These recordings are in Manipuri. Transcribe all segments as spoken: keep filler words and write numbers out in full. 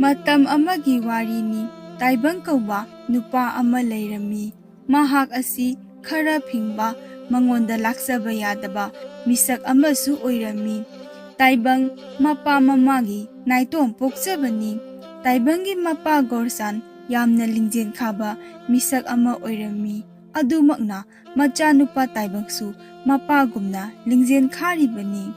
ꯃꯇꯝ ꯑꯃꯒꯤ ꯋꯥꯔꯤꯅꯤ꯫ ꯇꯥꯏꯕꯪ ꯀꯧꯕ ꯅꯨꯄꯥ ꯑꯃ ꯂꯩꯔꯝꯃꯤ꯫ ꯃꯍꯥꯛ ꯑꯁꯤ ꯈꯔ ꯐꯤꯡꯕ, ꯃꯉꯣꯟꯗ ꯂꯥꯛꯆꯕ ꯌꯥꯗꯕ ꯃꯤꯁꯛ ꯑꯃꯁꯨ ꯑꯣꯏꯔꯝꯃꯤ꯫ ꯇꯥꯏꯕꯪ ꯃꯄꯥ ꯃꯃꯥꯒꯤ ꯅꯥꯏꯇꯣꯝ ꯄꯣꯛꯆꯕꯅꯤ꯫ ꯇꯥꯏꯕꯪꯒꯤ ꯃꯄꯥ ꯒꯣꯔꯁꯥꯟ ꯌꯥꯝꯅ ꯂꯤꯡꯖꯦꯜ ꯈꯥꯕ ꯃꯤꯁꯛ ꯑꯃ ꯑꯣꯏꯔꯝꯃꯤ꯫ ꯑꯗꯨꯃꯛꯅ ꯃꯆꯥꯅꯨꯄꯥ ꯇꯥꯏꯕꯪꯁꯨ ꯃꯄꯥꯒꯨꯝꯅ ꯂꯤꯡꯖꯦꯜ ꯈꯥꯔꯤꯕꯅꯤ꯫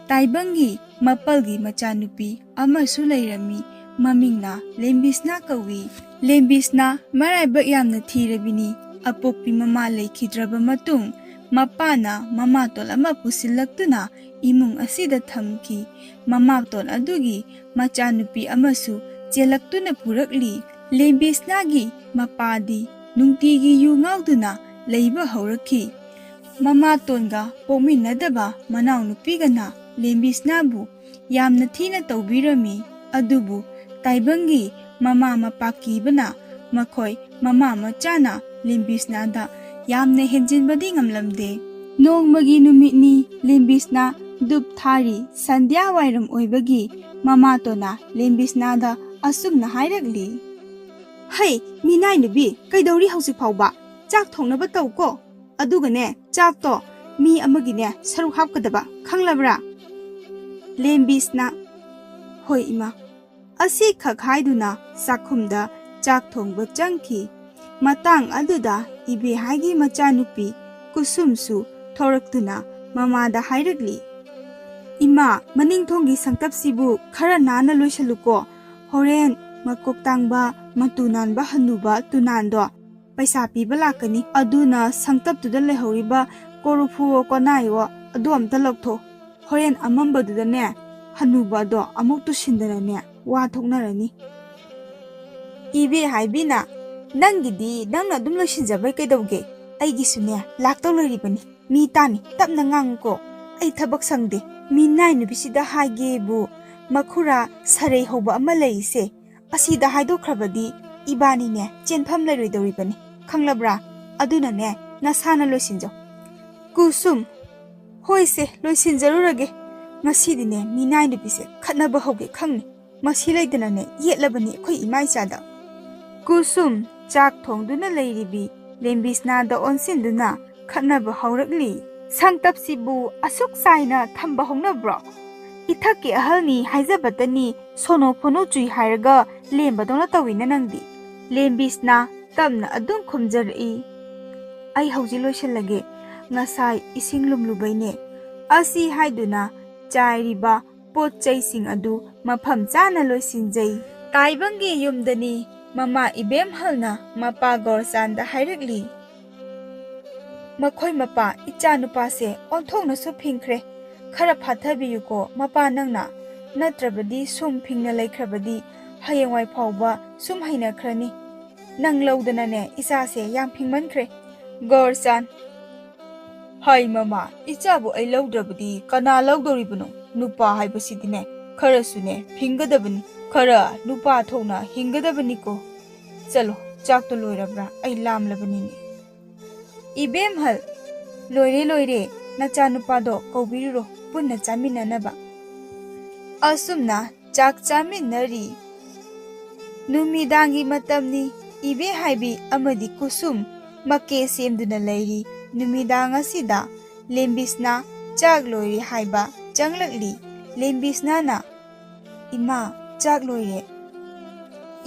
ꯇꯥꯏꯕꯪꯒꯤ ꯃꯄꯜꯒꯤ ꯃꯆꯥꯅꯨꯄꯤ ꯑꯃꯁꯨ ꯂꯩꯔꯝꯃꯤ꯫ ꯃꯃꯤꯡꯅ ꯂꯦꯝꯕꯤꯁꯅꯥ ꯀꯧꯏ꯫ ꯂꯦꯝꯕꯤꯁꯅꯥ ꯃꯔꯥꯏꯕꯛ ꯌꯥꯝꯅ ꯊꯤꯔꯕꯤꯅꯤ꯫ ꯑꯄꯣꯛꯄꯤ ꯃꯃꯥ ꯂꯩꯈꯤꯗ꯭ꯔꯕ ꯃꯇꯨꯡ, ꯃꯄꯥꯅ ꯃꯃꯥꯇꯣꯟ ꯑꯃ ꯄꯨꯁꯤꯜꯂꯛꯇꯨꯅ ꯏꯃꯨꯡ ꯑꯁꯤꯗ ꯊꯝꯈꯤ꯫ ꯃꯃꯥꯇꯣꯟ ꯑꯗꯨꯒꯤ ꯃꯆꯥꯅꯨꯄꯤ ꯑꯃꯁꯨ ꯆꯦꯜꯂꯛꯇꯨꯅ ꯄꯨꯔꯛꯂꯤ꯫ ꯂꯦꯝꯕꯤꯁꯅꯥꯒꯤ ꯃꯄꯥꯗꯤ ꯅꯨꯡꯇꯤꯒꯤ ꯌꯨ ꯉꯥꯎꯗꯨꯅ ꯂꯩꯕ ꯍꯧꯔꯛꯈꯤ꯫ ꯃꯃꯥꯇꯣꯟꯒ ꯄꯣꯛꯃꯤꯟꯅꯗꯕ ꯃꯅꯥꯎꯅꯨꯄꯤꯒꯅ ꯂꯦꯝꯕꯤꯁꯅꯥꯕꯨ ꯌꯥꯝꯅ ꯊꯤꯅ ꯇꯧꯕꯤꯔꯝꯃꯤ꯫ ꯑꯗꯨꯕꯨ ꯇꯥꯏꯕꯪꯒꯤ ꯃꯃꯥ ꯃꯄꯥ ꯀꯤꯕꯅ ꯃꯈꯣꯏ ꯃꯃꯥ ꯃꯆꯥꯅ ꯂꯦꯝꯕꯤꯁꯅꯥꯗ ꯌꯥꯝꯅ ꯍꯦꯟꯖꯤꯟꯕꯗꯤ ꯉꯝꯂꯝꯗꯦ꯫ ꯅꯣꯡꯃꯒꯤ ꯅꯨꯃꯤꯠꯅꯤ꯫ ꯂꯦꯝꯕꯤꯁꯅꯥ ꯗꯨꯞ ꯊꯥꯔꯤ ꯁꯟꯙ꯭ꯌꯥ ꯋꯥꯏꯔꯝ ꯑꯣꯏꯕꯒꯤ ꯃꯃꯥꯇꯣꯟꯅ ꯂꯦꯝꯕꯤꯁꯅꯥꯗ ꯑꯁꯨꯝꯅ ꯍꯥꯏꯔꯛꯂꯤ, "ꯍꯩ, ꯃꯤꯅꯥꯏ ꯅꯨꯄꯤ, ꯀꯩꯗꯧꯔꯤ ꯍꯧꯖꯤꯛ ꯐꯥꯎꯕ? ꯆꯥꯛ ꯊꯣꯡꯅꯕ ꯇꯧꯀꯣ꯫ ꯑꯗꯨꯒꯅꯦ, ꯆꯥꯛꯇꯣ ꯃꯤ ꯑꯃꯒꯤꯅꯦ ꯁꯔꯨꯛ ꯍꯥꯞꯀꯗꯕ, ꯈꯪꯂꯕ꯭ꯔꯥ?" ꯂꯦꯝꯕꯤꯁꯅꯥ, "ꯍꯣꯏ ꯏꯃꯥ"꯫ ꯑꯁꯤꯈꯛ ꯍꯥꯏꯗꯨꯅ ꯆꯥꯛꯈꯨꯝꯗ ꯆꯥꯛ ꯊꯣꯡꯕ ꯆꯪꯈꯤ꯫ ꯃꯇꯥꯡ ꯑꯗꯨꯗ ꯏꯕꯦꯍꯥꯏꯒꯤ ꯃꯆꯥꯅꯨꯄꯤ ꯀꯨꯁꯨꯝꯁꯨ ꯊꯣꯔꯛꯇꯨꯅ ꯃꯃꯥꯗ ꯍꯥꯏꯔꯛꯂꯤ, "ꯏꯃꯥ, ꯃꯅꯤꯡꯊꯣꯡꯒꯤ ꯁꯪꯇꯞꯁꯤꯕꯨ ꯈꯔ ꯅꯥꯟꯅ ꯂꯣꯏꯁꯜꯂꯨꯀꯣ꯫ ꯍꯣꯔꯦꯟ ꯃꯀꯣꯛ ꯇꯥꯡꯕ, ꯃꯇꯨ ꯅꯥꯟꯕ ꯍꯅꯨꯕ ꯇꯨꯅꯥꯟꯗꯣ ꯄꯩꯁꯥ ꯄꯤꯕ ꯂꯥꯛꯀꯅꯤ꯫ ꯑꯗꯨꯅ ꯁꯪꯇꯞꯇꯨꯗ ꯂꯩꯍꯧꯔꯤꯕ ꯀꯣꯔꯨꯐꯨꯋꯣ ꯀꯣꯅꯥꯏꯋꯣ ꯑꯗꯨ ꯑꯝꯇ ꯂꯧꯊꯣꯛ꯫ ꯍꯣꯔꯦꯟ ꯑꯃꯝꯕꯗꯨꯗꯅꯦ, ꯍꯅꯨꯕ ꯑꯗꯣ ꯑꯃꯨꯛ ꯇꯨꯁꯤꯟꯗꯅꯅꯦ ꯋꯥ ꯊꯣꯛꯅꯔꯅꯤ꯫" ꯏꯕꯦ ꯍꯥꯏꯕꯤꯅ, "ꯅꯪꯒꯤꯗꯤ ꯅꯪꯅ ꯑꯗꯨꯝ ꯂꯣꯏꯁꯤꯟꯖꯕꯩ ꯀꯩꯗꯧꯒꯦ? ꯑꯩꯒꯤꯁꯨꯅꯦ ꯂꯥꯛꯇꯧ ꯂꯩꯔꯤꯕꯅꯤ꯫ ꯃꯤ ꯇꯥꯅꯤ, ꯇꯞꯅ ꯉꯥꯡꯉꯨꯀꯣ꯫ ꯑꯩ ꯊꯕꯛ ꯁꯪꯗꯦ꯫ ꯃꯤꯅꯥꯏ ꯅꯨꯄꯤꯁꯤꯗ ꯍꯥꯏꯒꯦꯕꯨ, ꯃꯈꯨꯔꯥ ꯁꯔꯩ ꯍꯧꯕ ꯑꯃ ꯂꯩꯔꯤꯁꯦ, ꯑꯁꯤꯗ ꯍꯥꯏꯗꯣꯛꯈ꯭ꯔꯕꯗꯤ ꯏꯕꯥꯅꯤꯅꯦ ꯆꯦꯟꯐꯝ ꯂꯩꯔꯣꯏꯗꯧꯔꯤꯕꯅꯤ, ꯈꯪꯂꯕ꯭ꯔꯥ? ꯑꯗꯨꯅꯅꯦ, ꯅꯁꯥꯅ ꯂꯣꯏꯁꯤꯟꯖꯧ꯫" ꯀꯨꯁꯨꯝ, "ꯍꯣꯏꯁꯦ, ꯂꯣꯏꯁꯤꯟꯖꯔꯨꯔꯒꯦ꯫ ꯉꯁꯤꯗꯤꯅꯦ ꯃꯤꯅꯥꯏ ꯅꯨꯄꯤꯁꯦ ꯈꯠꯅꯕ ꯍꯧꯒꯦ ꯈꯪꯅꯤ꯫" ꯃꯁꯤ ꯂꯩꯇꯅꯅꯦ ꯌꯦꯠꯂꯕꯅꯤ ꯑꯩꯈꯣꯏ ꯏꯃꯥ ꯏꯆꯥꯗ꯫ ꯀꯨꯁꯨꯝ ꯆꯥꯛ ꯊꯣꯡꯗꯨꯅ ꯂꯩꯔꯤꯕꯤ ꯂꯦꯝꯕꯤꯁꯅꯥꯗ ꯑꯣꯟꯁꯤꯟꯗꯨꯅ ꯈꯠꯅꯕ ꯍꯧꯔꯛꯂꯤ꯫ "ꯁꯪꯇꯞꯁꯤꯕꯨ ꯑꯁꯨꯛ ꯆꯥꯏꯅ ꯊꯝꯕ ꯍꯧꯅꯕ꯭ꯔꯣ? ꯏꯊꯛꯀꯤ ꯑꯍꯜꯅꯤ ꯍꯥꯏꯖꯕꯇꯅꯤ ꯁꯣꯅꯣ ꯐꯣꯅꯣ ꯆꯨꯏ ꯍꯥꯏꯔꯒ ꯂꯦꯝꯕꯗꯧꯅ ꯇꯧꯏꯅ ꯅꯪꯗꯤ꯫" ꯂꯦꯝꯕꯤꯁꯅꯥ ꯇꯞꯅ ꯑꯗꯨꯝ ꯈꯨꯝꯖꯔꯛꯏ, "ꯑꯩ ꯍꯧꯖꯤꯛ ꯂꯣꯏꯁꯤꯜꯂꯒꯦ, ꯉꯁꯥꯏ ꯏꯁꯤꯡ ꯂꯨꯝꯂꯨꯕꯩꯅꯦ꯫" ꯑꯁꯤ ꯍꯥꯏꯗꯨꯅ ꯆꯥꯏꯔꯤꯕ ꯄꯣꯠ ꯆꯩꯁꯤꯡ ꯑꯗꯨ ꯃꯐꯝ ꯆꯥꯅ ꯂꯣꯏꯁꯤꯟꯖꯩ꯫ ꯇꯥꯏꯕꯪꯒꯤ ꯌꯨꯝꯗꯅꯤ ꯃꯃꯥ ꯏꯕꯦꯝꯍꯜꯅ ꯃꯄꯥ ꯒꯣꯔꯆꯥꯟꯗ ꯍꯥꯏꯔꯛꯂꯤ, "ꯃꯈꯣꯏ ꯃꯄꯥ ꯏꯆꯥꯅꯨꯄꯥꯁꯦ ꯑꯣꯟꯊꯣꯛꯅꯁꯨ ꯐꯤꯡꯈ꯭ꯔꯦ꯫ ꯈꯔ ꯐꯥꯊꯕꯤꯌꯨꯀꯣ ꯃꯄꯥ ꯅꯪꯅ, ꯅꯠꯇ꯭ꯔꯕꯗꯤ ꯁꯨꯝ ꯐꯤꯡꯅ ꯂꯩꯈ꯭ꯔꯕꯗꯤ ꯍꯌꯦꯡꯋꯥꯏ ꯐꯥꯎꯕ ꯁꯨꯝ ꯍꯩꯅꯈ꯭ꯔꯅꯤ꯫ ꯅꯪ ꯂꯧꯗꯅꯅꯦ ꯏꯆꯥꯁꯦ ꯌꯥꯝ ꯐꯤꯡꯃꯟꯈ꯭ꯔꯦ꯫" ꯒꯣꯔꯆꯥꯟ, "ꯍꯥꯏ ꯃꯃꯥ, ꯏꯆꯥꯕꯨ ꯑꯩ ꯂꯧꯗ꯭ꯔꯕꯗꯤ ꯀꯅꯥ ꯂꯧꯗꯧꯔꯤꯕꯅꯣ? ꯅꯨꯄꯥ ꯍꯥꯏꯕꯁꯤꯗꯤꯅꯦ ꯈꯔꯁꯨꯅꯦ ꯐꯤꯡꯒꯗꯕꯅꯤ, ꯈꯔ ꯅꯨꯄꯥ ꯊꯣꯛꯅ ꯍꯤꯡꯒꯗꯕꯅꯤꯀꯣ꯫ ꯆꯠꯂꯣ, ꯆꯥꯛꯇꯣ ꯂꯣꯏꯔꯕ꯭ꯔꯥ? ꯑꯩ ꯂꯥꯝꯂꯕꯅꯤꯅꯦ꯫" "ꯏꯕꯦꯝꯍꯜ, ꯂꯣꯏꯔꯦ ꯂꯣꯏꯔꯦ, ꯅꯆꯥꯅꯨꯄꯥꯗꯣ ꯀꯧꯕꯤꯔꯨꯔꯣ ꯄꯨꯟꯅ ꯆꯥꯃꯤꯟꯅꯅꯕ꯫" ꯑꯁꯨꯝꯅ ꯆꯥꯛ ꯆꯥꯃꯤꯟꯅꯔꯤ꯫ ꯅꯨꯃꯤꯗꯥꯡꯒꯤ ꯃꯇꯝꯅꯤ꯫ ꯏꯕꯦ ꯍꯥꯏꯕꯤ ꯑꯃꯗꯤ ꯀꯨꯁꯨꯝ ꯃꯀꯦ ꯁꯦꯝꯗꯨꯅ ꯂꯩꯔꯤ꯫ ꯅꯨꯃꯤꯗꯥꯡ ꯑꯁꯤꯗ ꯂꯦꯝꯕꯤꯁꯅꯥ ꯆꯥꯛ ꯂꯣꯏꯔꯦ ꯍꯥꯏꯕ ꯆꯪꯂꯛꯂꯤ꯫ ꯂꯦꯝꯕꯤꯁꯅꯥꯅ, "ꯏꯃꯥ, ꯆꯥꯛ ꯂꯣꯏꯔꯦ꯫"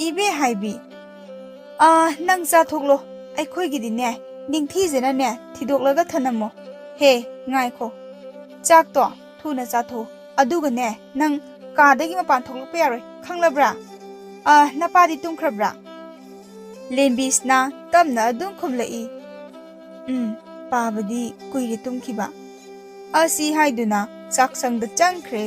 ꯏꯕꯦ ꯍꯥꯏꯕꯤ, "ꯑꯥ, ꯅꯪ ꯆꯥꯊꯣꯛꯂꯣ, ꯑꯩꯈꯣꯏꯒꯤꯗꯤꯅꯦ ꯅꯤꯡꯊꯤꯖꯅꯅꯦ ꯊꯤꯗꯣꯛꯂꯒ ꯊꯅꯝꯃꯣ꯫ ꯍꯦ, ꯉꯥꯏꯈꯣ, ꯆꯥꯛꯇꯣ ꯊꯨꯅ ꯆꯥꯊꯣꯛ, ꯑꯗꯨꯒꯅꯦ ꯅꯪ ꯀꯥꯗꯒꯤ ꯃꯄꯥꯟ ꯊꯣꯛꯂꯛꯄ ꯌꯥꯔꯣꯏ, ꯈꯪꯂꯕ꯭ꯔꯥ? ꯑꯥ, ꯅꯄꯥꯗꯤ ꯇꯨꯝꯈ꯭ꯔꯕ꯭ꯔꯥ?" ꯂꯦꯝꯕꯤꯁꯅꯥ ꯇꯞꯅ ꯑꯗꯨꯝ ꯈꯨꯝꯂꯛꯏ, "ꯎꯝ, ꯄꯥꯕꯗꯤ ꯀꯨꯏꯔꯦ ꯇꯨꯝꯈꯤꯕ꯫" ꯑꯁꯤ ꯍꯥꯏꯗꯨꯅ ꯆꯥꯛꯁꯪꯗ ꯆꯪꯈ꯭ꯔꯦ꯫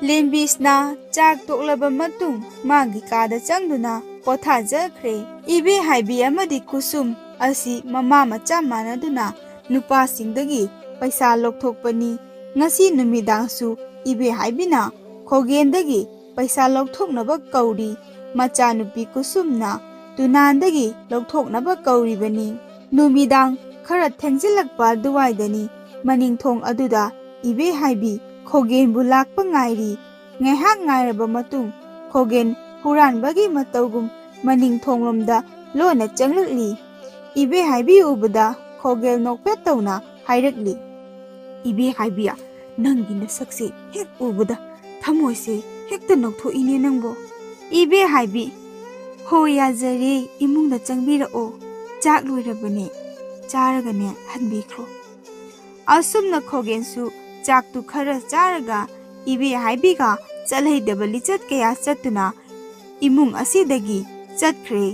ꯂꯦꯝꯕꯤꯁꯅꯥ ꯆꯥꯛ ꯇꯣꯛꯂꯕ ꯃꯇꯨꯡ ꯃꯥꯒꯤ ꯀꯥꯗ ꯆꯪꯗꯨꯅ ꯄꯣꯊꯥꯖꯈ꯭ꯔꯦ꯫ ꯏꯕꯦ ꯍꯥꯏꯕꯤ ꯑꯃꯗꯤ ꯀꯨꯁꯨꯝ ꯑꯁꯤ ꯃꯃꯥ ꯃꯆꯥ ꯃꯥꯟꯅꯗꯨꯅ ꯅꯨꯄꯥꯁꯤꯡꯗꯒꯤ ꯄꯩꯁꯥ ꯂꯧꯊꯣꯛꯄꯅꯤ꯫ ꯉꯁꯤ ꯅꯨꯃꯤꯗꯥꯡꯁꯨ ꯏꯕꯦ ꯍꯥꯏꯕꯤꯅ ꯈꯣꯒꯦꯟꯗꯒꯤ ꯄꯩꯁꯥ ꯂꯧꯊꯣꯛꯅꯕ ꯀꯧꯔꯤ꯫ ꯃꯆꯥꯅꯨꯄꯤ ꯀꯨꯁꯨꯝꯅ ꯇꯨꯅꯥꯟꯗꯒꯤ ꯂꯧꯊꯣꯛꯅꯕ ꯀꯧꯔꯤꯕꯅꯤ꯫ ꯅꯨꯃꯤꯗꯥꯡ ꯈꯔ ꯊꯦꯡꯖꯤꯜꯂꯛꯄ ꯑꯗꯨꯋꯥꯏꯗꯅꯤ꯫ ꯃꯅꯤꯡꯊꯣꯡ ꯑꯗꯨꯗ ꯏꯕꯦ ꯍꯥꯏꯕꯤ ꯈꯣꯒꯦꯟꯕꯨ ꯂꯥꯛꯄ ꯉꯥꯏꯔꯤ꯫ ꯉꯥꯏꯍꯥꯛ ꯉꯥꯏꯔꯕ ꯃꯇꯨꯡ ꯈꯣꯒꯦꯟ ꯍꯨꯔꯥꯟꯕꯒꯤ ꯃꯇꯧꯒꯨꯝ ꯃꯅꯤꯡ ꯊꯣꯡꯂꯣꯝꯗ ꯂꯣꯟꯅ ꯆꯪꯂꯛꯂꯤ꯫ ꯏꯕꯦ ꯍꯥꯏꯕꯤ ꯎꯕꯗ ꯈꯣꯒꯦꯜ ꯅꯣꯛꯐꯦꯠ ꯇꯧꯅ ꯍꯥꯏꯔꯛꯂꯤ꯫ "ꯏꯕꯦ ꯍꯥꯏꯕꯤ, ꯅꯪꯒꯤ ꯅꯁꯛꯁꯦ ꯍꯦꯛ ꯎꯕꯗ ꯊꯃꯣꯏꯁꯦ ꯍꯦꯛꯇ ꯅꯧꯊꯣꯛꯏꯅꯦ ꯅꯪꯕꯣ꯫" ꯏꯕꯦ ꯍꯥꯏꯕꯤ, "ꯍꯣ, ꯌꯥꯖꯔꯦ, ꯏꯃꯨꯡꯗ ꯆꯪꯕꯤꯔꯛꯑꯣ, ꯆꯥꯛ ꯂꯣꯏꯔꯕꯅꯦ, ꯆꯥꯔꯒꯅꯦ ꯍꯟꯕꯤꯈ꯭ꯔꯣ꯫" ꯑꯁꯨꯝꯅ ꯈꯣꯒꯦꯟꯁꯨ ꯆꯥꯛꯇꯨ ꯈꯔ ꯆꯥꯔꯒ ꯏꯕꯦ ꯍꯥꯏꯕꯤꯒ ꯆꯠꯍꯩꯗꯕ ꯂꯤꯆꯠ ꯀꯌꯥ ꯆꯠꯇꯨꯅ ꯏꯃꯨꯡ ꯑꯁꯤꯗꯒꯤ ꯆꯠꯈ꯭ꯔꯦ꯫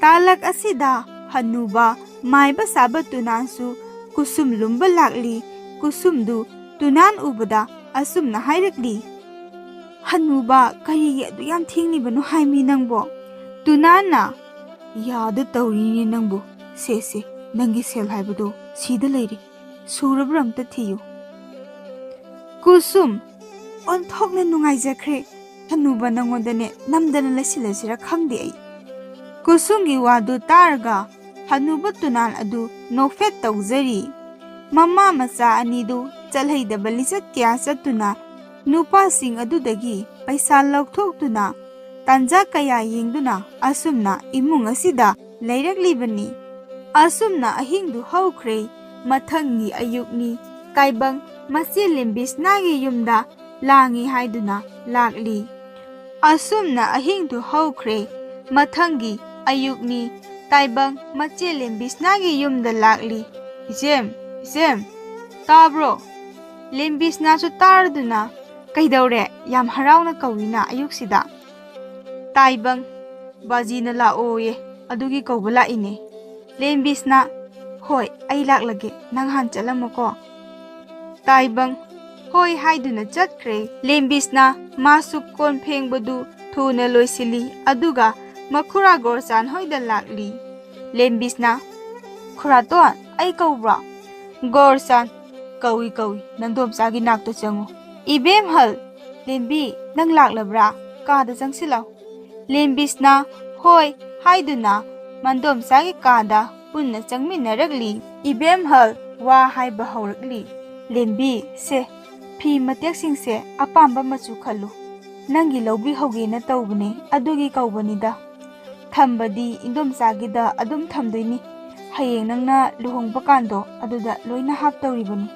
ꯇꯥꯂꯛ ꯑꯁꯤꯗ ꯍꯅꯨꯕ ꯃꯥꯏꯕ ꯁꯥꯕ ꯇꯨꯅꯥꯟꯁꯨ ꯀꯨꯁꯨꯝ ꯂꯨꯝꯕ ꯂꯥꯛꯂꯤ꯫ ꯀꯨꯁꯨꯝꯗꯨ ꯇꯨꯅꯥꯟ ꯎꯕꯗ ꯑꯁꯨꯝꯅ ꯍꯥꯏꯔꯛꯂꯤ, "ꯍꯅꯨꯕ, ꯀꯔꯤꯒꯤ ꯑꯗꯨ ꯌꯥꯝ ꯊꯦꯡꯂꯤꯕꯅꯣ ꯍꯥꯏꯃꯤ ꯅꯪꯕꯣ?" ꯇꯨꯅꯥꯟꯅ, "ꯌꯥꯗ ꯇꯧꯔꯤꯅꯦ ꯅꯪꯕꯨ꯫ ꯁꯦ, ꯁꯦ, ꯅꯪꯒꯤ ꯁꯦꯜ ꯍꯥꯏꯕꯗꯣ ꯁꯤꯗ ꯂꯩꯔꯦ꯫ ꯁꯨꯔꯕ꯭ꯔꯥ ꯑꯝꯇ ꯊꯤꯌꯨ꯫" ꯀꯨꯁꯨꯝ, "ꯑꯣꯟꯊꯣꯛꯅ ꯅꯨꯡꯉꯥꯏꯖꯈ꯭ꯔꯦ꯫ ꯍꯅꯨꯕ ꯅꯪꯉꯣꯟꯗꯅꯦ ꯅꯝꯗꯅ ꯂꯩꯁꯤꯜꯂꯁꯤꯔ ꯈꯪꯗꯦ ꯑꯩ꯫" ꯀꯨꯁꯨꯝꯒꯤ ꯋꯥꯗꯨ ꯇꯥꯔꯒ ꯍꯅꯨꯕ ꯇꯨꯅꯥꯟ ꯑꯗꯨ ꯅꯣꯛꯐꯦꯠ ꯇꯧꯖꯔꯤ꯫ ꯃꯃꯥ ꯃꯆꯥ ꯑꯅꯤꯗꯨ ꯆꯠꯍꯩꯗꯕ ꯂꯤꯆꯠ ꯀꯌꯥ ꯆꯠꯇꯨꯅ ꯅꯨꯄꯥꯁꯤꯡ ꯑꯗꯨꯗꯒꯤ ꯄꯩꯁꯥ ꯂꯧꯊꯣꯛꯇꯨꯅ ꯇꯥꯟꯖꯥ ꯀꯌꯥ ꯌꯦꯡꯗꯨꯅ ꯑꯁꯨꯝꯅ ꯏꯃꯨꯡ ꯑꯁꯤꯗ ꯂꯩꯔꯛꯂꯤꯕꯅꯤ꯫ ꯑꯁꯨꯝꯅ ꯑꯍꯤꯡꯗꯨ ꯍꯧꯈ꯭ꯔꯦ꯫ ꯃꯊꯪꯒꯤ ꯑꯌꯨꯛꯅꯤ꯫ ꯇꯥꯏꯕꯪ ꯃꯆꯦ ꯂꯦꯝꯕꯤꯁꯅꯥꯒꯤ ꯌꯨꯝꯗ ꯂꯥꯡꯉꯤ ꯍꯥꯏꯗꯨꯅ ꯂꯥꯛꯂꯤ꯫ ꯑꯁꯨꯝꯅ ꯑꯍꯤꯡꯗꯨ ꯍꯧꯈ꯭ꯔꯦ꯫ ꯃꯊꯪꯒꯤ ꯑꯌꯨꯛꯅꯤ꯫ ꯇꯥꯏꯕꯪ ꯃꯆꯦ ꯂꯦꯝꯕꯤꯁꯅꯥꯒꯤ ꯌꯨꯝꯗ ꯂꯥꯛꯂꯤ꯫ "ꯏꯆꯦꯝ, ꯏꯆꯦꯝ, ꯇꯥꯕ꯭ꯔꯣ?" ꯂꯦꯝꯕꯤꯁꯅꯥꯁꯨ ꯇꯥꯔꯗꯨꯅ, "ꯀꯩꯗꯧꯔꯦ? ꯌꯥꯝ ꯍꯔꯥꯎꯅ ꯀꯧꯏꯅ ꯑꯌꯨꯛꯁꯤꯗ?" ꯇꯥꯏꯕꯪ, "ꯕꯥꯖꯤꯅ ꯂꯥꯛꯑꯣꯌꯦ, ꯑꯗꯨꯒꯤ ꯀꯧꯕ ꯂꯥꯛꯏꯅꯦ꯫" ꯂꯦꯝꯕꯤꯁꯅꯥ, "ꯍꯣꯏ, ꯑꯩ ꯂꯥꯛꯂꯒꯦ, ꯅꯪ ꯍꯥꯟ ꯆꯠꯂꯝꯃꯣꯀꯣ꯫" ꯇꯥꯏꯕꯪ, "ꯍꯣꯏ" ꯍꯥꯏꯗꯨꯅ ꯆꯠꯈ꯭ꯔꯦ꯫ ꯂꯦꯝꯕꯤꯁꯅꯥ ꯃꯥꯁꯨ ꯀꯣꯟ ꯐꯦꯡꯕꯗꯨ ꯊꯨꯅ ꯂꯣꯏꯁꯤꯜꯂꯤ, ꯑꯗꯨꯒ ꯃꯈꯨꯔꯥ ꯒꯣꯔꯆꯥꯟ ꯍꯣꯏꯗ ꯂꯥꯛꯂꯤ꯫ ꯂꯦꯝꯕꯤꯁꯅꯥ, "ꯈꯨꯔꯥꯇꯣꯟ, ꯑꯩ ꯀꯧꯕ꯭ꯔꯣ?" ꯒꯣꯔꯆꯥꯟ, "ꯀꯧꯏ, ꯀꯧꯏ, ꯅꯟꯗꯣꯝꯆꯥꯒꯤ ꯅꯥꯛꯇ ꯆꯪꯉꯨ꯫" "ꯏꯕꯦꯝꯍꯜ, ꯂꯦꯝꯕꯤ, ꯅꯪ ꯂꯥꯛꯂꯕ꯭ꯔꯥ? ꯀꯥꯗ ꯆꯪꯁꯤꯜꯂꯣ꯫" ꯂꯦꯝꯕꯤꯁꯅꯥ "ꯍꯣꯏ" ꯍꯥꯏꯗꯨꯅ ꯃꯟꯗꯣꯝꯆꯥꯒꯤ ꯀꯥꯗ ꯄꯨꯟꯅ ꯆꯪꯃꯤꯟꯅꯔꯛꯂꯤ꯫ ꯏꯕꯦꯝꯍꯜ ꯋꯥ ꯍꯥꯏꯕ ꯍꯧꯔꯛꯂꯤ꯫ "ꯂꯦꯝꯕꯤ, ꯁꯦ, ꯐꯤ ꯃꯇꯦꯛꯁꯤꯡꯁꯦ ꯑꯄꯥꯝꯕ ꯃꯆꯨ ꯈꯜꯂꯨ꯫" ꯅꯪꯒꯤ ꯂꯧꯕꯤꯍꯧꯒꯦꯅ ꯇꯧꯕꯅꯦ, ꯑꯗꯨꯒꯤ ꯀꯧꯕꯅꯤꯗ꯫ ꯊꯝꯕꯗꯤ ꯏꯟꯗꯣꯝꯆꯥꯒꯤꯗ ꯑꯗꯨꯝ ꯊꯝꯗꯣꯏꯅꯤ꯫ ꯍꯌꯦꯡ ꯅꯪꯅ ꯂꯨꯍꯣꯡꯕ ꯀꯥꯟꯗꯣ ꯑꯗꯨꯗ ꯂꯣꯏꯅ ꯍꯥꯞꯇꯧꯔꯤꯕꯅꯤ꯫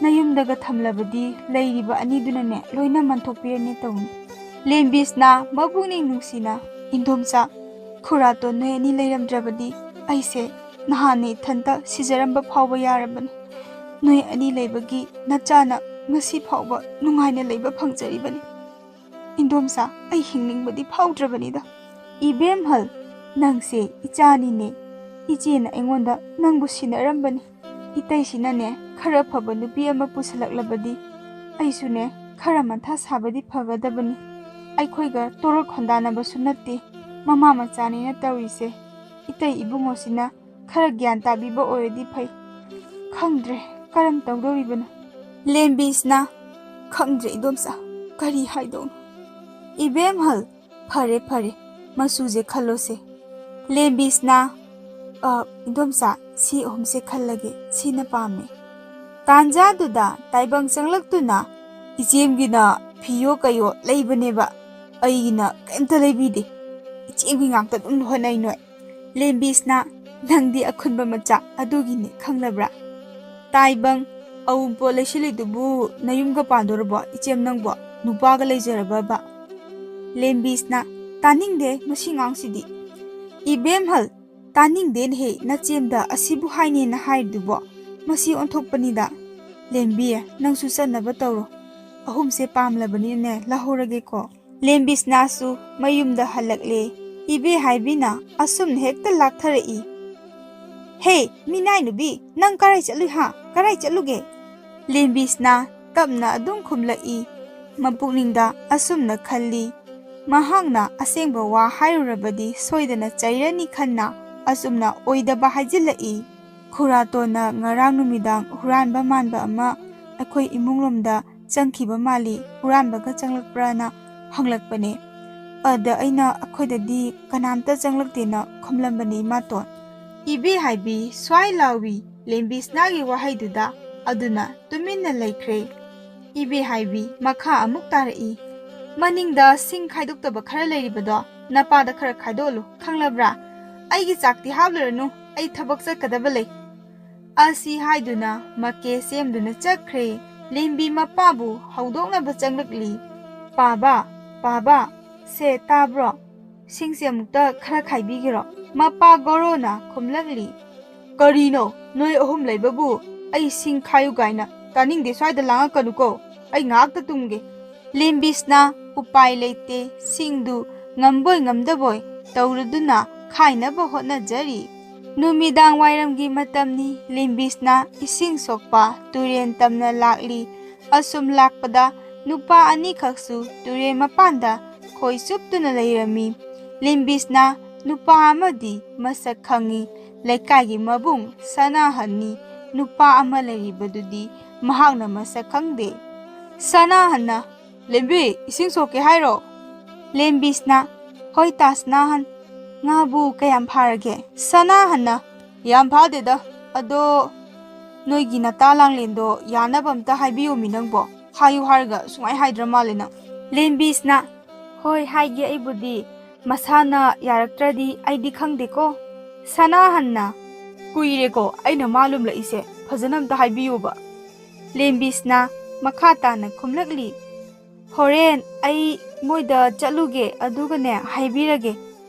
ꯅꯌꯨꯝꯗꯒ ꯊꯝꯂꯕꯗꯤ ꯂꯩꯔꯤꯕ ꯑꯅꯤꯗꯨꯅꯅꯦ ꯂꯣꯏꯅ ꯃꯟꯊꯣꯛꯄꯤꯔꯅꯤ ꯇꯧꯅꯤ꯫ ꯂꯦꯝꯕꯤꯁꯅ ꯃꯄꯨꯛꯅꯤꯡ ꯅꯨꯡꯁꯤꯅ, "ꯏꯟꯗꯣꯝꯆꯥ, ꯈꯨꯔꯥꯇꯣꯟ ꯅꯣꯏ ꯑꯅꯤ ꯂꯩꯔꯝꯗ꯭ꯔꯕꯗꯤ ꯑꯩꯁꯦ ꯅꯍꯥꯟꯅ ꯏꯊꯟꯇ ꯁꯤꯖꯔꯝꯕ ꯐꯥꯎꯕ ꯌꯥꯔꯕꯅꯤ꯫ ꯅꯣꯏ ꯑꯅꯤ ꯂꯩꯕꯒꯤ ꯅꯆꯥꯅ ꯉꯁꯤ ꯐꯥꯎꯕ ꯅꯨꯡꯉꯥꯏꯅ ꯂꯩꯕ ꯐꯪꯖꯔꯤꯕꯅꯤ꯫ ꯏꯟꯗꯣꯝꯆꯥ, ꯑꯩ ꯍꯤꯡꯅꯤꯡꯕꯗꯤ ꯐꯥꯎꯗ꯭ꯔꯕꯅꯤꯗ꯫" "ꯏꯕꯦꯝꯍꯜ, ꯅꯪꯁꯦ ꯏꯆꯥꯅꯤꯅꯦ꯫ ꯏꯆꯦꯅ ꯑꯩꯉꯣꯟꯗ ꯅꯪꯕꯨ ꯁꯤꯟꯅꯔꯝꯕꯅꯤ꯫ ꯏꯇꯩꯁꯤꯅꯅꯦ ꯈꯔ ꯐꯕ ꯅꯨꯄꯤ ꯑꯃ ꯄꯨꯁꯜꯂꯛꯂꯕꯗꯤ ꯑꯩꯁꯨꯅꯦ ꯈꯔ ꯃꯊꯥ ꯁꯥꯕꯗꯤ ꯐꯒꯗꯕꯅꯤ꯫ ꯑꯩꯈꯣꯏꯒ ꯇꯣꯔꯣꯛ ꯈꯣꯟꯗꯥꯅꯕꯁꯨ ꯅꯠꯇꯦ꯫ ꯃꯃꯥ ꯃꯆꯥꯅꯤꯅ ꯇꯧꯔꯤꯁꯦ꯫ ꯏꯇꯩ ꯏꯕꯨꯡꯉꯣꯁꯤꯅ ꯈꯔ ꯒ꯭ꯌꯥꯟ ꯇꯥꯕꯤꯕ ꯑꯣꯏꯔꯗꯤ ꯐꯩ꯫ ꯈꯪꯗ꯭ꯔꯦ ꯀꯔꯝ ꯇꯧꯗꯧꯔꯤꯕꯅꯣ꯫" ꯂꯦꯝꯕꯤꯁꯅ, "ꯈꯪꯗ꯭ꯔꯦ ꯏꯗꯣꯝꯆꯥ, ꯀꯔꯤ ꯍꯥꯏꯗꯧꯅꯣ?" "ꯏꯕꯦꯝꯍꯜ, ꯐꯔꯦ ꯐꯔꯦ, ꯃꯆꯨꯁꯦ ꯈꯜꯂꯣꯁꯦ꯫" ꯂꯦꯝꯕꯤꯁꯅ, "ꯑ, ꯏꯗꯣꯝꯆꯥ, ꯁꯤ ꯑꯍꯨꯝꯁꯦ ꯈꯜꯂꯒꯦ, ꯁꯤꯅ ꯄꯥꯝꯃꯦ꯫" ꯇꯥꯟꯖꯥꯗꯨꯗ ꯇꯥꯏꯕꯪ ꯆꯪꯂꯛꯇꯨꯅ, "ꯏꯆꯦꯝꯒꯤꯅ ꯐꯤꯌꯣ ꯀꯩꯌꯣ ꯂꯩꯕꯅꯦꯕ, ꯑꯩꯒꯤꯅ ꯀꯩꯝꯇ ꯂꯩꯕꯤꯗꯦ꯫ ꯏꯆꯦꯝꯒꯤ ꯉꯥꯛꯇ ꯑꯗꯨꯝ ꯍꯣꯠꯅꯩ ꯅꯣꯏ꯫" ꯂꯦꯝꯕꯤꯁꯅ, "ꯅꯪꯗꯤ ꯑꯈꯨꯟꯕ ꯃꯆꯥ, ꯑꯗꯨꯒꯤꯅꯤ, ꯈꯪꯂꯕ꯭ꯔꯥ?" ꯇꯥꯏꯕꯪ, "ꯑꯋꯨꯟꯄꯣꯠ ꯂꯩꯁꯤꯜꯂꯤꯗꯨꯕꯨ ꯅꯌꯨꯝꯒ ꯄꯥꯟꯗꯣꯔꯕꯣ ꯏꯆꯦꯝ ꯅꯪꯕꯣ? ꯅꯨꯄꯥꯒ ꯂꯩꯖꯔꯕꯕ?" ꯂꯦꯝꯕꯤꯁꯅ, "ꯇꯥꯅꯤꯡꯗꯦ ꯃꯁꯤ ꯉꯥꯡꯁꯤꯗꯤ꯫" "ꯏꯕꯦꯝꯍꯜ, ꯇꯥꯅꯤꯡꯗꯦꯅꯦꯍꯦ, ꯅꯆꯦꯝꯗ ꯑꯁꯤꯕꯨ ꯍꯥꯏꯅꯦꯅ ꯍꯥꯏꯔꯤꯗꯨꯕꯣ? ꯃꯁꯤ ꯑꯣꯟꯊꯣꯛꯄꯅꯤꯗ꯫ ꯂꯦꯝꯕꯤ, ꯅꯪꯁꯨ ꯆꯠꯅꯕ ꯇꯧꯔꯣ꯫ ꯑꯍꯨꯝꯁꯦ ꯄꯥꯝꯂꯕꯅꯤꯅꯅꯦ, ꯂꯧꯍꯧꯔꯒꯦꯀꯣ꯫" ꯂꯦꯝꯕꯤꯁꯅꯥꯁꯨ ꯃꯌꯨꯝꯗ ꯍꯜꯂꯛꯂꯦ꯫ ꯏꯕꯦ ꯍꯥꯏꯕꯤꯅ ꯑꯁꯨꯝꯅ ꯍꯦꯛꯇ ꯂꯥꯛꯊꯔꯛꯏ꯫ "ꯍꯦ, ꯃꯤꯅꯥꯏ ꯅꯨꯕꯤ, ꯅꯪ ꯀꯔꯥꯏ ꯆꯠꯂꯨꯏ ꯍꯥ? ꯀꯔꯥꯏ ꯆꯠꯂꯨꯒꯦ?" ꯂꯦꯝꯕꯤꯁꯅꯥ ꯇꯞꯅ ꯑꯗꯨꯝ ꯈꯨꯝꯂꯛꯏ꯫ ꯃꯄꯨꯛꯅꯤꯡꯗ ꯑꯁꯨꯝꯅ ꯈꯜꯂꯤ, ꯃꯍꯥꯛꯅ ꯑꯁꯦꯡꯕ ꯋꯥ ꯍꯥꯏꯔꯨꯔꯕꯗꯤ ꯁꯣꯏꯗꯅ ꯆꯩꯔꯅꯤ ꯈꯟꯅ ꯑꯁꯨꯝꯅ ꯑꯣꯏꯗꯕ ꯍꯥꯏꯖꯤꯜꯂꯛꯏ꯫ ꯈꯨꯔꯥꯇꯣꯟꯅ ꯉꯔꯥꯡ ꯅꯨꯃꯤꯗꯥꯡ ꯍꯨꯔꯥꯟꯕ ꯃꯥꯟꯕ ꯑꯃ ꯑꯩꯈꯣꯏ ꯏꯃꯨꯡꯂꯣꯝꯗ ꯆꯪꯈꯤꯕ ꯃꯥꯜꯂꯤ, ꯍꯨꯔꯥꯟꯕꯒ ꯆꯪꯂꯛꯄ꯭ꯔꯥꯅ ꯍꯪꯂꯛꯄꯅꯦ꯫ ꯑꯗ ꯑꯩꯅ ꯑꯩꯈꯣꯏꯗꯗꯤ ꯀꯅꯥꯝꯇ ꯆꯪꯂꯛꯇꯦꯅ ꯈꯨꯝꯂꯝꯕꯅꯤ ꯏꯃꯥꯇꯣꯟ꯫ ꯏꯕꯦ ꯍꯥꯏꯕꯤ ꯁ꯭ꯋꯥꯏ ꯂꯥꯎꯏ ꯂꯦꯝꯕꯤꯁꯅꯥꯒꯤ ꯋꯥꯍꯩꯗꯨꯗ, ꯑꯗꯨꯅ ꯇꯨꯃꯤꯟꯅ ꯂꯩꯈ꯭ꯔꯦ꯫ ꯏꯕꯦ ꯍꯥꯏꯕꯤ ꯃꯈꯥ ꯑꯃꯨꯛ ꯇꯥꯔꯛꯏ꯫ ꯃꯅꯤꯡꯗ ꯁꯤꯡ ꯈꯥꯏꯗꯣꯛꯇꯕ ꯈꯔ ꯂꯩꯔꯤꯕꯗꯣ ꯅꯄꯥꯗ ꯈꯔ ꯈꯥꯏꯗꯣꯛꯍꯜꯂꯨ, ꯈꯪꯂꯕ꯭ꯔꯥ? ꯑꯩꯒꯤ ꯆꯥꯛꯇꯤ ꯍꯥꯞꯂꯨꯔꯅꯨ, ꯑꯩ ꯊꯕꯛ ꯆꯠꯀꯗꯕ ꯂꯩ꯫ ꯑꯁꯤ ꯍꯥꯏꯗꯨꯅ ꯃꯀꯦ ꯁꯦꯝꯗꯨꯅ ꯆꯠꯈ꯭ꯔꯦ꯫ ꯂꯦꯝꯕꯤ ꯃꯄꯥꯕꯨ ꯍꯧꯗꯣꯛꯅꯕ ꯆꯪꯂꯛꯂꯤ꯫ "ꯄꯥꯕ, ꯄꯥꯕ, ꯁꯦ ꯇꯥꯕ꯭ꯔꯣ? ꯁꯤꯡꯁꯦ ꯑꯃꯨꯛꯇ ꯈꯔ ꯈꯥꯏꯕꯤꯒꯦꯔꯣ?" ꯃꯄꯥ ꯒꯣꯔꯣꯅ ꯈꯨꯝꯂꯛꯂꯤ꯫ "ꯀꯔꯤꯅꯣ, ꯅꯣꯏ ꯑꯍꯨꯝ ꯂꯩꯕꯕꯨ ꯑꯩ ꯁꯤꯡ ꯈꯥꯏꯌꯨ ꯀꯥꯏꯅ? ꯇꯥꯅꯤꯡꯗꯦ, ꯁ꯭ꯋꯥꯏꯗ ꯂꯥꯡꯉꯛꯀꯅꯨꯀꯣ, ꯑꯩ ꯉꯥꯏꯍꯥꯛꯇ ꯇꯨꯝꯒꯦ꯫" ꯂꯦꯝꯕꯤꯁꯅ ꯎꯄꯥꯏ ꯂꯩꯇꯦ, ꯁꯤꯡꯗꯨ ꯉꯝꯕꯣꯏ ꯉꯝꯗꯕꯣꯏ ꯇꯧꯔꯗꯨꯅ ꯈꯥꯏꯅꯕ ꯍꯣꯠꯅꯖꯔꯤ꯫ ꯅꯨꯃꯤꯗꯥꯡ ꯋꯥꯏꯔꯝꯒꯤ ꯃꯇꯝꯅꯤ꯫ ꯂꯦꯝꯕꯤꯁꯅ ꯏꯁꯤꯡ ꯁꯣꯛꯄ ꯇꯨꯔꯦꯟ ꯇꯝꯅ ꯂꯥꯛꯂꯤ꯫ ꯑꯁꯨꯝ ꯂꯥꯛꯄꯗ ꯅꯨꯄꯥ ꯑꯅꯤꯈꯛꯁꯨ ꯇꯨꯔꯦꯟ ꯃꯄꯥꯟꯗ ꯈꯣꯏ ꯆꯨꯞꯇꯨꯅ ꯂꯩꯔꯝꯃꯤ꯫ ꯂꯦꯝꯕꯤꯁꯅ ꯅꯨꯄꯥ ꯑꯃꯗꯤ ꯃꯁꯛ ꯈꯪꯏ꯫ ꯂꯩꯀꯥꯏꯒꯤ ꯃꯕꯨꯡ ꯁꯅꯥꯍꯟꯅꯤ꯫ ꯅꯨꯄꯥ ꯑꯃ ꯂꯩꯔꯤꯕꯗꯨꯗꯤ ꯃꯍꯥꯛꯅ ꯃꯁꯛ ꯈꯪꯗꯦ꯫ ꯁꯅꯥꯍꯟꯅ, "ꯂꯦꯝꯕꯤ, ꯏꯁꯤꯡ ꯁꯣꯛꯀꯦ ꯍꯥꯏꯔꯣ?" ꯂꯦꯝꯕꯤꯁꯅ, "ꯍꯣꯏ ꯇꯥ ꯁꯅꯥꯍꯟ, ꯉꯥꯕꯨ ꯀꯌꯥꯝ ꯐꯥꯔꯒꯦ?" ꯁꯅꯥꯍꯟꯅ, "ꯌꯥꯝ ꯐꯥꯗꯦꯗ, ꯑꯗꯣ ꯅꯣꯏꯒꯤ ꯅꯇꯥ ꯂꯥꯡꯂꯦꯟꯗꯣ ꯌꯥꯅꯕ ꯑꯝꯇ ꯍꯥꯏꯕꯤꯌꯣꯃꯤ ꯅꯪꯕꯣ꯫ ꯍꯥꯏꯌꯨ ꯍꯥꯏꯔꯒ ꯁꯨꯡꯍꯥꯏ ꯍꯥꯏꯗ꯭ꯔ ꯃꯥꯜꯂꯦ ꯅꯪ꯫" ꯂꯦꯝꯕꯤꯁꯅ, "ꯍꯣꯏ ꯍꯥꯏꯒꯦ, ꯑꯩꯕꯨꯗꯤ ꯃꯁꯥꯅ ꯌꯥꯔꯛꯇ꯭ꯔꯗꯤ ꯑꯩꯗꯤ ꯈꯪꯗꯦꯀꯣ꯫" ꯁꯅꯥꯍꯟꯅ, "ꯀꯨꯏꯔꯦꯀꯣ ꯑꯩꯅ ꯃꯥ ꯂꯨꯝꯂꯛꯏꯁꯦ, ꯐꯖꯅ ꯑꯝꯇ ꯍꯥꯏꯕꯤꯌꯣꯕ꯫" ꯂꯦꯝꯕꯤꯁꯅ ꯃꯈꯥ ꯇꯥꯅ ꯈꯨꯝꯂꯛꯂꯤ, "ꯍꯣꯔꯦꯟ ꯑꯩ ꯃꯣꯏꯗ ꯆꯠꯂꯨꯒꯦ, ꯑꯗꯨꯒꯅꯦ ꯍꯥꯏꯕꯤꯔꯒꯦ꯫"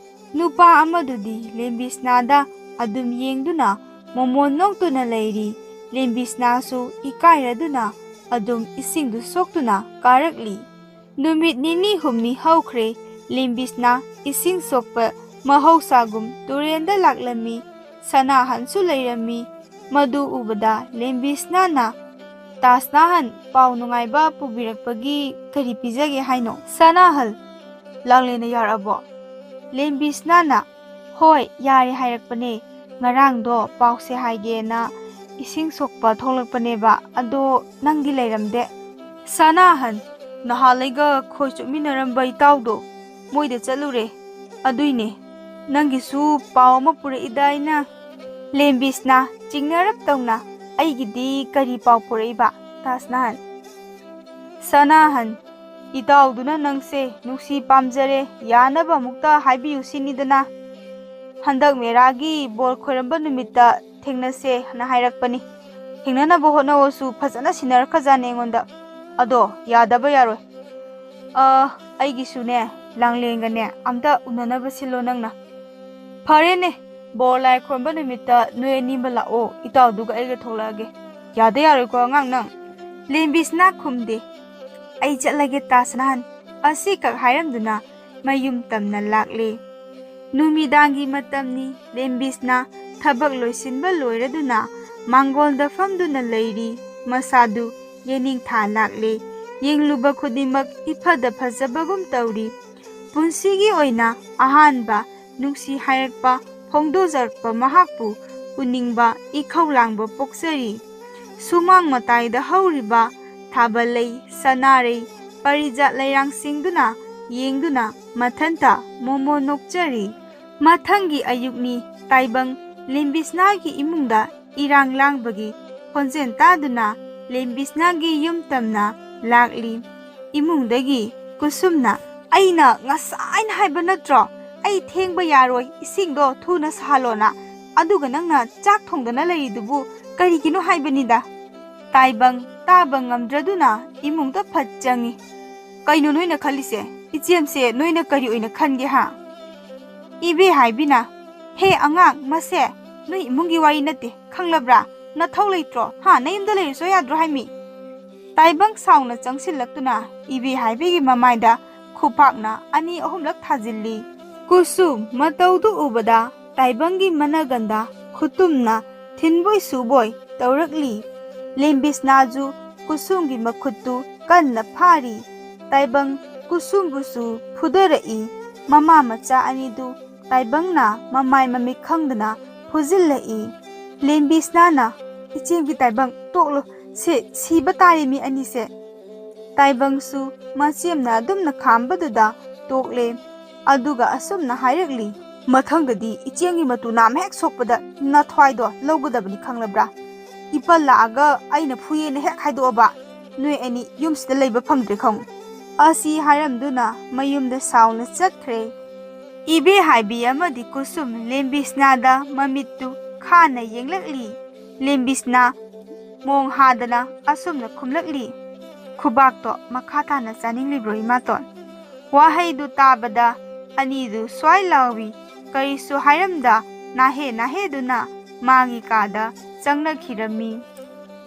ꯅꯨꯄꯥ ꯑꯃꯗꯨꯗꯤ ꯂꯦꯝꯕꯤꯁꯅꯥꯗ ꯑꯗꯨꯝ ꯌꯦꯡꯗꯨꯅ ꯃꯣꯃꯣꯟ ꯅꯣꯛꯇꯨꯅ ꯂꯩꯔꯤ꯫ ꯂꯦꯝꯕꯤꯁꯅꯥꯁꯨ ꯏꯀꯥꯏꯔꯗꯨꯅ ꯑꯗꯨꯝ ꯏꯁꯤꯡꯗꯨ ꯁꯣꯛꯇꯨꯅ ꯀꯥꯔꯛꯂꯤ꯫ ꯅꯨꯃꯤꯠ ꯅꯤꯅꯤ ꯍꯨꯝꯅꯤ ꯍꯧꯈ꯭ꯔꯦ꯫ ꯂꯦꯝꯕꯤꯁꯅꯥ ꯏꯁꯤꯡ ꯁꯣꯛꯄ ꯃꯍꯧꯁꯥꯒꯨꯝ ꯇꯨꯔꯦꯟꯗ ꯂꯥꯛꯂꯝꯃꯤ꯫ ꯁꯅꯥꯍꯟꯁꯨ ꯂꯩꯔꯝꯃꯤ꯫ ꯃꯗꯨ ꯎꯕꯗ ꯂꯦꯝꯕꯤꯁꯅꯥꯅ, "ꯇꯥꯁꯅꯥꯍꯟ, ꯄꯥꯎ ꯅꯨꯡꯉꯥꯏꯕ ꯄꯨꯕꯤꯔꯛꯄꯒꯤ ꯀꯔꯤ ꯄꯤꯖꯒꯦ ꯍꯥꯏꯅꯣ?" ꯁꯅꯥꯍꯟ, "ꯂꯥꯡꯂꯦꯟꯅ ꯌꯥꯔꯛꯑꯕꯣ?" ꯂꯦꯝꯕꯤꯁꯅꯥꯅ, "ꯍꯣꯏ, ꯌꯥꯔꯦ ꯍꯥꯏꯔꯛꯄꯅꯦ꯫ ꯉꯔꯥꯡꯗꯣ ꯄꯥꯎꯁꯦ ꯍꯥꯏꯒꯦꯅ ꯏꯁꯤꯡ ꯁꯣꯛꯄ ꯊꯣꯛꯂꯛꯄꯅꯦꯕ, ꯑꯗꯣ ꯅꯪꯗꯤ ꯂꯩꯔꯝꯗꯦ꯫" ꯁꯅꯥꯍꯟ, "ꯅꯍꯥꯟ ꯑꯩꯒ ꯈꯣꯏ ꯆꯨꯞꯃꯤꯟꯅꯔꯝꯕ ꯏꯇꯥꯎꯗꯣ ꯃꯣꯏꯗ ꯆꯠꯂꯨꯔꯦ꯫ ꯑꯗꯨꯏꯅꯦ, ꯅꯪꯒꯤꯁꯨ ꯄꯥꯎ ꯑꯃ ꯄꯨꯔꯛꯏꯗ ꯑꯩꯅ꯫" ꯂꯦꯝꯕꯤꯁꯅꯥ ꯆꯤꯡꯅꯔꯞ ꯇꯧꯅ, "ꯑꯩꯒꯤꯗꯤ ꯀꯔꯤ ꯄꯥꯎ ꯄꯨꯔꯛꯏꯕ, ꯇꯥꯁꯅꯥꯍꯟ?" ꯁꯅꯥꯍꯟ, ꯏꯇꯥꯎꯗꯨꯅ ꯅꯪꯁꯦ ꯅꯨꯡꯁꯤ ꯄꯥꯝꯖꯔꯦ, ꯌꯥꯅꯕ ꯑꯃꯨꯛꯇ ꯍꯥꯏꯕꯤꯌꯨ ꯁꯤꯅꯤꯗꯅ꯫ ꯍꯟꯗꯛ ꯃꯦꯔꯥꯒꯤ ꯕꯣꯔ ꯈꯣꯏꯔꯝꯕ ꯅꯨꯃꯤꯠꯇ ꯊꯦꯡꯅꯁꯦꯅ ꯍꯥꯏꯔꯛꯄꯅꯤ꯫ ꯊꯦꯡꯅꯅꯕ ꯍꯣꯠꯅꯧꯁꯨ ꯐꯖꯅ ꯁꯤꯟꯅꯔꯛꯈ꯭ꯔꯖꯥꯠꯅꯦ ꯑꯩꯉꯣꯟꯗ꯫ ꯑꯗꯣ ꯌꯥꯗꯕ ꯌꯥꯔꯣꯏ꯫ ꯑ, ꯑꯩꯒꯤꯁꯨꯅꯦ, ꯂꯥꯡꯂꯦꯟꯒꯅꯦ ꯑꯝꯇ ꯎꯅꯅꯕ ꯁꯤꯜꯂꯣ ꯅꯪꯅ꯫ ꯐꯔꯦꯅꯦ, ꯕꯣꯔ ꯂꯥꯏ ꯈꯣꯏꯔꯝꯕ ꯅꯨꯃꯤꯠꯇ ꯅꯣꯏ ꯑꯅꯤꯃ ꯂꯥꯛꯑꯣ, ꯏꯇꯥꯎꯗꯨꯒ ꯑꯩꯒ ꯊꯣꯛꯂꯛꯑꯒꯦ꯫ ꯌꯥꯗ ꯌꯥꯔꯣꯏꯀꯣ ꯑꯉꯥꯡ ꯅꯪ꯫ ꯂꯦꯝꯕꯤꯁꯅꯥ ꯈꯨꯝꯗꯦ꯫ "ꯑꯩ ꯆꯠꯂꯒꯦ ꯇꯥꯁꯅꯥꯍꯟ", ꯑꯁꯤꯈꯛ ꯍꯥꯏꯔꯝꯗꯨꯅ ꯃꯌꯨꯝ ꯇꯝꯅ ꯂꯥꯛꯂꯦ꯫ ꯅꯨꯃꯤꯗꯥꯡꯒꯤ ꯃꯇꯝꯅꯤ꯫ ꯂꯦꯝꯕꯤꯁꯅꯥ ꯊꯕꯛ ꯂꯣꯏꯁꯤꯟꯕ ꯂꯣꯏꯔꯗꯨꯅ ꯃꯥꯡꯒꯣꯜꯗ ꯐꯝꯗꯨꯅ ꯂꯩꯔꯤ꯫ ꯃꯁꯥꯗꯨ ꯌꯦꯅꯤꯡꯊꯥ ꯂꯥꯛꯂꯦ꯫ ꯌꯦꯡꯂꯨꯕ ꯈꯨꯗꯤꯡꯃꯛ ꯏꯐꯗ ꯐꯖꯕꯒꯨꯝ ꯇꯧꯔꯤ꯫ ꯄꯨꯟꯁꯤꯒꯤ ꯑꯣꯏꯅ ꯑꯍꯥꯟꯕ ꯅꯨꯡꯁꯤ ꯍꯥꯏꯔꯛꯄ ꯐꯣꯡꯗꯣꯛꯆꯔꯛꯄ ꯃꯍꯥꯛꯄꯨ ꯎꯅꯤꯡꯕ ꯏꯈꯧ ꯂꯥꯡꯕ ꯄꯣꯛꯆꯔꯤ꯫ ꯁꯨꯃꯥꯡ ꯃꯇꯥꯏꯗ ꯍꯧꯔꯤꯕ ꯊꯥꯕꯜꯂꯩ, ꯁꯅꯥꯔꯩ, ꯄꯔꯤꯖꯥꯠ ꯂꯩꯔꯥꯡꯁꯤꯡꯗꯨꯅ ꯌꯦꯡꯗꯨꯅ ꯃꯊꯟꯇ ꯃꯣꯃꯣ ꯅꯣꯛꯆꯔꯤ꯫ ꯃꯊꯪꯒꯤ ꯑꯌꯨꯛꯅꯤ꯫ ꯇꯥꯏꯕꯪ ꯂꯦꯝꯕꯤꯁꯅꯥꯒꯤ ꯏꯃꯨꯡꯗ ꯏꯔꯥꯡ ꯂꯥꯡꯕꯒꯤ ꯈꯣꯟꯖꯦꯜ ꯇꯥꯗꯨꯅ ꯂꯦꯝꯕꯤꯁꯅꯥꯒꯤ ꯌꯨꯝ ꯇꯝꯅ ꯂꯥꯛꯂꯤ꯫ ꯏꯃꯨꯡꯗꯒꯤ ꯀꯨꯁꯨꯝꯅ, "ꯑꯩꯅ ꯉꯁꯥꯏꯅ ꯍꯥꯏꯕ ꯅꯠꯇ꯭ꯔꯣ, ꯑꯩ ꯊꯦꯡꯕ ꯌꯥꯔꯣꯏ, ꯏꯁꯤꯡꯗꯣ ꯊꯨꯅ ꯁꯥꯍꯜꯂꯣꯅ꯫ ꯑꯗꯨꯒ ꯅꯪꯅ ꯆꯥꯛ ꯊꯣꯡꯗꯅ ꯂꯩꯔꯤꯗꯨꯕꯨ ꯀꯔꯤꯒꯤꯅꯣ ꯍꯥꯏꯕꯅꯤꯗ?" ꯇꯥꯏꯕꯪ ꯇꯥꯕ ꯉꯝꯗ꯭ꯔꯗꯨꯅ ꯏꯃꯨꯡꯗ ꯐꯠ ꯆꯪꯏ꯫ "ꯀꯩꯅꯣ ꯅꯣꯏꯅ ꯈꯜꯂꯤꯁꯦ? ꯏꯆꯦꯝꯁꯦ ꯅꯣꯏꯅ ꯀꯔꯤ ꯑꯣꯏꯅ ꯈꯟꯒꯦ ꯍꯥ?" ꯏꯕꯦ ꯍꯥꯏꯕꯤꯅ, "ꯍꯦ ꯑꯉꯥꯡ, ꯃꯁꯦ ꯅꯣꯏ ꯏꯃꯨꯡꯒꯤ ꯋꯥꯔꯤ ꯅꯠꯇꯦ, ꯈꯪꯂꯕ꯭ꯔꯥ? ꯅꯊꯧ ꯂꯩꯇ꯭ꯔꯣ? ꯍꯥ, ꯅꯌꯨꯝꯗ ꯂꯩꯔꯨꯁꯣ ꯌꯥꯗ꯭ꯔꯣ ꯍꯥꯏꯃꯤ?" ꯇꯥꯏꯕꯪ ꯁꯥꯎꯅ ꯆꯪꯁꯤꯜꯂꯛꯇꯨꯅ ꯏꯕꯦ ꯍꯥꯏꯕꯤꯒꯤ ꯃꯃꯥꯏꯗ ꯈꯨꯄꯥꯛꯅ ꯑꯅꯤ ꯑꯍꯨꯝꯂꯛ ꯊꯥꯖꯤꯜꯂꯤ꯫ ꯀꯨꯁꯨꯝ ꯃꯇꯧꯗꯨ ꯎꯕꯗ ꯇꯥꯏꯕꯪꯒꯤ ꯃꯅꯒꯟꯗ ꯈꯨꯇꯨꯝꯅ ꯊꯤꯟꯕꯣꯏ ꯁꯨꯕꯣꯏ ꯇꯧꯔꯛꯂꯤ꯫ ꯂꯦꯝꯕꯤꯁꯅꯥꯖꯨ ꯀꯨꯁꯨꯝꯒꯤ ꯃꯈꯨꯠꯇꯨ ꯀꯟꯅ ꯐꯥꯔꯤ꯫ ꯇꯥꯏꯕꯪ ꯀꯨꯁꯨꯝꯕꯨꯁꯨ ꯐꯨꯗꯔꯛꯏ꯫ ꯃꯃꯥ ꯃꯆꯥ ꯑꯅꯤꯗꯨ ꯇꯥꯏꯕꯪꯅ ꯃꯃꯥꯏ ꯃꯃꯤꯠ ꯈꯪꯗꯅ ꯐꯨꯖꯤꯜꯂꯛꯏ꯫ ꯂꯦꯝꯕꯤꯁꯅꯥꯅ, "ꯏꯆꯦꯝꯒꯤ ꯇꯥꯏꯕꯪ, ꯇꯣꯛꯂꯣ꯫ ꯁꯤ, ꯁꯤꯕ ꯇꯥꯔꯦ ꯃꯤ ꯑꯅꯤꯁꯦ꯫" ꯇꯥꯏꯕꯪꯁꯨ ꯃꯆꯦꯝꯅ ꯑꯗꯨꯝꯅ ꯈꯥꯝꯕꯗꯨꯗ ꯇꯣꯛꯂꯦ꯫ ꯑꯗꯨꯒ ꯑꯁꯨꯝꯅ ꯍꯥꯏꯔꯛꯂꯤ, "ꯃꯊꯪꯗꯗꯤ ꯏꯆꯦꯝꯒꯤ ꯃꯇꯨ ꯅꯥꯝꯃ ꯍꯦꯛ ꯁꯣꯛꯄꯗ ꯅꯊ꯭ꯋꯥꯏꯗꯣ ꯂꯧꯒꯗꯕꯅꯤ, ꯈꯪꯂꯕ꯭ꯔꯥ? ꯏꯄꯜ ꯂꯥꯛꯑꯒ ꯑꯩꯅ ꯐꯨꯏꯌꯦꯅ ꯍꯦꯛ ꯍꯥꯏꯗꯣꯛꯑꯕ, ꯅꯣꯏ ꯑꯅꯤ ꯌꯨꯝꯁꯤꯗ ꯂꯩꯕ ꯐꯪꯗ꯭ꯔꯦ ꯈꯪꯉꯨ꯫" ꯑꯁꯤ ꯍꯥꯏꯔꯝꯗꯨꯅ ꯃꯌꯨꯝꯗ ꯁꯥꯎꯅ ꯆꯠꯈ꯭ꯔꯦ꯫ ꯏꯕꯦ ꯍꯥꯏꯕꯤ ꯑꯃꯗꯤ ꯀꯨꯁꯨꯝ ꯂꯦꯝꯕꯤꯁꯅꯥꯗ ꯃꯃꯤꯠꯇꯨ ꯈꯥꯅ ꯌꯦꯡꯂꯛꯂꯤ꯫ ꯂꯦꯝꯕꯤꯁꯅꯥ ꯃꯣꯡ ꯍꯥꯗꯅ ꯑꯁꯨꯝꯅ ꯈꯨꯝꯂꯛꯂꯤ, "ꯈꯨꯕꯥꯛꯇꯣ ꯃꯈꯥ ꯇꯥꯅ ꯆꯥꯅꯤꯡꯂꯤꯕ꯭ꯔꯣ, ꯏꯃꯥꯇꯣꯟ?" ꯋꯥꯍꯩꯗꯨ ꯇꯥꯕꯗ ꯑꯅꯤꯗꯨ ꯁ꯭ꯋꯥꯏ ꯂꯥꯎꯏ꯫ ꯀꯔꯤꯁꯨ ꯍꯥꯏꯔꯝꯗ ꯅꯥꯍꯦ ꯅꯥꯍꯦꯗꯨꯅ ꯃꯥꯒꯤ ꯀꯥꯗ ꯆꯪꯅꯈꯤꯔꯝꯃꯤ꯫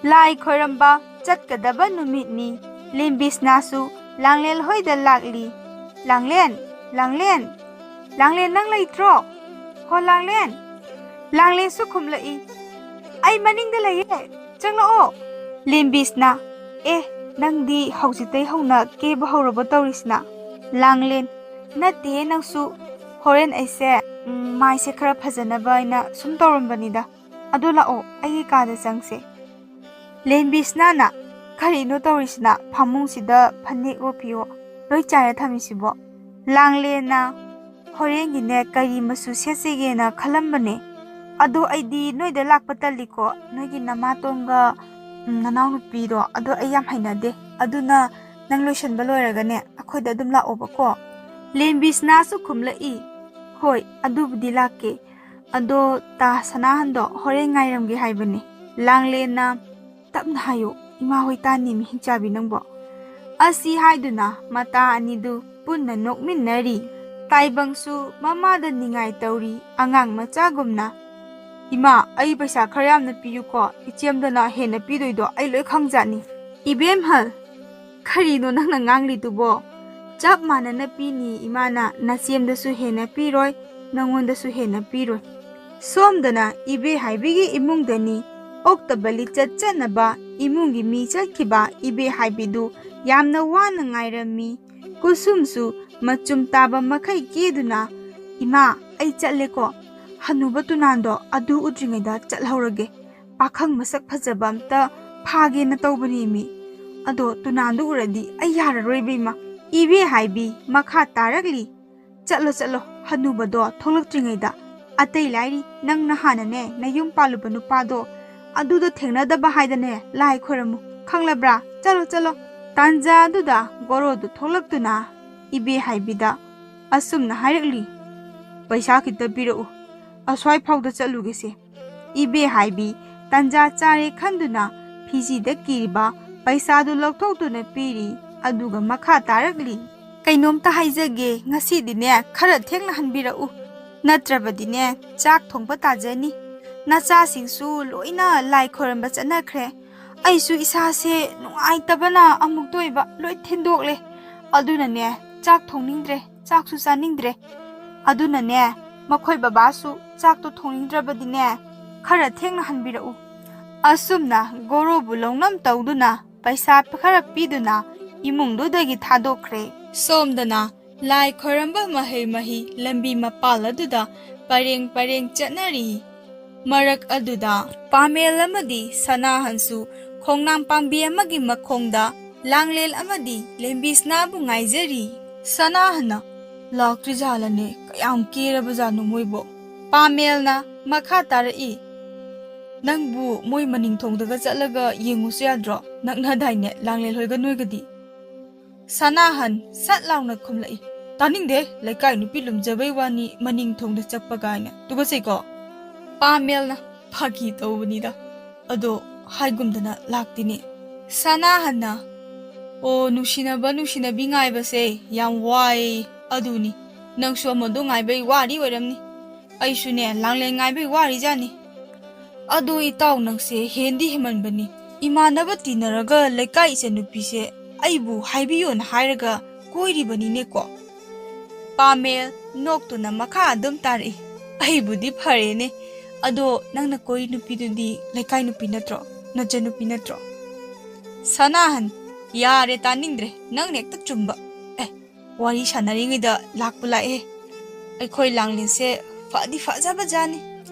ꯂꯥꯏ ꯈꯣꯏꯔꯝꯕ ꯆꯠꯀꯗꯕ ꯅꯨꯃꯤꯠꯅꯤ꯫ ꯂꯦꯝꯕꯤꯁꯅꯥꯁꯨ ꯂꯥꯡꯂꯦꯟ ꯍꯣꯏꯗ ꯂꯥꯛꯂꯤ꯫ "ꯂꯥꯡꯂꯦꯟ, ꯂꯥꯡꯂꯦꯟ, ꯂꯥꯡꯂꯦꯟ, ꯅꯪ ꯂꯩꯇ꯭ꯔꯣ? ꯍꯣ ꯂꯥꯡꯂꯦꯟ!" ꯂꯥꯡꯂꯦꯟꯁꯨ ꯈꯨꯝꯂꯛꯏ, "ꯑꯩ ꯃꯅꯤꯡꯗ ꯂꯩꯌꯦ, ꯆꯪꯂꯛꯑꯣ!" ꯂꯦꯝꯕꯤꯁꯅꯥ, "ꯑꯦ, ꯅꯪꯗꯤ ꯍꯧꯖꯤꯛꯇꯩ ꯍꯧꯅ ꯀꯦꯕ ꯍꯧꯔꯕꯣ ꯇꯧꯔꯤꯁꯤꯅ?" ꯂꯥꯡꯂꯦꯟ, "ꯅꯠꯇꯦꯍꯦ ꯅꯪꯁꯨ, ꯍꯣꯔꯦꯟ ꯑꯩꯁꯦ, ꯎꯝ, ꯃꯥꯏꯁꯦ ꯈꯔ ꯐꯖꯅꯕ ꯍꯥꯏꯅ ꯁꯨꯝ ꯇꯧꯔꯝꯕꯅꯤꯗ꯫ ꯑꯗꯨ ꯂꯥꯛꯑꯣ, ꯑꯩꯒꯤ ꯀꯥꯗ ꯆꯪꯁꯦ꯫" ꯂꯦꯝꯕꯤꯁꯅꯥꯅ, "ꯀꯔꯤꯅꯣ ꯇꯧꯔꯤꯁꯤꯅ? ꯐꯃꯨꯡꯁꯤꯗ ꯐꯅꯦꯛꯑꯣ ꯐꯤꯑꯣ ꯂꯣꯏ ꯆꯥꯏꯔ ꯊꯝꯃꯤꯁꯤꯕꯣ?" ꯂꯥꯡꯂꯦꯟꯅ, "ꯍꯣꯔꯦꯟꯒꯤꯅꯦ ꯀꯔꯤ ꯃꯆꯨ ꯁꯦꯠꯁꯤꯒꯦꯅ ꯈꯜꯂꯝꯕꯅꯦ꯫ ꯑꯗꯣ ꯑꯩꯗꯤ ꯅꯣꯏꯗ ꯂꯥꯛꯄ ꯇꯜꯂꯤꯀꯣ, ꯅꯣꯏꯒꯤ ꯅꯃꯥꯇꯣꯟꯒ, ꯎꯝ, ꯅꯅꯥꯎꯅꯨꯄꯤꯗꯣ, ꯑꯗꯣ ꯑꯩ ꯌꯥꯝ ꯍꯩꯅꯗꯦ꯫ ꯑꯗꯨꯅ ꯅꯪ ꯂꯣꯏꯁꯟꯕ ꯂꯣꯏꯔꯒꯅꯦ ꯑꯩꯈꯣꯏꯗ ꯑꯗꯨꯝ ꯂꯥꯛꯑꯣꯕꯀꯣ꯫" ꯂꯦꯝꯕꯤꯁꯅꯥꯁꯨ ꯈꯨꯝꯂꯛꯏ, "ꯍꯣꯏ, ꯑꯗꯨꯕꯨꯗꯤ ꯂꯥꯛꯀꯦ꯫ ꯑꯗꯣ ꯇꯥ ꯁꯅꯥꯍꯟꯗꯣ ꯍꯣꯔꯦꯟ ꯉꯥꯏꯔꯝꯒꯦ ꯍꯥꯏꯕꯅꯦ꯫" ꯂꯥꯡꯂꯦꯟꯅ, "ꯇꯞꯅ ꯍꯥꯏꯌꯨ, ꯏꯃꯥ ꯍꯣꯏ ꯇꯥꯅꯤ, ꯃꯤꯍꯤꯡ ꯆꯥꯕꯤ ꯅꯪꯕꯣ꯫" ꯑꯁꯤ ꯍꯥꯏꯗꯨꯅ ꯃꯇꯥ ꯑꯅꯤꯗꯨ ꯄꯨꯟꯅ ꯅꯣꯛꯃꯤꯟꯅꯔꯤ꯫ ꯇꯥꯏꯕꯪꯁꯨ ꯃꯃꯥꯗ ꯅꯤꯡꯉꯥꯏ ꯇꯧꯔꯤ ꯑꯉꯥꯡ ꯃꯆꯥꯒꯨꯝꯅ꯫ "ꯏꯃꯥ, ꯑꯩ ꯄꯩꯁꯥ ꯈꯔ ꯌꯥꯝꯅ ꯄꯤꯌꯨꯀꯣ, ꯏꯆꯦꯝꯗꯅ ꯍꯦꯟꯅ ꯄꯤꯗꯣꯏꯗꯣ ꯑꯩ ꯂꯣꯏ ꯈꯪꯖꯥꯠꯅꯤ꯫" "ꯏꯕꯦꯝꯍꯜ, ꯀꯔꯤꯅꯣ ꯅꯪꯅ ꯉꯥꯡꯂꯤꯗꯨꯕꯣ? ꯆꯞ ꯃꯥꯟꯅꯅ ꯄꯤꯅꯤ ꯏꯃꯥꯅ, ꯅꯆꯦꯝꯗꯁꯨ ꯍꯦꯟꯅ ꯄꯤꯔꯣꯏ, ꯅꯉꯣꯟꯗꯁꯨ ꯍꯦꯟꯅ ꯄꯤꯔꯣꯏ꯫" ꯁꯣꯝꯗꯅ ꯏꯕꯦ ꯍꯥꯏꯕꯤꯒꯤ ꯏꯃꯨꯡꯗꯅꯤ꯫ ꯑꯣꯛꯇꯕ ꯂꯤꯆꯠ ꯆꯠꯅꯕ ꯏꯃꯨꯡꯒꯤ ꯃꯤ ꯆꯠꯈꯤꯕ ꯏꯕꯦ ꯍꯥꯏꯕꯤꯗꯨ ꯌꯥꯝꯅ ꯋꯥꯅ ꯉꯥꯏꯔꯝꯃꯤ꯫ ꯀꯨꯁꯨꯝꯁꯨ ꯃꯆꯨꯝ ꯇꯥꯕ ꯃꯈꯩ ꯀꯦꯗꯨꯅ, "ꯏꯃꯥ, ꯑꯩ ꯆꯠꯂꯦꯀꯣ꯫ ꯍꯅꯨꯕ ꯇꯨꯅꯥꯟꯗꯣ ꯑꯗꯨ ꯎꯗ꯭ꯔꯤꯉꯩꯗ ꯆꯠꯍꯧꯔꯒꯦ꯫ ꯄꯥꯈꯪ ꯃꯁꯛ ꯐꯖꯕ ꯑꯝꯇ ꯐꯥꯒꯦꯅ ꯇꯧꯕꯅꯦꯃꯤ꯫ ꯑꯗꯣ ꯇꯨꯅꯥꯟꯗꯨ ꯎꯔꯗꯤ ꯑꯩ ꯌꯥꯔꯔꯣꯏ ꯏꯕꯦꯝꯃ꯫" ꯏꯕꯦ ꯍꯥꯏꯕꯤ ꯃꯈꯥ ꯇꯥꯔꯛꯂꯤ, "ꯆꯠꯂꯣ, ꯆꯠꯂꯣ, ꯍꯅꯨꯕꯗꯣ ꯊꯣꯛꯂꯛꯇ꯭ꯔꯤꯉꯩꯗ꯫ ꯑꯇꯩ ꯂꯥꯏꯔꯤ, ꯅꯪꯅ ꯍꯥꯟꯅꯅꯦ ꯅꯌꯨꯝ ꯄꯥꯜꯂꯨꯕ ꯅꯨꯄꯥꯗꯣ ꯑꯗꯨꯗꯣ ꯊꯦꯡꯅꯗꯕ ꯍꯥꯏꯗꯅꯦ ꯂꯥꯏ ꯈꯣꯏꯔꯝꯃꯨ, ꯈꯪꯂꯕ꯭ꯔꯥ? ꯆꯠꯂꯣ, ꯆꯠꯂꯣ꯫" ꯇꯥꯟꯖꯥ ꯑꯗꯨꯗ ꯒꯣꯔꯣꯗꯨ ꯊꯣꯛꯂꯛꯇꯨꯅ ꯏꯕꯦ ꯍꯥꯏꯕꯤꯗ ꯑꯁꯨꯝꯅ ꯍꯥꯏꯔꯛꯂꯤ, "ꯄꯩꯁꯥ ꯈꯤꯇ ꯄꯤꯔꯛꯎ, ꯑꯁ꯭ꯋꯥꯏ ꯐꯥꯎꯗ ꯆꯠꯂꯨꯒꯦꯁꯦ꯫" ꯏꯕꯦ ꯍꯥꯏꯕꯤ ꯇꯥꯟꯖꯥ ꯆꯥꯔꯦ ꯈꯟꯗꯨꯅ ꯐꯤꯖꯤꯗ ꯀꯤꯔꯤꯕ ꯄꯩꯁꯥꯗꯨ ꯂꯧꯊꯣꯛꯇꯨꯅ ꯄꯤꯔꯤ꯫ ꯑꯗꯨꯒ ꯃꯈꯥ ꯇꯥꯔꯛꯂꯤ, "ꯀꯩꯅꯣꯝꯇ ꯍꯥꯏꯖꯒꯦ, ꯉꯁꯤꯗꯤꯅꯦ ꯈꯔ ꯊꯦꯡꯅ ꯍꯟꯕꯤꯔꯛꯎ, ꯅꯠꯇ꯭ꯔꯕꯗꯤꯅꯦ ꯆꯥꯛ ꯊꯣꯡꯕ ꯇꯥꯖꯅꯤ꯫ ꯅꯆꯥꯁꯤꯡꯁꯨ ꯂꯣꯏꯅ ꯂꯥꯏ ꯈꯣꯏꯔꯝꯕ ꯆꯠꯅꯈ꯭ꯔꯦ꯫ ꯑꯩꯁꯨ ꯏꯁꯥꯁꯦ ꯅꯨꯡꯉꯥꯏꯇꯕꯅ ꯑꯃꯨꯛꯇ ꯑꯣꯏꯕ ꯂꯣꯏ ꯊꯤꯟꯗꯣꯛꯂꯦ꯫ ꯑꯗꯨꯅꯅꯦ ꯆꯥꯛ ꯊꯣꯡꯅꯤꯡꯗ꯭ꯔꯦ, ꯆꯥꯛꯁꯨ ꯆꯥꯅꯤꯡꯗ꯭ꯔꯦ꯫ ꯑꯗꯨꯅꯅꯦ ꯃꯈꯣꯏ ꯕꯕꯥꯁꯨ ꯆꯥꯛꯇꯣ ꯊꯣꯡꯅꯤꯡꯗ꯭ꯔꯕꯗꯤꯅꯦ ꯈꯔ ꯊꯦꯡꯅ ꯍꯟꯕꯤꯔꯛꯎ꯫" ꯑꯁꯨꯝꯅ ꯒꯣꯔꯣꯕꯨ ꯂꯧꯅꯝ ꯇꯧꯗꯨꯅ ꯄꯩꯁꯥ ꯈꯔ ꯄꯤꯗꯨꯅ ꯏꯃꯨꯡꯗꯨꯗꯒꯤ ꯊꯥꯗꯣꯛꯈ꯭ꯔꯦ꯫ ꯁꯣꯝꯗꯅ ꯂꯥꯏ ꯈꯣꯏꯔꯝꯕ ꯃꯍꯩ ꯃꯍꯩ ꯂꯝꯕꯤ ꯃꯄꯥꯜ ꯑꯗꯨꯗ ꯄꯔꯦꯡ ꯄꯔꯦꯡ ꯆꯠꯅꯔꯤ꯫ ꯃꯔꯛ ꯑꯗꯨꯗ ꯄꯥꯃꯦꯜ ꯑꯃꯗꯤ ꯁꯅꯥꯍꯟꯁꯨ ꯈꯣꯡꯅꯥꯡ ꯄꯥꯝꯕꯤ ꯑꯃꯒꯤ ꯃꯈꯣꯡꯗ ꯂꯥꯡꯂꯦꯟ ꯑꯃꯗꯤ ꯂꯦꯝꯕꯤꯁꯅꯥꯕꯨ ꯉꯥꯏꯖꯔꯤ꯫ ꯁꯅꯥꯍꯟꯅ, "ꯂꯥꯛꯇ꯭ꯔꯤꯖꯥꯠꯂꯅꯦ, ꯀꯌꯥꯝ ꯀꯦꯔꯕꯖꯥꯠꯅꯣ ꯃꯣꯏꯕꯣ?" ꯄꯥꯃꯦꯜꯅ ꯃꯈꯥ ꯇꯥꯔꯛꯏ, "ꯅꯪꯕꯨ ꯃꯣꯏ ꯃꯅꯤꯡ ꯊꯣꯡꯗꯒ ꯆꯠꯂꯒ ꯌꯦꯡꯉꯨꯁꯨ ꯌꯥꯗ꯭ꯔꯣ? ꯅꯛꯅꯗꯥꯏꯅꯦ ꯂꯥꯡꯂꯦꯟ ꯍꯣꯏꯒ ꯅꯣꯏꯒꯗꯤ?" ꯁꯅꯥꯍꯟ ꯁꯠ ꯂꯥꯎꯅ ꯈꯨꯝꯂꯛꯏ, "ꯇꯥꯅꯤꯡꯗꯦ, ꯂꯩꯀꯥꯏ ꯅꯨꯄꯤ ꯂꯨꯝꯖꯕꯩ ꯋꯥꯅꯤ, ꯃꯅꯤꯡ ꯊꯣꯡꯗ ꯆꯠꯄ ꯀꯥꯏꯅ, ꯇꯨꯀꯠꯆꯩꯀꯣ꯫" ꯄꯥꯃꯦꯜꯅ, "ꯐꯥꯒꯤ ꯇꯧꯕꯅꯤꯗ, ꯑꯗꯣ ꯍꯥꯏꯒꯨꯝꯗꯅ ꯂꯥꯛꯇꯦꯅꯦ꯫" ꯁꯅꯥꯍꯟꯅ, "ꯑꯣ, ꯅꯨꯡꯁꯤꯅꯕ ꯅꯨꯡꯁꯤꯅꯕꯤ ꯉꯥꯏꯕꯁꯦ ꯌꯥꯝ ꯋꯥꯏ꯫ ꯑꯗꯨꯅꯤ, ꯅꯪꯁꯨ ꯑꯃꯗꯣ ꯉꯥꯏꯕꯩ ꯋꯥꯔꯤ ꯑꯣꯏꯔꯝꯅꯤ꯫ ꯑꯩꯁꯨꯅꯦ ꯂꯥꯡꯂꯦꯟ ꯉꯥꯏꯕꯩ ꯋꯥꯔꯤꯖꯥꯠꯅꯤ꯫ ꯑꯗꯣ ꯏꯇꯥꯎ, ꯅꯪꯁꯦ ꯍꯦꯟꯗꯤ ꯍꯦꯟꯃꯟꯕꯅꯤ꯫ ꯏꯃꯥꯟꯅꯕ ꯇꯤꯟꯅꯔꯒ ꯂꯩꯀꯥꯏ ꯏꯆꯟꯅꯨꯄꯤꯁꯦ ꯑꯩꯕꯨ ꯍꯥꯏꯕꯤꯌꯣꯅ ꯍꯥꯏꯔꯒ ꯀꯣꯏꯔꯤꯕꯅꯤꯅꯦꯀꯣ꯫" ꯄꯥꯃꯦꯜ ꯅꯣꯛꯇꯨꯅ ꯃꯈꯥ ꯑꯗꯨꯝ ꯇꯥꯔꯛꯏ, "ꯑꯩꯕꯨꯗꯤ ꯐꯔꯦꯅꯦ꯫ ꯑꯗꯣ ꯅꯪꯅ ꯀꯣꯏ ꯅꯨꯄꯤꯗꯨꯗꯤ ꯂꯩꯀꯥꯏ ꯅꯨꯄꯤ ꯅꯠꯇ꯭ꯔꯣ? ꯅꯆꯟꯅꯨꯄꯤ ꯅꯠꯇ꯭ꯔꯣ?" ꯁꯅꯥꯍꯟ, "ꯌꯥꯔꯦ, ꯇꯥꯅꯤꯡꯗ꯭ꯔꯦ, ꯅꯪꯅ ꯍꯦꯛꯇ ꯆꯨꯝꯕ꯫ ꯑꯦ, ꯋꯥꯔꯤ ꯁꯥꯟꯅꯔꯤꯉꯩꯗ ꯂꯥꯛꯄꯨ ꯂꯥꯛꯑꯦ꯫ ꯑꯩꯈꯣꯏ ꯂꯥꯡꯂꯦꯟꯁꯦ ꯐꯗꯤ ꯐꯖꯕꯖꯥꯠꯅꯤ꯫"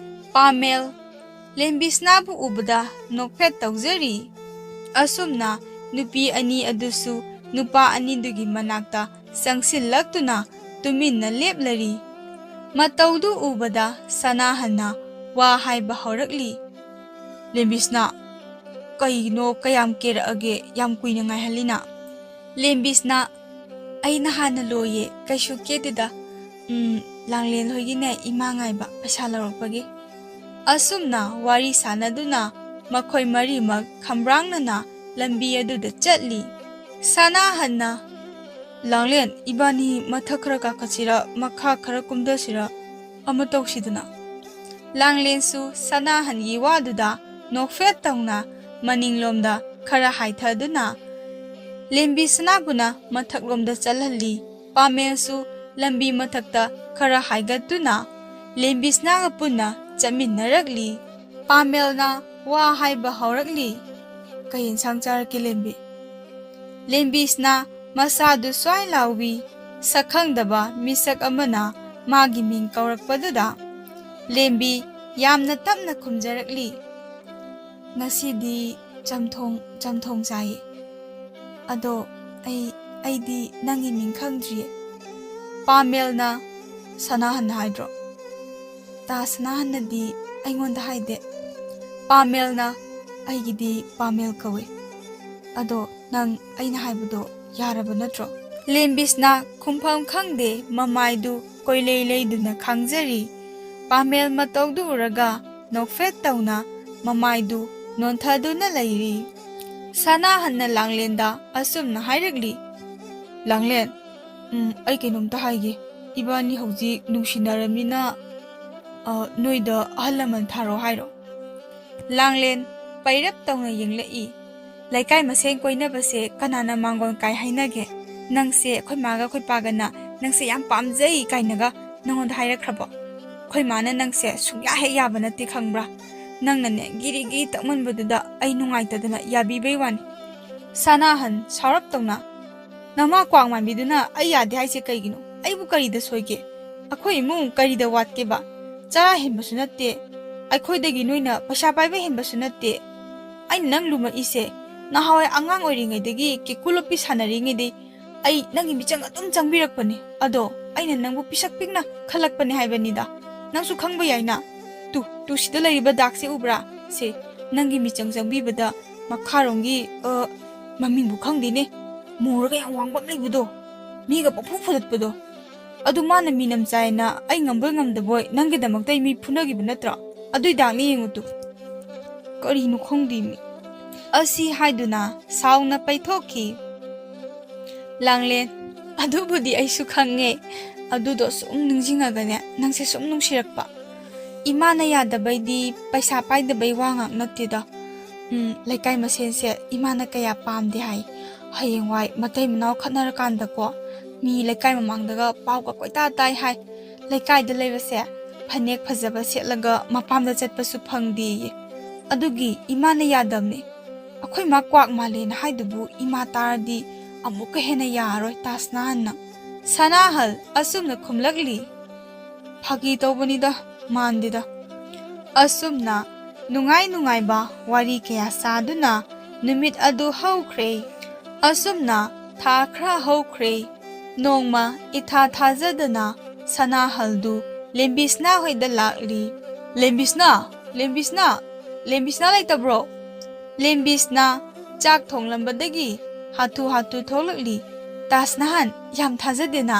ꯄꯥꯃꯦꯜ, ꯂꯦꯝꯕꯤꯁꯅꯥꯕꯨ ꯎꯕꯗ ꯅꯣꯛꯐꯦꯠ ꯇꯧꯖꯔꯤ꯫ ꯑꯁꯨꯝꯅ ꯅꯨꯄꯤ ꯑꯅꯤ ꯑꯗꯨꯁꯨ ꯅꯨꯄꯥ ꯑꯅꯤꯗꯨꯒꯤ ꯃꯅꯥꯛꯇ ꯆꯪꯁꯤꯜꯂꯛꯇꯨꯅ ꯇꯨꯃꯤꯟꯅ ꯂꯦꯞꯂꯔꯤ꯫ ꯃꯇꯧꯗꯨ ꯎꯕꯗ ꯁꯅꯥꯍꯟꯅ ꯋꯥ ꯍꯥꯏꯕ ꯍꯧꯔꯛꯂꯤ, "ꯂꯦꯝꯕꯤꯁꯅꯥ, ꯀꯩꯅꯣ ꯀꯌꯥꯝ ꯀꯦꯔꯛꯑꯒꯦ, ꯌꯥꯝ ꯀꯨꯏꯅ ꯉꯥꯏꯍꯜꯂꯤꯅ?" ꯂꯦꯝꯕꯤꯁꯅ, "ꯑꯩ ꯅꯍꯥꯟꯅ ꯂꯣꯏꯌꯦ, ꯀꯩꯁꯨ ꯀꯦꯗꯦꯗ꯫ ꯎꯝ, ꯂꯥꯡꯂꯦꯟ ꯍꯣꯏꯒꯤꯅꯦ ꯏꯃꯥ ꯉꯥꯏꯕ ꯄꯩꯁꯥ ꯂꯧꯔꯛꯄꯒꯤ꯫" ꯑꯁꯨꯝꯅ ꯋꯥꯔꯤ ꯁꯥꯟꯅꯗꯨꯅ ꯃꯈꯣꯏ ꯃꯔꯤꯃꯛ ꯈꯝꯕ꯭ꯔꯥꯡꯅꯅ ꯂꯝꯕꯤ ꯑꯗꯨꯗ ꯆꯠꯂꯤ꯫ ꯁꯅꯥꯍꯟꯅ, "ꯂꯥꯡꯂꯦꯟ, ꯏꯕꯥꯅꯤ ꯃꯊꯛ ꯈꯔ ꯀꯥꯈꯠꯁꯤꯔ, ꯃꯈꯥ ꯈꯔ ꯀꯨꯝꯊꯁꯤꯔ, ꯑꯃ ꯇꯧꯁꯤꯗꯅ꯫" ꯂꯥꯡꯂꯦꯟꯁꯨ ꯁꯅꯥꯍꯟꯒꯤ ꯋꯥꯗꯨꯗ ꯅꯣꯛꯐꯦꯠ ꯇꯧꯅ ꯃꯅꯤꯡꯂꯣꯝꯗ ꯈꯔ ꯍꯥꯏꯊꯗꯨꯅ ꯂꯦꯝꯕꯤ ꯁꯅꯥꯕꯨꯅ ꯃꯊꯛꯂꯣꯝꯗ ꯆꯠꯍꯜꯂꯤ꯫ ꯄꯥꯃꯦꯜꯁꯨ ꯂꯝꯕꯤ ꯃꯊꯛꯇ ꯈꯔ ꯍꯥꯏꯒꯠꯇꯨꯅ ꯂꯦꯝꯕꯤ ꯁꯅꯥꯒ ꯄꯨꯟꯅ ꯆꯠꯃꯤꯟꯅꯔꯛꯂꯤ꯫ ꯄꯥꯃꯦꯜꯅ ꯋꯥ ꯍꯥꯏꯕ ꯍꯧꯔꯛꯂꯤ꯫ "ꯀꯩ ꯏꯟꯁꯥꯡ ꯆꯥꯔꯛꯀꯦ, ꯂꯦꯝꯕꯤ?" ꯂꯦꯝꯕꯤꯁꯅ ꯃꯁꯥꯗꯨ ꯁ꯭ꯋꯥꯏ ꯂꯥꯎꯏ꯫ ꯁꯛꯈꯪꯗꯕ ꯃꯤꯁꯛ ꯑꯃꯅ ꯃꯥꯒꯤ ꯃꯤꯡ ꯀꯧꯔꯛꯄꯗꯨꯗ ꯂꯦꯝꯕꯤ ꯌꯥꯝꯅ ꯇꯞꯅ ꯈꯨꯝꯖꯔꯛꯂꯤ꯫ "ꯉꯁꯤꯗꯤ ꯆꯝꯊꯣꯡ, ꯆꯝꯊꯣꯡ ꯆꯥꯏꯌꯦ꯫ ꯑꯗꯣ ꯑꯩ, ꯑꯩꯗꯤ ꯅꯪꯒꯤ ꯃꯤꯡ ꯈꯪꯗ꯭ꯔꯤꯌꯦ꯫" ꯄꯥꯃꯦꯜꯅ, "ꯁꯅꯥꯍꯟ ꯍꯥꯏꯗ꯭ꯔꯣ?" "ꯇꯥ ꯁꯅꯥꯍꯟꯅꯗꯤ ꯑꯩꯉꯣꯟꯗ ꯍꯥꯏꯗꯦ꯫" ꯄꯥꯃꯦꯜꯅ, "ꯑꯩꯒꯤꯗꯤ ꯄꯥꯃꯦꯜ ꯀꯧꯏ꯫ ꯑꯗꯣ ꯅꯪ ꯑꯩꯅ ꯍꯥꯏꯕꯗꯣ ꯌꯥꯔꯕ ꯅꯠꯇ꯭ꯔꯣ?" ꯂꯦꯝꯕꯤꯁꯅ ꯈꯨꯝꯐꯝ ꯈꯪꯗꯦ, ꯃꯃꯥꯏꯗꯨ ꯀꯣꯏꯂꯩ ꯂꯩꯗꯨꯅ ꯈꯥꯡꯖꯔꯤ꯫ ꯄꯥꯃꯦꯜ ꯃꯇꯧꯗꯨ ꯎꯔꯒ ꯅꯣꯛꯐꯦꯠ ꯇꯧꯅ ꯃꯃꯥꯏꯗꯨ ꯅꯣꯟꯊꯗꯨꯅ ꯂꯩꯔꯤ꯫ ꯁꯅꯥꯍꯟꯅ ꯂꯥꯡꯂꯦꯟꯗ ꯑꯁꯨꯝꯅ ꯍꯥꯏꯔꯛꯂꯤ, "ꯂꯥꯡꯂꯦꯟ, ꯎꯝ, ꯑꯩ ꯀꯩꯅꯣꯝꯇ ꯍꯥꯏꯒꯦ꯫ ꯏꯕꯥꯅꯤ ꯍꯧꯖꯤꯛ ꯅꯨꯡꯁꯤꯅꯔꯃꯤꯅ, ꯑ, ꯅꯣꯏꯗ ꯑꯍꯜ ꯂꯃꯟ ꯊꯥꯔꯛꯑꯣ ꯍꯥꯏꯔꯣ?" ꯂꯥꯡꯂꯦꯟ ꯄꯩꯔꯞ ꯇꯧꯅ ꯌꯦꯡꯂꯛꯏ꯫ "ꯂꯩꯀꯥꯏ ꯃꯁꯦꯟ ꯀꯣꯏꯅꯕꯁꯦ ꯀꯅꯥꯅ ꯃꯥꯡꯒꯣꯟ ꯀꯥꯏ ꯍꯥꯏꯅꯒꯦ? ꯅꯪꯁꯦ ꯑꯩꯈꯣꯏ ꯃꯥꯒ ꯑꯩꯈꯣꯏ ꯄꯥꯒꯅ ꯅꯪꯁꯦ ꯌꯥꯝ ꯄꯥꯝꯖꯩ ꯀꯥꯏꯅꯒ ꯅꯉꯣꯟꯗ ꯍꯥꯏꯔꯛꯈ꯭ꯔꯕꯣ? ꯑꯩꯈꯣꯏ ꯃꯥꯅ ꯅꯪꯁꯦ ꯁꯨꯡꯌꯥ ꯍꯦꯛ ꯌꯥꯕ ꯅꯠꯇꯦ, ꯈꯪꯕ꯭ꯔꯥ? ꯅꯪꯅꯅꯦ ꯒꯤꯔꯤ ꯒꯤꯔꯤ ꯇꯛꯃꯟꯕꯗꯨꯗ ꯑꯩ ꯅꯨꯡꯉꯥꯏꯇꯗꯅ ꯌꯥꯕꯤꯕꯩ ꯋꯥꯅꯤ꯫" ꯁꯅꯥꯍꯟ ꯁꯥꯎꯔꯞ ꯇꯧꯅ, "ꯅꯃꯥ ꯀ꯭ꯋꯥꯛ ꯃꯥꯟꯕꯤꯗꯨꯅ ꯑꯩ ꯌꯥꯗꯦ ꯍꯥꯏꯁꯦ ꯀꯩꯒꯤꯅꯣ? ꯑꯩꯕꯨ ꯀꯔꯤꯗ ꯁꯣꯏꯒꯦ? ꯑꯩꯈꯣꯏ ꯏꯃꯨꯡ ꯀꯔꯤꯗ ꯋꯥꯠꯀꯦꯕ? ꯆꯔꯥ ꯍꯦꯟꯕꯁꯨ ꯅꯠꯇꯦ, ꯑꯩꯈꯣꯏꯗꯒꯤ ꯅꯣꯏꯅ ꯄꯩꯁꯥ ꯄꯥꯏꯕ ꯍꯦꯟꯕꯁꯨ ꯅꯠꯇꯦ꯫ ꯑꯩꯅ ꯅꯪ ꯂꯨꯝꯃꯛꯏꯁꯦ ꯅꯍꯥꯟꯋꯥꯏ ꯑꯉꯥꯡ ꯑꯣꯏꯔꯤꯉꯩꯗꯒꯤ ꯀꯦꯀꯨ ꯂꯣꯠꯄꯤ ꯁꯥꯟꯅꯔꯤꯉꯩꯗꯩ ꯑꯩ ꯅꯪꯒꯤ ꯃꯤꯆꯪ ꯑꯗꯨꯝ ꯆꯪꯕꯤꯔꯛꯄꯅꯦ꯫ ꯑꯗꯣ ꯑꯩꯅ ꯅꯪꯕꯨ ꯄꯤꯁꯛ ꯄꯤꯛꯅ ꯈꯜꯂꯛꯄꯅꯦ ꯍꯥꯏꯕꯅꯤꯗ꯫ ꯅꯪꯁꯨ ꯈꯪꯕ ꯌꯥꯏꯅ꯫ ꯇꯨ, ꯇꯨ ꯁꯤꯗ ꯂꯩꯔꯤꯕ ꯗꯥꯛꯁꯦ ꯎꯕ꯭ꯔꯥ? ꯁꯦ, ꯅꯪꯒꯤ ꯃꯤꯆꯪ ꯆꯪꯕꯤꯕꯗ ꯃꯈꯥꯔꯣꯝꯒꯤ, ꯑ, ꯃꯃꯤꯡꯕꯨ ꯈꯪꯗꯦꯅꯦ꯫ ꯃꯨꯔꯒ ꯌꯥꯝ ꯋꯥꯡꯕ ꯑꯃ ꯂꯩꯕꯗꯣ, ꯃꯤꯒ ꯄꯪꯐꯨ ꯐꯨꯗꯠꯄꯗꯣ, ꯑꯗꯨ ꯃꯥꯅ ꯃꯤ ꯅꯝꯆꯥꯏꯅ ꯑꯩ ꯉꯝꯕꯣꯏ ꯉꯝꯗꯕꯣꯏ ꯅꯪꯒꯤꯗꯃꯛꯇ ꯑꯩ ꯃꯤ ꯐꯨꯅꯈꯤꯕ ꯅꯠꯇ꯭ꯔꯣ? ꯑꯗꯨꯏ ꯗꯥꯛꯅꯤ ꯌꯦꯡꯉꯨ ꯇꯨ꯫ ꯀꯔꯤꯅꯣ ꯈꯪꯗꯦꯃꯤ꯫ ꯑꯁꯤ ꯍꯥꯏꯗꯨꯅ ꯁꯥꯎꯅ ꯄꯩꯊꯣꯛꯈꯤ꯫ ꯂꯥꯡꯂꯦꯟ, ꯑꯗꯨꯕꯨꯗꯤ ꯑꯩꯁꯨ ꯈꯪꯉꯦ꯫ ꯑꯗꯨꯗꯣ ꯁꯨꯝ ꯅꯤꯡꯁꯤꯡꯉꯒꯅꯦ, ꯅꯪꯁꯦ ꯁꯨꯝ ꯅꯨꯡꯁꯤꯔꯛꯄ꯫ ꯏꯃꯥꯅ ꯌꯥꯗꯕꯩꯗꯤ ꯄꯩꯁꯥ ꯄꯥꯏꯗꯕꯩ ꯋꯥ ꯉꯥꯛ ꯅꯠꯇꯦꯗ꯫ ꯎꯝ, ꯂꯩꯀꯥꯏ ꯃꯁꯦꯟꯁꯦ ꯏꯃꯥꯅ ꯀꯌꯥ ꯄꯥꯝꯗꯦ ꯍꯥꯏ꯫ ꯍꯌꯦꯡꯋꯥꯏ ꯃꯇꯩ ꯃꯅꯥꯎ ꯈꯠꯅꯔꯀꯥꯟꯗꯀꯣ, ꯃꯤ ꯂꯩꯀꯥꯏ ꯃꯃꯥꯡꯗꯒ ꯄꯥꯎꯒ ꯀꯣꯏꯇꯥ ꯇꯥꯏ ꯍꯥꯏ꯫ ꯂꯩꯀꯥꯏꯗ ꯂꯩꯕꯁꯦ ꯐꯅꯦꯛ ꯐꯖꯕ ꯁꯦꯠꯂꯒ ꯃꯄꯥꯝꯗ ꯆꯠꯄꯁꯨ ꯐꯪꯗꯦꯌꯦ꯫ ꯑꯗꯨꯒꯤ ꯏꯃꯥꯅ ꯌꯥꯗꯕꯅꯦ꯫ ꯑꯩꯈꯣꯏ ꯃꯥ ꯀ꯭ꯋꯥꯛ ꯃꯥꯜꯂꯦꯅ ꯍꯥꯏꯗꯨꯕꯨ ꯏꯃꯥ ꯇꯥꯔꯗꯤ ꯑꯃꯨꯛꯀ ꯍꯦꯟꯅ ꯌꯥꯔꯔꯣꯏ ꯇꯥꯖꯅꯍꯥꯟꯅ꯫ ꯁꯅꯥꯍꯜ ꯑꯁꯨꯝꯅ ꯈꯨꯝꯂꯛꯂꯤ꯫ ꯐꯥꯒꯤ ꯇꯧꯕꯅꯤꯗ, ꯃꯥꯟꯗꯦꯗ꯫ ꯑꯁꯨꯝꯅ ꯅꯨꯡꯉꯥꯏ ꯅꯨꯡꯉꯥꯏꯕ ꯋꯥꯔꯤ ꯀꯌꯥ ꯁꯥꯗꯨꯅ ꯅꯨꯃꯤꯠ ꯑꯗꯨ ꯍꯧꯈ꯭ꯔꯦ꯫ ꯑꯁꯨꯝꯅ ꯊꯥ ꯈꯔ ꯍꯧꯈ꯭ꯔꯦ꯫ ꯅꯣꯡꯃ ꯏꯊꯥ ꯊꯥꯖꯗꯅ ꯁꯅꯥꯍꯜꯗꯨ ꯂꯦꯝꯕꯤꯁꯅꯥ ꯍꯣꯏꯗ ꯂꯥꯛꯂꯤ꯫ "ꯂꯦꯝꯕꯤꯁꯅꯥ! ꯂꯦꯝꯕꯤꯁꯅꯥ! ꯂꯦꯝꯕꯤꯁꯅꯥ ꯂꯩꯇꯕ꯭ꯔꯣ?" ꯂꯦꯝꯕꯤꯁꯅꯥ ꯆꯥꯛ ꯊꯣꯡꯂꯝꯕꯗꯒꯤ ꯍꯥꯊꯨ ꯍꯥꯊꯨ ꯊꯣꯛꯂꯛꯂꯤ꯫ "ꯇꯥꯖꯅꯍꯥꯟ, ꯌꯥꯝ ꯊꯥꯖꯗꯦꯅ꯫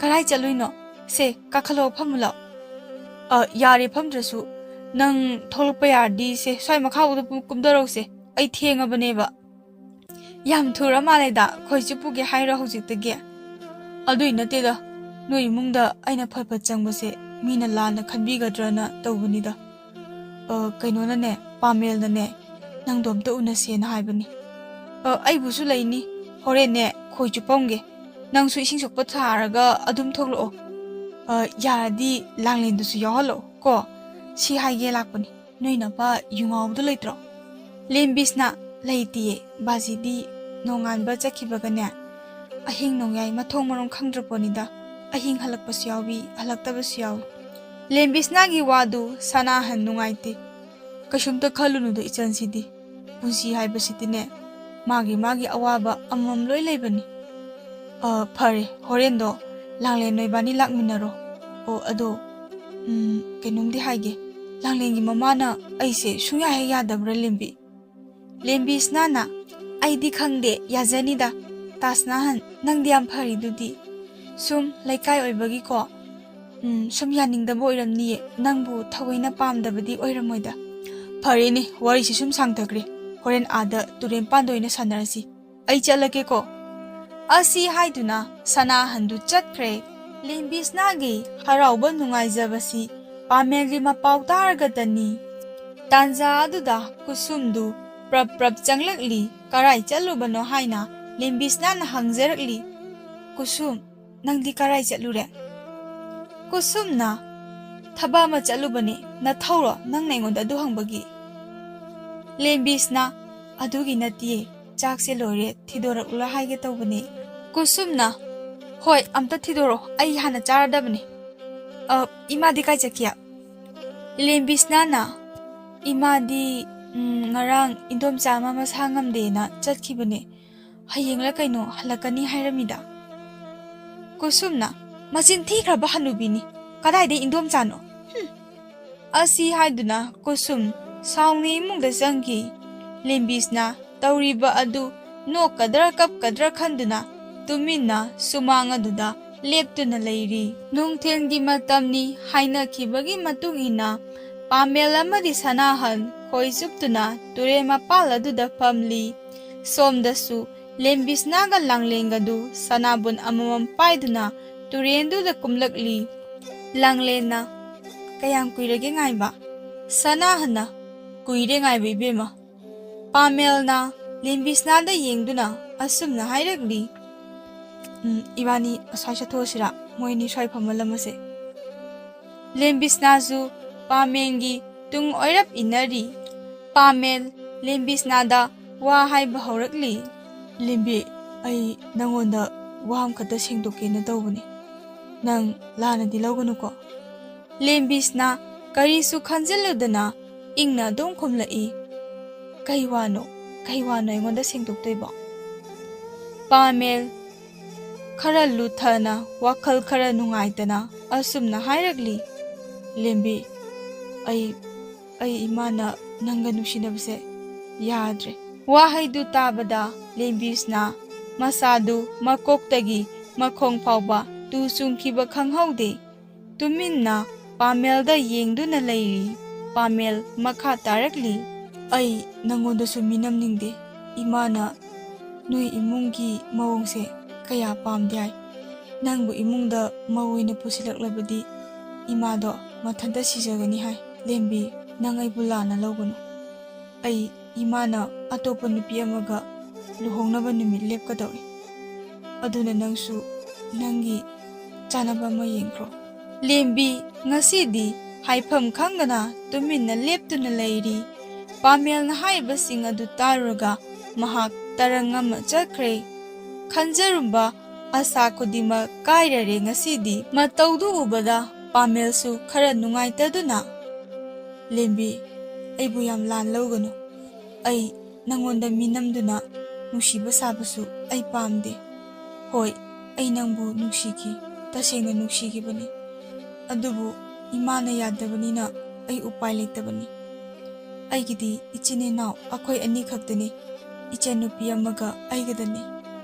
ꯀꯔꯥꯏ ꯆꯠꯂꯨꯏꯅꯣ? ꯁꯦ, ꯀꯥꯈꯠꯂꯛꯑꯣ, ꯐꯝꯃꯨ ꯂꯥꯛꯑꯣ꯫" "ꯑ, ꯌꯥꯔꯦ ꯐꯝꯗ꯭ꯔꯁꯨ꯫ ꯅꯪ ꯊꯣꯛꯂꯛꯄ ꯌꯥꯔꯗꯤ ꯁꯦ, ꯁ꯭ꯋꯥꯏ ꯃꯈꯥꯕꯨꯗ ꯀꯨꯝ-, ꯀꯨꯝꯊꯔꯛꯎꯁꯦ꯫ ꯑꯩ ꯊꯦꯡꯉꯕꯅꯦꯕ꯫" "ꯌꯥꯝ ꯊꯨꯔ ꯃꯥꯜꯂꯦꯗ, ꯈꯣꯏ ꯆꯨꯞꯄꯨꯒꯦ ꯍꯥꯏꯔꯣ ꯍꯧꯖꯤꯛꯇꯒꯤ?" "ꯑꯗꯨꯏ ꯅꯠꯇꯦꯗ, ꯅꯣꯏ ꯏꯃꯨꯡꯗ ꯑꯩꯅ ꯐꯠ ꯐꯠ ꯆꯪꯕꯁꯦ ꯃꯤꯅ ꯂꯥꯟꯅ ꯈꯟꯕꯤꯒꯗ꯭ꯔꯅ ꯇꯧꯕꯅꯤꯗ꯫ ꯑ, ꯀꯩꯅꯣꯅꯅꯦ, ꯄꯥꯃꯦꯜꯅꯅꯦ, ꯅꯪꯗꯣ ꯑꯝꯇ ꯎꯅꯁꯦꯅ ꯍꯥꯏꯕꯅꯤ꯫ ꯑ, ꯑꯩꯕꯨꯁꯨ ꯂꯩꯅꯤ, ꯍꯣꯔꯦꯟꯅꯦ ꯈꯣꯏ ꯆꯨꯞꯄꯝꯒꯦ꯫ ꯅꯪꯁꯨ ꯏꯁꯤꯡ ꯁꯣꯛꯄ ꯊꯥꯔꯒ ꯑꯗꯨꯝ ꯊꯣꯛꯂꯛꯑꯣ꯫ ꯑ, ꯌꯥꯔꯗꯤ ꯂꯥꯡꯂꯦꯟꯗꯨꯁꯨ ꯌꯥꯎꯍꯜꯂꯛꯑꯣ ꯀꯣ꯫ ꯁꯤ ꯍꯥꯏꯒꯦ ꯂꯥꯛꯄꯅꯤ꯫ ꯅꯣꯏ ꯅꯄꯥ ꯌꯨ ꯉꯥꯎꯕꯗꯣ ꯂꯩꯇ꯭ꯔꯣ?" "ꯂꯦꯝꯕꯤꯁꯅꯥ ꯂꯩꯇꯤꯌꯦ꯫ ꯕꯥꯖꯤꯗꯤ ꯅꯣꯡꯉꯥꯟꯕ ꯆꯠꯈꯤꯕꯒꯅꯦ, ꯑꯍꯤꯡ ꯅꯣꯡꯌꯥꯏ ꯃꯊꯣꯡ ꯃꯔꯝ ꯈꯪꯗ꯭ꯔ ꯄꯣꯠꯅꯤꯗ꯫ ꯑꯍꯤꯡ ꯍꯜꯂꯛꯄꯁꯨ ꯌꯥꯎꯏ, ꯍꯜꯂꯛꯇꯕꯁꯨ ꯌꯥꯎꯏ꯫" ꯂꯦꯝꯕꯤꯁꯅꯥꯒꯤ ꯋꯥꯗꯨ ꯁꯅꯥꯍꯟ ꯅꯨꯡꯉꯥꯏꯇꯦ꯫ "ꯀꯩꯁꯨꯝꯇ ꯈꯜꯂꯨꯅꯨꯗ ꯏꯆꯟꯁꯤꯗꯤ꯫ ꯄꯨꯟꯁꯤ ꯍꯥꯏꯕꯁꯤꯗꯤꯅꯦ, ꯃꯥꯒꯤ ꯃꯥꯒꯤ ꯑꯋꯥꯕ ꯑꯃꯃꯝ ꯂꯣꯏ ꯂꯩꯕꯅꯤ꯫ ꯑ, ꯐꯔꯦ, ꯍꯣꯔꯦꯟꯗꯣ ꯂꯥꯡꯂꯦꯟ ꯅꯣꯏꯕꯥꯅꯤ ꯂꯥꯛꯃꯤꯟꯅꯔꯣ꯫ ꯑꯣ, ꯑꯗꯣ, ꯎꯝ, ꯀꯩꯅꯣꯝꯗꯤ ꯍꯥꯏꯒꯦ꯫ ꯂꯥꯡꯂꯦꯟꯒꯤ ꯃꯃꯥꯅ ꯑꯩꯁꯦ ꯁꯨꯡꯌꯥ ꯍꯦꯛ ꯌꯥꯗꯕ꯭ꯔꯥ, ꯂꯦꯝꯕꯤ?" ꯂꯦꯝꯕꯤꯁꯅꯥꯅ, "ꯑꯩꯗꯤ ꯈꯪꯗꯦ, ꯌꯥꯖꯅꯤꯗ꯫ ꯇꯥꯖꯅꯍꯥꯟ, ꯅꯪꯗꯤ ꯌꯥꯝ ꯐꯔꯤꯗꯨꯗꯤ꯫ ꯁꯨꯝ ꯂꯩꯀꯥꯏ ꯑꯣꯏꯕꯒꯤꯀꯣ, ꯎꯝ, ꯁꯨꯝ ꯌꯥꯅꯤꯡꯗꯕ ꯑꯣꯏꯔꯝꯅꯤꯌꯦ꯫ ꯅꯪꯕꯨ ꯊꯑꯣꯏꯅ ꯄꯥꯝꯗꯕꯗꯤ ꯑꯣꯏꯔꯝꯃꯣꯏꯗ꯫ ꯐꯔꯦꯅꯦ, ꯋꯥꯔꯤꯁꯤ ꯁꯨꯝ ꯁꯥꯡꯊꯈ꯭ꯔꯦ꯫ ꯍꯣꯔꯦꯟ ꯑꯥꯗ ꯇꯨꯔꯦꯟ ꯄꯥꯟꯗ ꯑꯣꯏꯅ ꯁꯥꯟꯅꯔꯁꯤ꯫ ꯑꯩ ꯆꯠꯂꯒꯦꯀꯣ꯫ ꯑꯁꯤ ꯍꯥꯏꯗꯨꯅ ꯁꯅꯥꯍꯟꯗꯨ ꯆꯠꯈ꯭ꯔꯦ꯫ ꯂꯦꯝꯕꯤꯁꯅꯥꯒꯤ ꯍꯔꯥꯎꯕ ꯅꯨꯡꯉꯥꯏꯖꯕꯁꯤ ꯄꯥꯃꯦꯜꯒꯤ ꯃꯄꯥꯎ ꯇꯥꯔꯒꯗꯅꯤ꯫ ꯇꯥꯟꯖꯥ ꯑꯗꯨꯗ ꯀꯨꯁꯨꯝꯗꯨ ꯄ꯭ꯔꯞ ꯄ꯭ꯔꯞ ꯆꯪꯂꯛꯂꯤ꯫ ꯀꯔꯥꯏ ꯆꯠꯂꯨꯕꯅꯣ ꯍꯥꯏꯅ ꯂꯦꯝꯕꯤꯁꯅꯥꯅ ꯍꯪꯖꯔꯛꯂꯤ꯫ "ꯀꯨꯁꯨꯝ, ꯅꯪꯗꯤ ꯀꯔꯥꯏ ꯆꯠꯂꯨꯔꯦ?" ꯀꯨꯁꯨꯝꯅ, "ꯊꯕꯛ ꯑꯃ ꯆꯠꯂꯨꯕꯅꯦ, ꯅꯊꯧꯔꯣ ꯅꯪꯅ ꯑꯩꯉꯣꯟꯗ ꯑꯗꯨ ꯍꯪꯕꯒꯤ?" ꯂꯦꯝꯕꯤꯁꯅꯥ, "ꯑꯗꯨꯒꯤ ꯅꯠꯇꯤꯌꯦ, ꯆꯥꯛꯁꯦ ꯂꯣꯏꯔꯦ, ꯊꯤꯗꯣꯔꯛꯂ ꯍꯥꯏꯒꯦ ꯇꯧꯕꯅꯦ꯫" ꯀꯨꯁꯨꯝꯅ, "ꯍꯣꯏ, ꯑꯝꯇ ꯊꯤꯗꯣꯔꯛꯑꯣ, ꯑꯩ ꯍꯥꯟꯅ ꯆꯥꯔꯗꯕꯅꯦ꯫ ꯑ, ꯏꯃꯥꯗꯤ ꯀꯥꯏ ꯆꯠꯈꯤ?" ꯂꯦꯝꯕꯤꯁꯅꯥꯅ, "ꯏꯃꯥꯗꯤ, ꯎꯝ, ꯉꯔꯥꯡ ꯏꯟꯗꯣꯝꯆꯥ ꯑꯃ ꯃꯁꯥ ꯉꯝꯗꯦꯅ ꯆꯠꯈꯤꯕꯅꯦ꯫ ꯍꯌꯦꯡꯂ ꯀꯩꯅꯣ ꯍꯜꯂꯛꯀꯅꯤ ꯍꯥꯏꯔꯝꯃꯤꯗ꯫" ꯀꯨꯁꯨꯝꯅ, "ꯃꯆꯤꯟ ꯊꯤꯈ꯭ꯔꯕ ꯍꯅꯨꯕꯤꯅꯤ꯫ ꯀꯗꯥꯏꯗꯩ ꯏꯟꯗꯣꯝꯆꯥꯅꯣ? ꯍꯨꯝ!" ꯑꯁꯤ ꯍꯥꯏꯗꯨꯅ ꯀꯨꯁꯨꯝ ꯁꯥꯎꯅ ꯏꯃꯨꯡꯗ ꯆꯪꯈꯤ꯫ ꯂꯦꯝꯕꯤꯁꯅꯥ ꯇꯧꯔꯤꯕ ꯑꯗꯨ ꯅꯣꯛꯀꯗ꯭ꯔꯥ ꯀꯞꯀꯗ꯭ꯔꯥ ꯈꯟꯗꯨꯅ ꯇꯨꯃꯤꯟꯅ ꯁꯨꯃꯥꯡ ꯑꯗꯨꯗ ꯂꯦꯞꯇꯨꯅ ꯂꯩꯔꯤ꯫ ꯅꯨꯡꯊꯤꯜꯒꯤ ꯃꯇꯝꯅꯤ ꯍꯥꯏꯅꯈꯤꯕꯒꯤ ꯃꯇꯨꯡ ꯏꯟꯅ ꯄꯥꯃꯦꯜ ꯑꯃꯗꯤ ꯁꯅꯥꯍꯟ ꯈꯣꯏ ꯆꯨꯞꯇꯨꯅ ꯇꯨꯔꯦꯜ ꯃꯄꯥꯜ ꯑꯗꯨꯗ ꯐꯝꯂꯤ꯫ ꯁꯣꯝꯗꯁꯨ ꯂꯦꯝꯕꯤꯁꯅꯥꯒ ꯂꯥꯡꯂꯦꯟꯒꯗꯨ ꯁꯅꯥꯕꯨꯟ ꯑꯃꯃꯝ ꯄꯥꯏꯗꯨꯅ ꯇꯨꯔꯦꯟꯗꯨꯗ ꯀꯨꯝꯂꯛꯂꯤ꯫ ꯂꯥꯡꯂꯦꯟꯅ, "ꯀꯌꯥꯝ ꯀꯨꯏꯔꯒꯦ ꯉꯥꯏꯕ?" ꯁꯅꯥꯍꯟꯅ, "ꯀꯨꯏꯔꯦ ꯉꯥꯏꯕ ꯏꯕꯦꯝꯃ꯫" ꯄꯥꯃꯦꯜꯅ ꯂꯦꯝꯕꯤꯁꯅꯥꯗ ꯌꯦꯡꯗꯨꯅ ꯑꯁꯨꯝꯅ ꯍꯥꯏꯔꯛꯂꯤ, "ꯎꯝ, ꯏꯕꯥꯅꯤ ꯑꯁ꯭ꯋꯥꯏ ꯆꯠꯊꯣꯛꯑꯁꯤꯔꯥ? ꯃꯣꯏ ꯑꯅꯤ ꯁ꯭ꯋꯥꯏ ꯐꯝꯍꯜꯂꯝꯃꯁꯦ꯫" ꯂꯦꯝꯕꯤꯁꯅꯥꯁꯨ ꯄꯥꯃꯦꯜꯒꯤ ꯇꯨꯡ ꯑꯣꯏꯔꯞ ꯏꯟꯅꯔꯤ꯫ ꯄꯥꯃꯦꯜ ꯂꯦꯝꯕꯤꯁꯅꯥꯗ ꯋꯥ ꯍꯥꯏꯕ ꯍꯧꯔꯛꯂꯤ꯫ "ꯂꯦꯝꯕꯤ, ꯑꯩ ꯅꯪꯉꯣꯟꯗ ꯋꯥ ꯑꯃꯈꯛꯇ ꯁꯦꯡꯗꯣꯛꯀꯦꯅ ꯇꯧꯕꯅꯤ꯫ ꯅꯪ ꯂꯥꯟꯅꯗꯤ ꯂꯧꯒꯅꯨꯀꯣ?" ꯂꯦꯝꯕꯤꯁꯅꯥ ꯀꯔꯤꯁꯨ ꯈꯟꯖꯤꯜꯂꯨꯗꯅ ꯏꯪꯅ ꯑꯗꯨꯝ ꯈꯨꯝꯂꯛꯏ, "ꯀꯩ ꯋꯥꯅꯣ? ꯀꯩ ꯋꯥꯅꯣ ꯑꯩꯉꯣꯟꯗ ꯁꯦꯡꯗꯣꯛꯇꯣꯏꯕꯣ?" ꯄꯥꯃꯦꯜ ꯈꯔ ꯂꯨꯊꯅ, ꯋꯥꯈꯜ ꯈꯔ ꯅꯨꯡꯉꯥꯏꯇꯅ ꯑꯁꯨꯝꯅ ꯍꯥꯏꯔꯛꯂꯤ, "ꯂꯦꯝꯕꯤ, ꯑꯩ, ꯑꯩ ꯏꯃꯥꯅ ꯅꯪꯒ ꯅꯨꯡꯁꯤꯅꯕꯁꯦ ꯌꯥꯗ꯭ꯔꯦ꯫" ꯋꯥꯍꯩꯗꯨ ꯇꯥꯕꯗ ꯂꯦꯝꯕꯤꯁꯅꯥ ꯃꯁꯥꯗꯨ ꯃꯀꯣꯛꯇꯒꯤ ꯃꯈꯣꯡ ꯐꯥꯎꯕ ꯇꯨ ꯆꯨꯡꯈꯤꯕ ꯈꯪꯍꯧꯗꯦ꯫ ꯇꯨꯃꯤꯟꯅ ꯄꯥꯃꯦꯜꯗ ꯌꯦꯡꯗꯨꯅ ꯂꯩꯔꯤ꯫ ꯄꯥꯃꯦꯜ ꯃꯈꯥ ꯇꯥꯔꯛꯂꯤ꯫ "ꯑꯩ ꯅꯪꯉꯣꯟꯗꯁꯨ ꯃꯤꯅꯝꯅꯤꯡꯗꯦ꯫ ꯏꯃꯥꯅ ꯅꯣꯏ ꯏꯃꯨꯡꯒꯤ ꯃꯑꯣꯡꯁꯦ ꯀꯌꯥ ꯄꯥꯝꯗꯦ ꯍꯥꯏ꯫ ꯅꯪꯕꯨ ꯏꯃꯨꯡꯗ ꯃꯧ ꯑꯣꯏꯅ ꯄꯨꯁꯤꯜꯂꯛꯂꯕꯗꯤ ꯏꯃꯥꯗꯣ ꯃꯊꯟꯇ ꯁꯤꯖꯒꯅꯤ ꯍꯥꯏ꯫ ꯂꯦꯝꯕꯤ, ꯅꯪ ꯑꯩꯕꯨ ꯂꯥꯟꯅ ꯂꯧꯒꯅꯨ꯫ ꯑꯩ ꯏꯃꯥꯅ ꯑꯇꯣꯞꯄ ꯅꯨꯄꯤ ꯑꯃꯒ ꯂꯨꯍꯣꯡꯅꯕ ꯅꯨꯃꯤꯠ ꯂꯦꯞꯀꯗꯧꯔꯦ꯫ ꯑꯗꯨꯅ ꯅꯪꯁꯨ ꯅꯪꯒꯤ ꯆꯥꯅꯕ ꯑꯃ ꯌꯦꯡꯈ꯭ꯔꯣ꯫" ꯂꯦꯝꯕꯤ ꯉꯁꯤꯗꯤ ꯍꯥꯏꯐꯝ ꯈꯪꯗꯅ ꯇꯨꯃꯤꯟꯅ ꯂꯦꯞꯇꯨꯅ ꯂꯩꯔꯤ꯫ ꯄꯥꯃꯦꯜꯅ ꯍꯥꯏꯔꯤꯕꯁꯤꯡ ꯑꯗꯨ ꯇꯥꯔꯨꯔꯒ ꯃꯍꯥꯛ ꯇꯔꯪ ꯑꯃ ꯆꯠꯈ꯭ꯔꯦ꯫ ꯈꯟꯖꯔꯨꯝꯕ ꯑꯁꯥ ꯈꯨꯗꯤꯡꯃꯛ ꯀꯥꯏꯔꯔꯦ ꯉꯁꯤꯗꯤ꯫ ꯃꯇꯧꯗꯨ ꯎꯕꯗ ꯄꯥꯃꯦꯜꯁꯨ ꯈꯔ ꯅꯨꯡꯉꯥꯏꯇꯗꯨꯅ, "ꯂꯦꯝꯕꯤ, ꯑꯩꯕꯨ ꯌꯥꯝ ꯂꯥꯟ ꯂꯧꯒꯅꯨ꯫ ꯑꯩ ꯅꯪꯉꯣꯟꯗ ꯃꯤꯅꯝꯗꯨꯅ ꯅꯨꯡꯁꯤꯕ ꯁꯥꯕꯁꯨ ꯑꯩ ꯄꯥꯝꯗꯦ꯫ ꯍꯣꯏ, ꯑꯩ ꯅꯪꯕꯨ ꯅꯨꯡꯁꯤꯈꯤ, ꯇꯁꯦꯡꯅ ꯅꯨꯡꯁꯤꯈꯤꯕꯅꯤ꯫ ꯑꯗꯨꯕꯨ ꯏꯃꯥꯅ ꯌꯥꯗꯕꯅꯤꯅ ꯑꯩ ꯎꯄꯥꯏ ꯂꯩꯇꯕꯅꯤ꯫ ꯑꯩꯒꯤꯗꯤ ꯏꯆꯤꯟ ꯏꯅꯥꯎ ꯑꯩꯈꯣꯏ ꯑꯅꯤ ꯈꯛꯇꯅꯤ꯫ ꯏꯆꯟꯅꯨꯄꯤ ꯑꯃꯒ ꯑꯩꯒꯗꯅꯤ꯫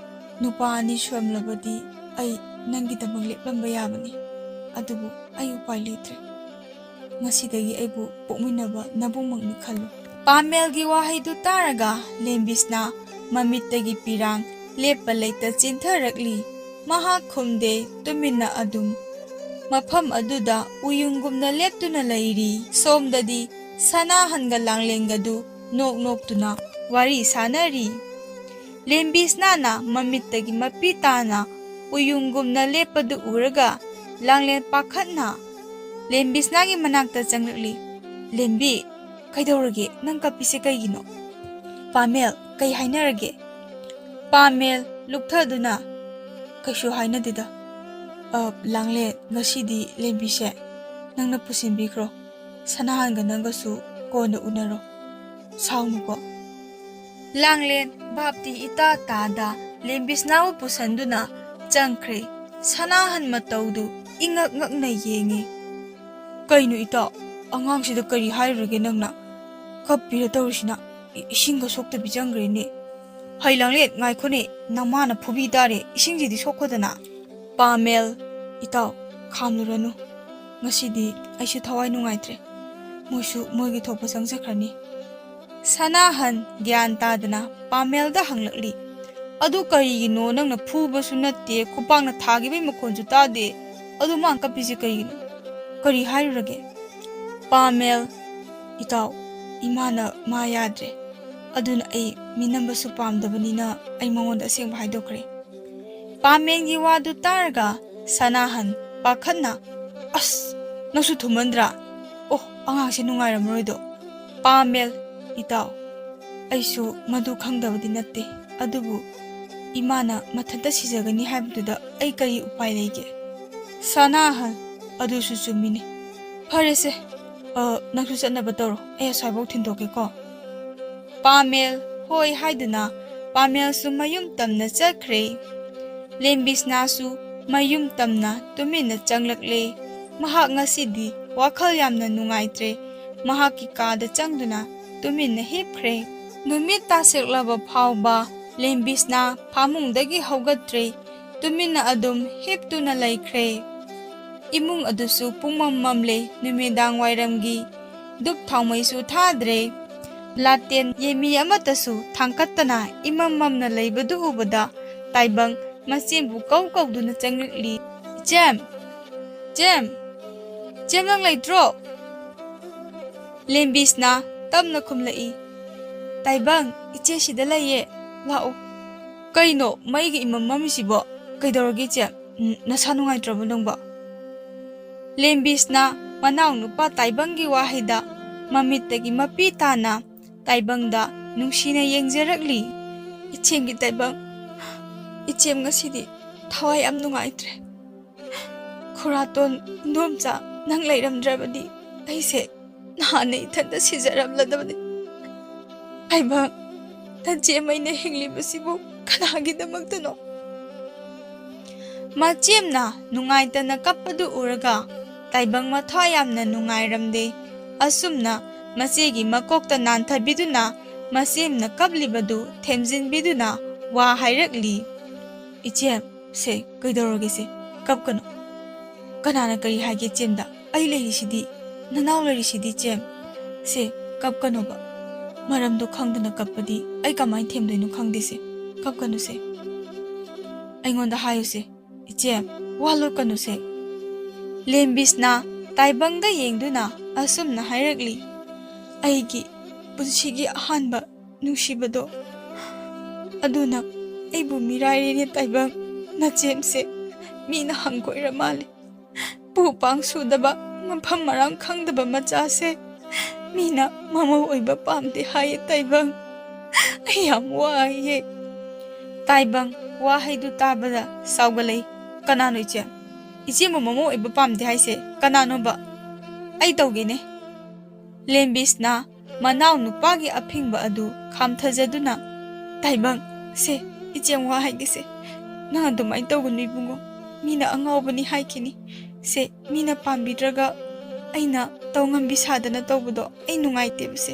ꯅꯨꯄꯥ ꯑꯅꯤ ꯁꯨꯔꯝꯂꯕꯗꯤ ꯑꯩ ꯅꯪꯒꯤꯗꯃꯛ ꯂꯦꯞꯂꯝꯕ ꯌꯥꯕꯅꯤ꯫ ꯑꯗꯨꯕꯨ ꯑꯩ ꯎꯄꯥꯏ ꯂꯩꯇ꯭ꯔꯦ꯫ ꯉꯁꯤꯗꯒꯤ ꯑꯩꯕꯨ ꯄꯣꯛꯃꯤꯟꯅꯕ ꯅꯕꯨꯡꯃꯛꯅꯤ ꯈꯜꯂꯨ꯫" ꯄꯥꯃꯦꯜꯒꯤ ꯋꯥꯍꯩꯗꯨ ꯇꯥꯔꯒ ꯂꯦꯝꯕꯤꯁꯅ ꯃꯃꯤꯠꯇꯒꯤ ꯄꯤꯔꯥꯡ ꯂꯦꯞꯄ ꯂꯩꯇ ꯆꯦꯟꯊꯔꯛꯂꯤ꯫ ꯃꯍꯥꯛ ꯈꯨꯝꯗꯦ, ꯇꯨꯃꯤꯟꯅ ꯑꯗꯨꯝ ꯃꯐꯝ ꯑꯗꯨꯗ ꯎꯌꯨꯡꯒꯨꯝꯅ ꯂꯦꯞꯇꯨꯅ ꯂꯩꯔꯤ꯫ ꯁꯣꯝꯗꯗꯤ ꯁꯅꯥꯍꯟꯒ ꯂꯥꯡꯂꯦꯟꯒꯗꯨ ꯅꯣꯛ ꯅꯣꯛꯇꯨꯅ ꯋꯥꯔꯤ ꯁꯥꯅꯔꯤ꯫ ꯂꯦꯝꯕꯤꯁꯅꯥꯅ ꯃꯃꯤꯠꯇꯒꯤ ꯃꯄꯤ ꯇꯥꯅ ꯎꯌꯨꯡꯒꯨꯝꯅ ꯂꯦꯞꯄꯗꯨ ꯎꯔꯒ ꯂꯥꯡꯂꯦꯟ ꯄꯥꯈꯠꯅ ꯂꯦꯝꯕꯤꯁꯅꯥꯒꯤ ꯃꯅꯥꯛꯇ ꯆꯪꯂꯛꯂꯤ꯫ "ꯂꯦꯝꯕꯤ, ꯀꯩꯗꯧꯔꯒꯦ? ꯅꯪ ꯀꯞꯄꯤꯁꯦ ꯀꯩꯒꯤꯅꯣ?" "ꯄꯥꯃꯦꯜ, ꯀꯩ ꯍꯥꯏꯅꯔꯒꯦ?" ꯄꯥꯃꯦꯜ ꯂꯨꯞꯊꯗꯨꯅ, "ꯀꯩꯁꯨ ꯍꯥꯏꯅꯗꯦꯗ꯫ ꯑ, ꯂꯥꯡꯂꯦꯟ, ꯉꯁꯤꯗꯤ ꯂꯦꯝꯕꯤꯁꯦ ꯅꯪꯅ ꯄꯨꯁꯤꯟꯕꯤꯈ꯭ꯔꯣ꯫ ꯁꯅꯥꯍꯟꯒ ꯅꯪꯒꯁꯨ ꯀꯣꯟꯅ ꯎꯅꯔꯣ꯫ ꯁꯥꯎꯅꯨꯀꯣ꯫" ꯂꯥꯡꯂꯦꯟ ꯚꯥꯞꯇꯤ ꯏꯇꯥ ꯇꯥꯗ ꯂꯦꯝꯕꯤꯁꯅꯥꯕꯨ ꯄꯨꯁꯟꯗꯨꯅ ꯆꯪꯈ꯭ꯔꯦ꯫ ꯁꯅꯥꯍꯟ ꯃꯇꯧꯗꯨ ꯏꯉꯛ ꯉꯛꯅ ꯌꯦꯡꯉꯤ꯫ "ꯀꯩꯅꯣ ꯏꯇꯥꯎ, ꯑꯉꯥꯡꯁꯤꯗ ꯀꯔꯤ ꯍꯥꯏꯔꯨꯔꯒꯦ ꯅꯪꯅ? ꯀꯞꯄꯤꯔ ꯇꯧꯔꯤꯁꯤꯅ? ꯏ-, ꯏꯁꯤꯡꯒ ꯁꯣꯛꯇꯕꯤ ꯆꯪꯈ꯭ꯔꯦꯅꯦ꯫" "ꯐꯩ ꯂꯥꯡꯂꯦꯟ, ꯉꯥꯏꯈꯣꯅꯦ, ꯅꯃꯥꯅ ꯐꯨꯕꯤ ꯇꯥꯔꯦ, ꯏꯁꯤꯡꯁꯤꯗꯤ ꯁꯣꯛꯈꯣꯗꯅ"꯫ ꯄꯥꯃꯦꯜ, "ꯏꯇꯥꯎ, ꯈꯥꯝꯂꯨꯔꯅꯨ, ꯉꯁꯤꯗꯤ ꯑꯩꯁꯨ ꯊꯋꯥꯏ ꯅꯨꯡꯉꯥꯏꯇ꯭ꯔꯦ, ꯃꯣꯏꯁꯨ ꯃꯣꯏꯒꯤ ꯊꯣꯛꯄ ꯆꯪꯖꯈ꯭ꯔꯅꯤ"꯫ ꯁꯅꯥꯍꯟ ꯒ꯭ꯌꯥꯟ ꯇꯥꯗꯅ ꯄꯥꯃꯦꯜꯗ ꯍꯪꯂꯛꯂꯤ, "ꯑꯗꯨ ꯀꯔꯤꯒꯤꯅꯣ? ꯅꯪꯅ ꯐꯨꯕꯁꯨ ꯅꯠꯇꯦ, ꯈꯨꯄꯥꯛꯅ ꯊꯥꯈꯤꯕꯒꯤ ꯃꯈꯣꯟꯁꯨ ꯇꯥꯗꯦ, ꯑꯗꯨ ꯃꯥꯅ ꯀꯞꯄꯤꯁꯦ ꯀꯔꯤꯒꯤꯅꯣ? ꯀꯔꯤ ꯍꯥꯏꯔꯨꯔꯒꯦ?" ꯄꯥꯃꯦꯜ, "ꯏꯇꯥꯎ, ꯏꯃꯥꯅ ꯃꯥ ꯌꯥꯗ꯭ꯔꯦ, ꯑꯗꯨꯅ ꯑꯩ ꯃꯤꯅꯝꯕꯁꯨ ꯄꯥꯝꯗꯕꯅꯤꯅ ꯑꯩ ꯃꯉꯣꯟꯗ ꯑꯁꯦꯡꯕ ꯍꯥꯏꯗꯣꯛꯈ꯭ꯔꯦ"꯫ ꯄꯥꯃꯦꯜꯒꯤ ꯋꯥꯗꯨ ꯇꯥꯔꯒ ꯁꯅꯥꯍꯟ ꯄꯥꯈꯠꯅ, "ꯑꯁ, ꯅꯪꯁꯨ ꯊꯨꯃꯟꯗ꯭ꯔꯥ? ꯑꯣ, ꯑꯉꯥꯡꯁꯦ ꯅꯨꯡꯉꯥꯏꯔꯝꯃꯔꯣꯏꯗꯣ"꯫ ꯄꯥꯃꯦꯜ, "ꯏꯇꯥꯎ, ꯑꯩꯁꯨ ꯃꯗꯨ ꯈꯪꯗꯕꯗꯤ ꯅꯠꯇꯦ, ꯑꯗꯨꯕꯨ ꯏꯃꯥꯅ ꯃꯊꯟꯇ ꯁꯤꯖꯒꯅꯤ ꯍꯥꯏꯕꯗꯨꯗ ꯑꯩ ꯀꯔꯤ ꯎꯄꯥꯏ ꯂꯩꯒꯦ?" ꯁꯅꯥꯍꯟ, "ꯑꯗꯨꯁꯨ ꯆꯨꯝꯃꯤꯅꯦ꯫ ꯐꯔꯦꯁꯦ, ꯑ, ꯅꯪꯁꯨ ꯆꯠꯅꯕ ꯇꯧꯔꯣ, ꯑꯩ ꯑꯁ꯭ꯋꯥꯏꯐꯥꯎ ꯊꯤꯟꯗꯣꯛꯀꯦꯀꯣ"꯫ ꯄꯥꯃꯦꯜ ꯍꯣꯏ ꯍꯥꯏꯗꯨꯅ ꯄꯥꯃꯦꯜꯁꯨ ꯃꯌꯨꯝ ꯇꯝꯅ ꯆꯠꯈ꯭ꯔꯦ꯫ ꯂꯦꯝꯕꯤꯁꯅꯥꯁꯨ ꯃꯌꯨꯝ ꯇꯝꯅ ꯇꯨꯃꯤꯟꯅ ꯆꯪꯂꯛꯂꯦ꯫ ꯃꯍꯥꯛ ꯉꯁꯤꯗꯤ ꯋꯥꯈꯜ ꯌꯥꯝꯅ ꯅꯨꯡꯉꯥꯏꯇ꯭ꯔꯦ꯫ ꯃꯍꯥꯛꯀꯤ ꯀꯥꯗ ꯆꯪꯗꯨꯅ ꯇꯨꯃꯤꯟꯅ ꯍꯤꯞꯈ꯭ꯔꯦ꯫ ꯅꯨꯃꯤꯠ ꯇꯥꯁꯤꯜꯂꯛꯂꯕ ꯐꯥꯎꯕ ꯂꯦꯝꯕꯤꯁꯅꯥ ꯐꯥꯃꯨꯡꯗꯒꯤ ꯍꯧꯒꯠꯇ꯭ꯔꯦ꯫ ꯇꯨꯃꯤꯟꯅ ꯑꯗꯨꯝ ꯍꯤꯞꯇꯨꯅ ꯂꯩꯈ꯭ꯔꯦ꯫ ꯏꯃꯨꯡ ꯑꯗꯨꯁꯨ ꯄꯨꯡꯃꯝ ꯃꯝꯂꯦ꯫ ꯅꯨꯃꯤꯗꯥꯡ ꯋꯥꯏꯔꯝꯒꯤ ꯙꯨꯞ ꯊꯥꯎꯃꯩꯁꯨ ꯊꯥꯗ꯭ꯔꯦ꯫ ꯂꯥꯇꯦꯟ ꯌꯦꯃꯤ ꯑꯃꯠꯇꯁꯨ ꯊꯥꯡꯀꯠꯇꯅ ꯏꯃꯝ ꯃꯝꯅ ꯂꯩꯕꯗꯨ ꯎꯕꯗ ꯇꯥꯏꯕꯪ ꯃꯆꯦꯝꯕꯨ ꯀꯧ ꯀꯧꯗꯨꯅ ꯆꯪꯂꯛꯂꯤ꯫ "ꯏꯆꯦꯝ! ꯏꯆꯦꯝ! ꯏꯆꯦꯝ, ꯅꯪ ꯂꯩꯇ꯭ꯔꯣ?" ꯂꯦꯝꯕꯤꯁꯅ ꯇꯞꯅ ꯈꯨꯝꯂꯛꯏ, "ꯇꯥꯏꯕꯪ, ꯏꯆꯦ ꯁꯤꯗ ꯂꯩꯌꯦ, ꯂꯥꯛꯑꯣ"꯫ "ꯀꯩꯅꯣ ꯃꯩꯒ ꯏꯃꯝ ꯃꯝꯃꯤꯁꯤꯕꯣ? ꯀꯩꯗꯧꯔꯒꯦ ꯏꯆꯦ? ꯎꯝ, ꯅꯁꯥ ꯅꯨꯡꯉꯥꯏꯇ꯭ꯔꯕꯣ ꯅꯪꯕꯣ?" ꯂꯦꯝꯕꯤꯁꯅ ꯃꯅꯥꯎꯅꯨꯄꯥ ꯇꯥꯏꯕꯪꯒꯤ ꯋꯥꯍꯩꯗ ꯃꯃꯤꯠꯇꯒꯤ ꯃꯄꯤ ꯇꯥꯅ ꯇꯥꯏꯕꯪꯗ ꯅꯨꯡꯁꯤꯅ ꯌꯦꯡꯖꯔꯛꯂꯤ꯫ "ꯏꯆꯦꯝꯒꯤ ꯇꯥꯏꯕꯪ, ꯏꯆꯦꯝ ꯉꯁꯤꯗꯤ ꯊꯋꯥꯏ ꯌꯥꯝ ꯅꯨꯡꯉꯥꯏꯇ꯭ꯔꯦ꯫ ꯈꯨꯔꯥꯇꯣꯟ, ꯏꯟꯗꯣꯝꯆꯥ, ꯅꯪ ꯂꯩꯔꯝꯗ꯭ꯔꯕꯗꯤ ꯑꯩꯁꯦ ꯅꯍꯥꯟꯅ ꯏꯊꯟꯇ ꯁꯤꯖꯔꯝꯂꯗꯕꯅꯤ꯫ ꯇꯥꯏꯕꯪ, ꯅꯆꯦꯝ ꯑꯩꯅ ꯍꯤꯡꯂꯤꯕꯁꯤꯕꯨ ꯀꯅꯥꯒꯤꯗꯃꯛꯇꯅꯣ?" ꯃꯆꯦꯝꯅ ꯅꯨꯡꯉꯥꯏꯇꯅ ꯀꯞꯄꯗꯨ ꯎꯔꯒ ꯇꯥꯏꯕꯪ ꯃꯊ꯭ꯋꯥꯏ ꯌꯥꯝꯅ ꯅꯨꯡꯉꯥꯏꯔꯝꯗꯦ꯫ ꯑꯁꯨꯝꯅ ꯃꯆꯦꯒꯤ ꯃꯀꯣꯛꯇ ꯅꯥꯟꯊꯕꯤꯗꯨꯅ ꯃꯁꯦꯝꯅ ꯀꯞꯂꯤꯕꯗꯨ ꯊꯦꯝꯖꯤꯟꯕꯤꯗꯨꯅ ꯋꯥ ꯍꯥꯏꯔꯛꯂꯤ꯫ "ꯏꯆꯦꯝ, ꯁꯦ, ꯀꯩꯗꯧꯔꯒꯦ ꯁꯦ? ꯀꯞꯀꯅꯨ꯫ ꯀꯅꯥꯅ ꯀꯔꯤ ꯍꯥꯏꯒꯦ ꯏꯆꯦꯝꯗ? ꯑꯩ ꯂꯩꯔꯤꯁꯤꯗꯤ, ꯅꯅꯥꯎ ꯂꯩꯔꯤꯁꯤꯗꯤ ꯏꯆꯦꯝ꯫ ꯁꯦ, ꯀꯞꯀꯅꯣꯕ꯫ ꯃꯔꯝꯗꯣ ꯈꯪꯗꯅ ꯀꯞꯄꯗꯤ ꯑꯩ ꯀꯃꯥꯏꯅ ꯊꯦꯝꯗꯣꯏꯅꯣ ꯈꯪꯗꯦ ꯁꯦ꯫ ꯀꯞꯀꯅꯨ ꯁꯦ꯫ ꯑꯩꯉꯣꯟꯗ ꯍꯥꯏꯌꯨ ꯁꯦ꯫ ꯏꯆꯦꯝ, ꯋꯥ ꯂꯣꯠꯀꯅꯨ ꯁꯦ꯫" ꯂꯦꯝꯕꯤꯁꯅ ꯇꯥꯏꯕꯪꯗ ꯌꯦꯡꯗꯨꯅ ꯑꯁꯨꯝꯅ ꯍꯥꯏꯔꯛꯂꯤ, "ꯑꯩꯒꯤ ꯄꯨꯟꯁꯤꯒꯤ ꯑꯍꯥꯟꯕ ꯅꯨꯡꯁꯤꯕꯗꯣ, ꯑꯗꯨꯅ ꯑꯩꯕꯨ ꯃꯤꯔꯥꯏꯔꯤꯅꯦ ꯇꯥꯏꯕꯪ꯫ ꯅꯆꯦꯝꯁꯦ ꯃꯤꯅ ꯍꯪꯒꯣꯏꯔ ꯃꯥꯜꯂꯦ꯫ ꯄꯨ ꯄꯥꯡ ꯁꯨꯗꯕ ꯃꯐꯝ ꯃꯔꯥꯡ ꯈꯪꯗꯕ ꯃꯆꯥꯁꯦ ꯃꯤꯅ ꯃꯃꯧ ꯑꯣꯏꯕ ꯄꯥꯝꯗꯦ ꯍꯥꯏꯌꯦ ꯇꯥꯏꯕꯪ꯫ ꯑꯩ ꯌꯥꯝ ꯋꯥꯏꯌꯦ꯫" ꯇꯥꯏꯕꯪ ꯋꯥꯍꯩꯗꯨ ꯇꯥꯕꯗ ꯁꯥꯎꯒꯠꯂꯛꯏ꯫ "ꯀꯅꯥꯅꯣ ꯏꯆꯦ? ꯏꯆꯦꯕꯨ ꯃꯃꯧ ꯑꯣꯏꯕ ꯄꯥꯝꯗꯦ ꯍꯥꯏꯁꯦ ꯀꯅꯥꯅꯣꯕ? ꯑꯩ ꯇꯧꯒꯦꯅꯦ꯫" ꯂꯦꯝꯕꯤꯁꯅ ꯃꯅꯥꯎ ꯅꯨꯄꯥꯒꯤ ꯑꯐꯤꯡꯕ ꯑꯗꯨ ꯈꯥꯝꯊꯖꯗꯨꯅ, "ꯇꯥꯏꯕꯪ, ꯁꯦ, ꯏꯆꯦꯝ ꯋꯥ ꯍꯥꯏꯒꯦꯁꯦ꯫ ꯅꯪ ꯑꯗꯨꯃꯥꯏꯅ ꯇꯧꯒꯅꯨ ꯏꯕꯨꯡꯉꯣ꯫ ꯃꯤꯅ ꯑꯉꯥꯎꯕꯅꯤ ꯍꯥꯏꯈꯤꯅꯤ꯫ ꯁꯦ, ꯃꯤꯅ ꯄꯥꯝꯕꯤꯗ꯭ꯔꯒ ꯑꯩꯅ ꯇꯧ ꯉꯝꯕꯤ ꯁꯥꯗꯅ ꯇꯧꯕꯗꯣ ꯑꯩ ꯅꯨꯡꯉꯥꯏꯇꯦꯕꯁꯦ꯫"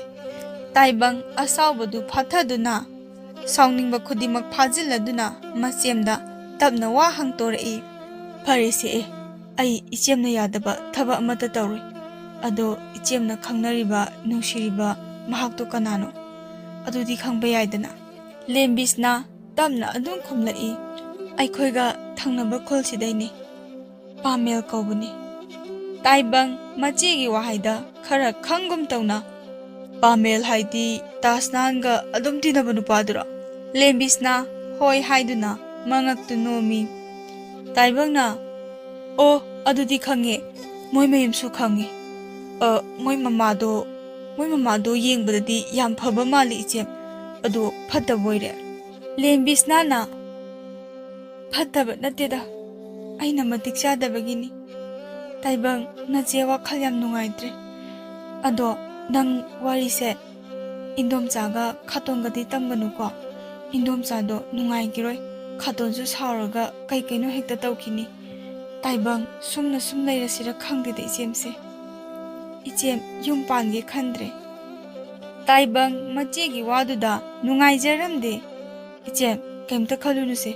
ꯇꯥꯏꯕꯪ ꯑꯁꯥꯎꯕꯗꯨ ꯐꯥꯊꯗꯨꯅ, ꯁꯥꯎꯅꯤꯡꯕ ꯈꯨꯗꯤꯡꯃꯛ ꯐꯥꯖꯤꯜꯂꯗꯨꯅ ꯃꯆꯦꯝꯗ ꯇꯞꯅ ꯋꯥ ꯍꯪꯇꯣꯔꯛꯏ꯫ "ꯐꯔꯦꯁꯦ ꯑꯦ, ꯑꯩ ꯏꯆꯦꯝꯅ ꯌꯥꯗꯕ ꯊꯕꯛ ꯑꯃꯠꯇ ꯇꯧꯔꯣꯏ꯫ ꯑꯗꯣ ꯏꯆꯦꯝꯅ ꯈꯪꯅꯔꯤꯕ, ꯅꯨꯡꯁꯤꯔꯤꯕ ꯃꯍꯥꯛꯇꯣ ꯀꯅꯥꯅꯣ? ꯑꯗꯨꯗꯤ ꯈꯪꯕ ꯌꯥꯏꯗꯅ?" ꯂꯦꯝꯕꯤꯁꯅ ꯇꯞꯅ ꯑꯗꯨꯝ ꯈꯨꯝꯂꯛꯏ, "ꯑꯩꯈꯣꯏꯒ ꯊꯪꯅꯕ ꯈꯨꯜꯁꯤꯗꯩꯅꯦ꯫ ꯄꯥꯃꯦꯜ ꯀꯧꯕꯅꯤ꯫" ꯇꯥꯏꯕꯪ ꯃꯆꯦꯒꯤ ꯋꯥꯍꯩꯗ ꯈꯔ ꯈꯪꯒꯨꯝ ꯇꯧꯅ, "ꯄꯥꯃꯦꯜ ꯍꯥꯏꯗꯤ ꯇꯥꯖꯅꯥꯟꯒ ꯑꯗꯨꯝ ꯇꯤꯟꯅꯕ ꯅꯨꯄꯥꯗꯨꯔꯣ?" ꯂꯦꯝꯕꯤꯁꯅ ꯍꯣꯏ ꯍꯥꯏꯗꯨꯅ ꯃꯉꯛꯇꯨ ꯅꯣꯝꯃꯤ꯫ ꯇꯥꯏꯕꯪꯅ, "ꯑꯣ, ꯑꯗꯨꯗꯤ ꯈꯪꯉꯦ꯫ ꯃꯣꯏ ꯃꯌꯨꯝꯁꯨ ꯈꯪꯉꯦ꯫ ꯑ, ꯃꯣꯏ ꯃꯃꯥꯗꯣ, ꯃꯣꯏ ꯃꯃꯥꯗꯣ ꯌꯦꯡꯕꯗꯗꯤ ꯌꯥꯝ ꯐꯕ ꯃꯥꯜꯂꯤ ꯏꯆꯦ꯫ ꯑꯗꯣ ꯐꯠꯇꯕ ꯑꯣꯏꯔꯦ?" ꯂꯦꯝꯕꯤꯁꯅꯥꯅ, "ꯐꯠꯇꯕ ꯅꯠꯇꯦꯗ, ꯑꯩꯅ ꯃꯇꯤꯛ ꯆꯥꯗꯕꯒꯤꯅꯤ꯫ ꯇꯥꯏꯕꯪ, ꯅꯆꯦ ꯋꯥꯈꯜ ꯌꯥꯝ ꯅꯨꯡꯉꯥꯏꯇ꯭ꯔꯦ꯫ ꯑꯗꯣ ꯅꯪ ꯋꯥꯔꯤꯁꯦ ꯏꯟꯗꯣꯝꯆꯥꯒ ꯈꯥꯇꯣꯟꯒꯗꯤ ꯇꯝꯒꯅꯨꯀꯣ꯫ ꯏꯟꯗꯣꯝꯆꯥꯗꯣ ꯅꯨꯡꯉꯥꯏꯈꯤꯔꯣꯏ꯫ ꯈꯥꯇꯣꯟꯁꯨ ꯁꯥꯎꯔꯒ ꯀꯩ ꯀꯩꯅꯣ ꯍꯦꯛꯇ ꯇꯧꯈꯤꯅꯤ꯫ ꯇꯥꯏꯕꯪ, ꯁꯨꯝꯅ ꯁꯨꯝ ꯂꯩꯔꯁꯤꯔ ꯈꯪꯗꯦꯗ ꯏꯆꯦꯝꯁꯦ꯫ ꯏꯆꯦꯝ, ꯌꯨꯝ ꯄꯥꯟꯒꯦ ꯈꯟꯗ꯭ꯔꯦ꯫" ꯇꯥꯏꯕꯪ ꯃꯆꯦꯒꯤ ꯋꯥꯗꯨꯗ ꯅꯨꯡꯉꯥꯏꯖꯔꯝꯗꯦ꯫ "ꯏꯆꯦ, ꯀꯩꯝꯇ ꯈꯜꯂꯨꯅꯨꯁꯦ,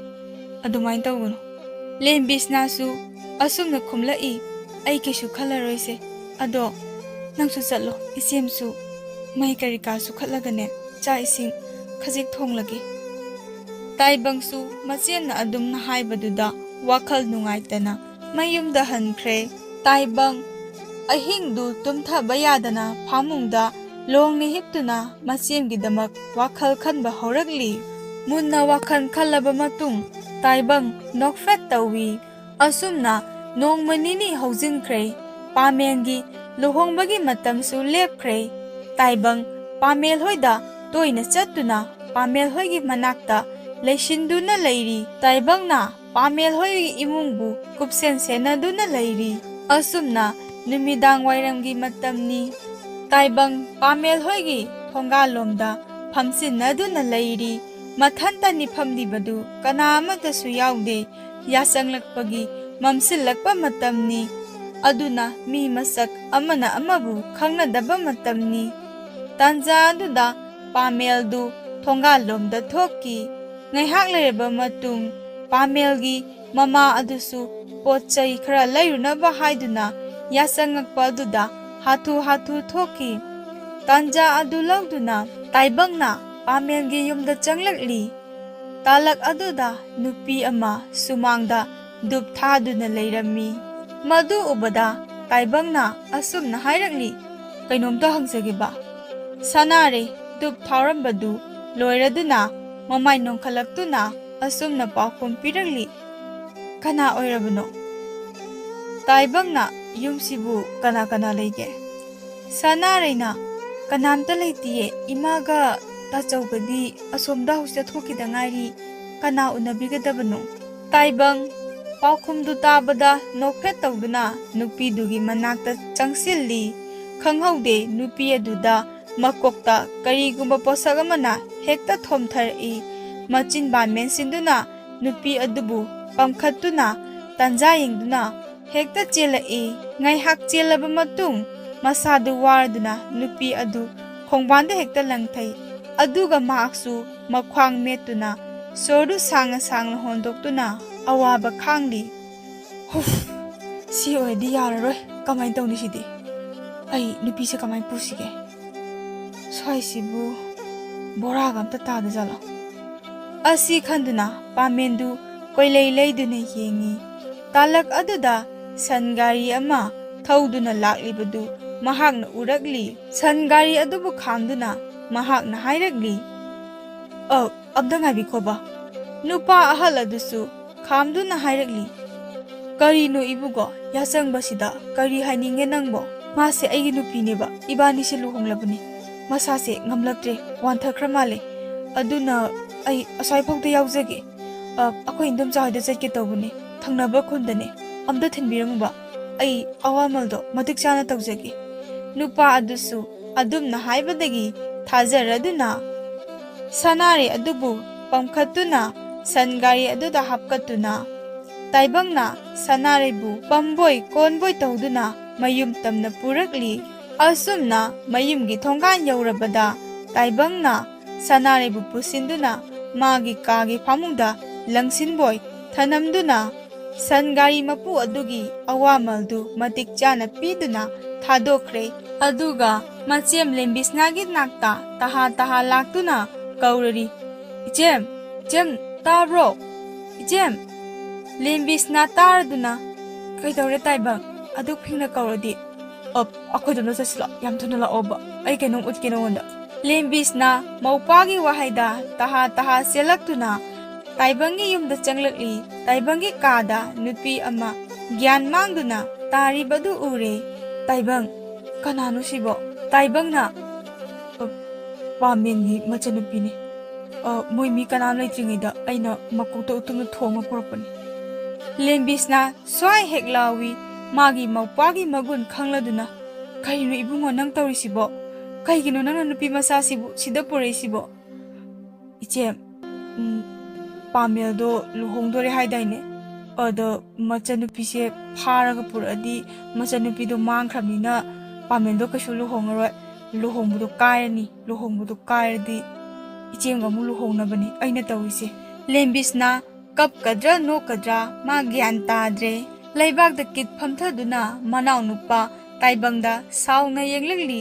ꯑꯗꯨꯃꯥꯏꯅ ꯇꯧꯒꯅꯨ꯫" ꯂꯦꯝꯕꯤꯁꯅꯥꯁꯨ ꯑꯁꯨꯝꯅ ꯈꯨꯝꯂꯛꯏ, "ꯑꯩ ꯀꯩꯁꯨ ꯈꯜꯂꯔꯣꯏꯁꯦ꯫ ꯑꯗꯣ ꯅꯪꯁꯨ ꯆꯠꯂꯣ, ꯏꯆꯦꯝꯁꯨ ꯃꯩ ꯀꯔꯤ ꯀꯥꯁꯨ ꯈꯠꯂꯒꯅꯦ, ꯆꯥꯛ ꯏꯁꯤꯡ ꯈꯖꯤꯛ ꯊꯣꯡꯂꯒꯦ꯫" ꯇꯥꯏꯕꯪꯁꯨ ꯃꯆꯦꯝꯅ ꯑꯗꯨꯝꯅ ꯍꯥꯏꯕꯗꯨꯗ ꯋꯥꯈꯜ ꯅꯨꯡꯉꯥꯏꯇꯅ ꯃꯌꯨꯝꯗ ꯍꯟꯈ꯭ꯔꯦ꯫ ꯇꯥꯏꯕꯪ ꯑꯍꯤꯡꯗꯨ ꯇꯨꯝꯊꯕ ꯌꯥꯗꯅ ꯐꯥꯃꯨꯡꯗ ꯂꯣꯡꯅ ꯍꯤꯞꯇꯨꯅ ꯃꯆꯦꯝꯒꯤꯗꯃꯛ ꯋꯥꯈꯜ ꯈꯟꯕ ꯍꯧꯔꯛꯂꯤ꯫ ꯃꯨꯟꯅ ꯋꯥꯈꯜ ꯈꯜꯂꯕ ꯃꯇꯨꯡ ꯇꯥꯏꯕꯪ ꯅꯣꯛꯐꯦꯠ ꯇꯧꯏ꯫ ꯑꯁꯨꯝꯅ ꯅꯣꯡꯃ ꯅꯤꯅꯤ ꯍꯧꯖꯤꯟꯈ꯭ꯔꯦ꯫ ꯄꯥꯃꯦꯜꯒꯤ ꯂꯨꯍꯣꯡꯕꯒꯤ ꯃꯇꯝꯁꯨ ꯂꯦꯞꯈ꯭ꯔꯦ꯫ ꯇꯥꯏꯕꯪ ꯄꯥꯃꯦꯜ ꯍꯣꯏꯗ ꯇꯣꯏꯅ ꯆꯠꯇꯨꯅ ꯄꯥꯃꯦꯜ ꯍꯣꯏꯒꯤ ꯃꯅꯥꯛꯇ ꯂꯩꯁꯤꯟꯗꯨꯅ ꯂꯩꯔꯤ꯫ ꯇꯥꯏꯕꯪꯅ ꯄꯥꯃꯦꯜ ꯍꯣꯏꯒꯤ ꯏꯃꯨꯡꯕꯨ ꯀꯨꯞꯁꯦꯟ ꯁꯦꯟꯅꯗꯨꯅ ꯂꯩꯔꯤ꯫ ꯑꯁꯨꯝꯅ ꯅꯨꯃꯤꯗꯥꯡ ꯋꯥꯏꯔꯝꯒꯤ ꯃꯇꯝꯅꯤ꯫ ꯇꯥꯏꯕꯪ ꯄꯥꯃꯦꯜ ꯍꯣꯏꯒꯤ ꯊꯣꯡꯒꯥꯜꯂꯣꯝꯗ ꯐꯝꯁꯤꯟꯅꯗꯨꯅ ꯂꯩꯔꯤ꯫ ꯃꯊꯟꯇꯅꯤ ꯐꯝꯂꯤꯕꯗꯨ, ꯀꯅꯥ ꯑꯃꯠꯇꯁꯨ ꯌꯥꯎꯗꯦ꯫ ꯌꯥꯆꯪꯂꯛꯄꯒꯤ ꯃꯝꯁꯤꯜꯂꯛꯄ ꯃꯇꯝꯅꯤ꯫ ꯑꯗꯨꯅ ꯃꯤ ꯃꯁꯛ ꯑꯃꯅ ꯑꯃꯕꯨ ꯈꯪꯅꯗꯕ ꯃꯇꯝꯅꯤ꯫ ꯇꯥꯟꯖꯥ ꯑꯗꯨꯗ ꯄꯥꯃꯦꯜꯗꯨ ꯊꯣꯡꯒꯥꯜꯂꯣꯝꯗ ꯊꯣꯛꯈꯤ꯫ ꯉꯥꯏꯍꯥꯛ ꯂꯩꯔꯕ ꯃꯇꯨꯡ ꯄꯥꯃꯦꯜꯒꯤ ꯃꯃꯥ ꯑꯗꯨꯁꯨ ꯄꯣꯠ ꯆꯩ ꯈꯔ ꯂꯩꯔꯨꯅꯕ ꯍꯥꯏꯗꯨꯅ ꯌꯥꯆꯪꯉꯛꯄ ꯑꯗꯨꯗ ꯍꯥꯊꯨ ꯍꯥꯊꯨ ꯊꯣꯛꯈꯤ꯫ ꯇꯥꯟꯖꯥ ꯑꯗꯨ ꯂꯧꯗꯨꯅ ꯇꯥꯏꯕꯪꯅ ꯄꯥꯃꯦꯜꯒꯤ ꯌꯨꯝꯗ ꯆꯪꯂꯛꯂꯤ꯫ ꯇꯥꯂꯛ ꯑꯗꯨꯗ ꯅꯨꯄꯤ ꯑꯃ ꯁꯨꯃꯥꯡꯗ ꯙꯨꯞ ꯊꯥꯗꯨꯅ ꯂꯩꯔꯝꯃꯤ꯫ ꯃꯗꯨ ꯎꯕꯗ ꯇꯥꯏꯕꯪꯅ ꯑꯁꯨꯝꯅ ꯍꯥꯏꯔꯛꯂꯤ, "ꯀꯩꯅꯣꯝꯇ ꯍꯪꯖꯒꯦꯕ꯫" ꯁꯅꯥꯔꯩ ꯙꯨꯞ ꯊꯥꯎꯔꯝꯕꯗꯨ ꯂꯣꯏꯔꯗꯨꯅ ꯃꯃꯥꯏ ꯅꯣꯡꯈꯠꯂꯛꯇꯨꯅ ꯑꯁꯨꯝꯅ ꯄꯥꯎꯈꯨꯝ ꯄꯤꯔꯛꯂꯤ, "ꯀꯅꯥ ꯑꯣꯏꯔꯕꯅꯣ?" ꯇꯥꯏꯕꯪꯅ, "ꯌꯨꯝꯁꯤꯕꯨ ꯀꯅꯥ ꯀꯅꯥ ꯂꯩꯒꯦ?" ꯁꯅꯥꯔꯩꯅ, "ꯀꯅꯥꯝꯇ ꯂꯩꯇꯤꯌꯦ, ꯏꯃꯥꯒ ꯇꯥꯆꯧꯒꯗꯤ ꯑꯁꯣꯝꯗ ꯍꯧꯖꯤꯛ ꯆꯠꯊꯣꯛꯈꯤꯗ ꯉꯥꯏꯔꯤ, ꯀꯅꯥ ꯎꯅꯕꯤꯒꯗꯕꯅꯣ?" ꯇꯥꯏꯕꯪ ꯄꯥꯎꯈꯨꯝꯗꯨ ꯇꯥꯕꯗ ꯅꯣꯛꯐꯦꯠ ꯇꯧꯗꯨꯅ ꯅꯨꯄꯤꯗꯨꯒꯤ ꯃꯅꯥꯛꯇ ꯆꯪꯁꯤꯜꯂꯤ꯫ ꯈꯪꯍꯧꯗꯦ, ꯅꯨꯄꯤ ꯑꯗꯨꯗ ꯃꯀꯣꯛꯇ ꯀꯔꯤꯒꯨꯝꯕ ꯄꯣꯠꯁꯛ ꯑꯃꯅ ꯍꯦꯛꯇ ꯊꯣꯝꯊꯔꯛꯏ꯫ ꯃꯆꯤꯟꯕꯥꯟ ꯃꯦꯟꯁꯤꯟꯗꯨꯅ ꯅꯨꯄꯤ ꯑꯗꯨꯕꯨ ꯄꯝꯈꯠꯇꯨꯅ ꯇꯥꯟꯖꯥ ꯌꯦꯡꯗꯨꯅ ꯍꯦꯛꯇ ꯆꯦꯜꯂꯛꯏ꯫ ꯉꯥꯏꯍꯥꯛ ꯆꯦꯜꯂꯕ ꯃꯇꯨꯡ ꯃꯁꯥꯗꯨ ꯋꯥꯔꯗꯨꯅ ꯅꯨꯄꯤ ꯑꯗꯨ ꯈꯣꯡꯕꯥꯟꯗ ꯍꯦꯛꯇ ꯂꯪꯊꯩ꯫ ꯑꯗꯨꯒ ꯃꯍꯥꯛꯁꯨ ꯃꯈ꯭ꯋꯥꯡ ꯃꯦꯠꯇꯨꯅ ꯁꯣꯔꯗꯨ ꯁꯥꯡꯅ ꯁꯥꯡꯅ ꯍꯣꯟꯗꯣꯛꯇꯨꯅ ꯑꯋꯥꯕ ꯈꯥꯡꯂꯤ꯫ "ꯍꯨꯐ! ꯁꯤ ꯑꯣꯏꯔꯗꯤ ꯌꯥꯔꯔꯣꯏ꯫ ꯀꯃꯥꯏꯅ ꯇꯧꯅꯤ ꯁꯤꯗꯤ? ꯑꯩ ꯅꯨꯄꯤꯁꯦ ꯀꯃꯥꯏꯅ ꯄꯨꯁꯤꯒꯦ? ꯁ꯭ꯋꯥꯏꯁꯤꯕꯨ ꯕꯣꯔꯥꯒ ꯑꯝꯇ ꯇꯥꯗꯖꯥꯠꯂꯣ?" ꯑꯁꯤ ꯈꯟꯗꯨꯅ ꯄꯥꯃꯦꯟꯗꯨ ꯀꯣꯏꯂꯩ ꯂꯩꯗꯨꯅ ꯌꯦꯡꯉꯤ꯫ ꯇꯥꯂꯛ ꯑꯗꯨꯗ ꯁꯟ ꯒꯥꯔꯤ ꯑꯃ ꯊꯧꯗꯨꯅ ꯂꯥꯛꯂꯤꯕꯗꯨ ꯃꯍꯥꯛꯅ ꯎꯔꯛꯂꯤ꯫ ꯁꯟ ꯒꯥꯔꯤ ꯑꯗꯨꯕꯨ ꯈꯥꯝꯗꯨꯅ ꯃꯍꯥꯛꯅ ꯍꯥꯏꯔꯛꯂꯤ, "ꯑ, ꯑꯝꯇ ꯉꯥꯏꯕꯤꯈꯣꯕ꯫" ꯅꯨꯄꯥ ꯑꯍꯜ ꯑꯗꯨꯁꯨ ꯈꯥꯝꯗꯨꯅ ꯍꯥꯏꯔꯛꯂꯤ, "ꯀꯔꯤꯅꯣ ꯏꯕꯨꯡꯉꯣ, ꯌꯥꯆꯪꯕꯁꯤꯗ ꯀꯔꯤ ꯍꯥꯏꯅꯤꯡꯉꯦ ꯅꯪꯕꯣ?" "ꯃꯥꯁꯦ ꯑꯩꯒꯤ ꯅꯨꯄꯤꯅꯦꯕ, ꯏꯕꯥꯅꯤꯁꯦ ꯂꯨꯍꯣꯡꯂꯕꯅꯤ꯫ ꯃꯁꯥꯁꯦ ꯉꯝꯂꯛꯇ꯭ꯔꯦ, ꯋꯥꯟꯊꯈ꯭ꯔ ꯃꯥꯜꯂꯦ꯫ ꯑꯗꯨꯅ ꯑꯩ ꯑꯁ꯭ꯋꯥꯏꯐꯥꯎꯗ ꯌꯥꯎꯖꯒꯦ꯫ ꯑ, ꯑꯩꯈꯣꯏ ꯏꯟꯗꯣꯝꯆꯥ ꯍꯣꯏꯗ ꯆꯠꯀꯦ ꯇꯧꯕꯅꯦ, ꯊꯪꯅꯕ ꯈꯨꯟꯗꯅꯦ꯫ ꯑꯝꯇ ꯊꯤꯟꯕꯤꯔꯝꯃꯨꯕ, ꯑꯩ ꯑꯋꯥꯃꯜꯗꯣ ꯃꯇꯤꯛ ꯆꯥꯅ ꯇꯧꯖꯒꯦ꯫" ꯅꯨꯄꯥ ꯑꯗꯨꯁꯨ ꯑꯗꯨꯝꯅ ꯍꯥꯏꯕꯗꯒꯤ ꯊꯥꯖꯔꯗꯨꯅ ꯁꯅꯥꯔꯩ ꯑꯗꯨꯕꯨ ꯄꯝꯈꯠꯇꯨꯅ ꯁꯟ ꯒꯥꯔꯤ ꯑꯗꯨꯗ ꯍꯥꯞꯀꯠꯇꯨꯅ ꯇꯥꯏꯕꯪꯅ ꯁꯅꯥꯔꯩꯕꯨ ꯄꯝꯕꯣꯏ ꯀꯣꯟꯕꯣꯏ ꯇꯧꯗꯨꯅ ꯃꯌꯨꯝ ꯇꯝꯅ ꯄꯨꯔꯛꯂꯤ꯫ ꯑꯁꯨꯝꯅ ꯃꯌꯨꯝꯒꯤ ꯊꯣꯡꯒꯥꯟ ꯌꯧꯔꯕꯗ ꯇꯥꯏꯕꯪꯅ ꯁꯅꯥꯔꯩꯕꯨ ꯄꯨꯁꯤꯟꯗꯨꯅ ꯃꯥꯒꯤ ꯀꯥꯒꯤ ꯐꯃꯨꯡꯗ ꯂꯪꯁꯤꯟꯕꯣꯏ ꯊꯅꯝꯗꯨꯅ ꯁꯟ ꯒꯥꯔꯤ ꯃꯄꯨ ꯑꯗꯨꯒꯤ ꯑꯋꯥꯃꯜꯗꯨ ꯃꯇꯤꯛ ꯆꯥꯅ ꯄꯤꯗꯨꯅ ꯊꯥꯗꯣꯛꯈ꯭ꯔꯦ꯫ ꯑꯗꯨꯒ ꯃꯆꯦꯝ ꯂꯦꯝꯕꯤꯁꯅꯥꯒꯤ ꯅꯥꯛꯇ ꯇꯍꯥ ꯇꯍꯥ ꯂꯥꯛꯇꯨꯅ ꯀꯧꯔꯔꯤ, "ꯏꯆꯦꯝ, ꯏꯆꯦꯝ, ꯇꯥꯕ꯭ꯔꯣ? ꯏꯆꯦꯝ!" ꯂꯦꯝꯕꯤꯁꯅꯥ ꯇꯥꯔꯗꯨꯅ, "ꯀꯩꯗꯧꯔꯦ ꯇꯥꯏꯕꯪ? ꯑꯗꯨꯛ ꯐꯤꯡꯅ ꯀꯧꯔꯗꯤ?" "ꯑꯞ, ꯑꯩꯈꯣꯏꯗꯣꯝꯗ ꯆꯠꯁꯤꯂꯣ, ꯌꯥꯝ ꯊꯨꯅ ꯂꯥꯛꯑꯣꯕ, ꯑꯩ ꯀꯩꯅꯣꯝ ꯎꯠꯀꯦ ꯅꯉꯣꯟꯗ꯫" ꯂꯦꯝꯕꯤꯁꯅꯥ ꯃꯧꯄꯥꯒꯤ ꯋꯥꯍꯩꯗ ꯇꯍꯥ ꯇꯍꯥ ꯆꯦꯜꯂꯛꯇꯨꯅ ꯇꯥꯏꯕꯪꯒꯤ ꯌꯨꯝꯗ ꯆꯪꯂꯛꯂꯤ꯫ ꯇꯥꯏꯕꯪꯒꯤ ꯀꯥꯗ ꯅꯨꯄꯤ ꯑꯃ ꯒ꯭ꯌꯥꯟ ꯃꯥꯡꯗꯨꯅ ꯇꯥꯔꯤꯕꯗꯨ ꯎꯔꯦ꯫ "ꯇꯥꯏꯕꯪ, ꯀꯅꯥꯅꯣ ꯁꯤꯕꯣ?" ꯇꯥꯏꯕꯪꯅ, "ꯑ, ꯄꯥꯃꯦꯟꯒꯤ ꯃꯆꯟꯅꯨꯄꯤꯅꯤ꯫ ꯑ, ꯃꯣꯏ ꯃꯤ ꯀꯅꯥꯝ ꯂꯩꯇ꯭ꯔꯤꯉꯩꯗ ꯑꯩꯅ ꯃꯀꯣꯛꯇ ꯎꯇꯨꯝꯅ ꯊꯣꯝꯃ ꯄꯨꯔꯛꯄꯅꯤ꯫" ꯂꯦꯝꯕꯤꯁꯅꯥ ꯁ꯭ꯋꯥꯏ ꯍꯦꯛ ꯂꯥꯎꯏ꯫ ꯃꯥꯒꯤ ꯃꯧꯄ꯭ꯋꯥꯒꯤ ꯃꯒꯨꯟ ꯈꯪꯂꯗꯨꯅ, "ꯀꯔꯤꯅꯣ ꯏꯕꯨꯡꯉꯣ ꯅꯪ ꯇꯧꯔꯤꯁꯤꯕꯣ? ꯀꯩꯒꯤꯅꯣ ꯅꯪꯅ ꯅꯨꯄꯤ ꯃꯆꯥꯁꯤꯕꯨ ꯁꯤꯗ ꯄꯨꯔꯛꯏꯁꯤꯕꯣ?" "ꯏꯆꯦ, ꯎꯝ, ꯄꯥꯃꯦꯜꯗꯣ ꯂꯨꯍꯣꯡꯗꯣꯔꯦ ꯍꯥꯏꯗꯥꯏꯅꯦ? ꯑꯗꯣ ꯃꯆꯟꯅꯨꯄꯤꯁꯦ ꯐꯥꯔꯒ ꯄꯨꯔꯛꯑꯗꯤ ꯃꯆꯟꯅꯨꯄꯤꯗꯣ ꯃꯥꯡꯈ꯭ꯔꯕꯅꯤꯅ ꯄꯥꯃꯦꯜꯗꯣ ꯀꯩꯁꯨ ꯂꯨꯍꯣꯡꯉꯔꯣꯏ꯫ ꯂꯨꯍꯣꯡꯕꯗꯣ ꯀꯥꯏꯔꯅꯤ꯫ ꯂꯨꯍꯣꯡꯕꯗꯣ ꯀꯥꯏꯔꯗꯤ ꯏꯆꯦꯝꯒ ꯑꯃꯨꯛ ꯂꯨꯍꯣꯡꯅꯕꯅꯤ ꯑꯩꯅ ꯇꯧꯔꯤꯁꯦ꯫ ꯂꯦꯝꯕꯤꯁꯅ ꯀꯞꯀꯗ꯭ꯔꯥ ꯅꯣꯛꯀꯗ꯭ꯔꯥ ꯃꯥ ꯒ꯭ꯌꯥꯟ ꯇꯥꯗ꯭ꯔꯦ꯫ ꯂꯩꯕꯥꯛꯇ ꯀꯤꯠ ꯐꯝꯊꯗꯨꯅ ꯃꯅꯥꯎꯅꯨꯄꯥ ꯇꯥꯏꯕꯪꯗ ꯁꯥꯎꯅ ꯌꯦꯡꯂꯛꯂꯤ꯫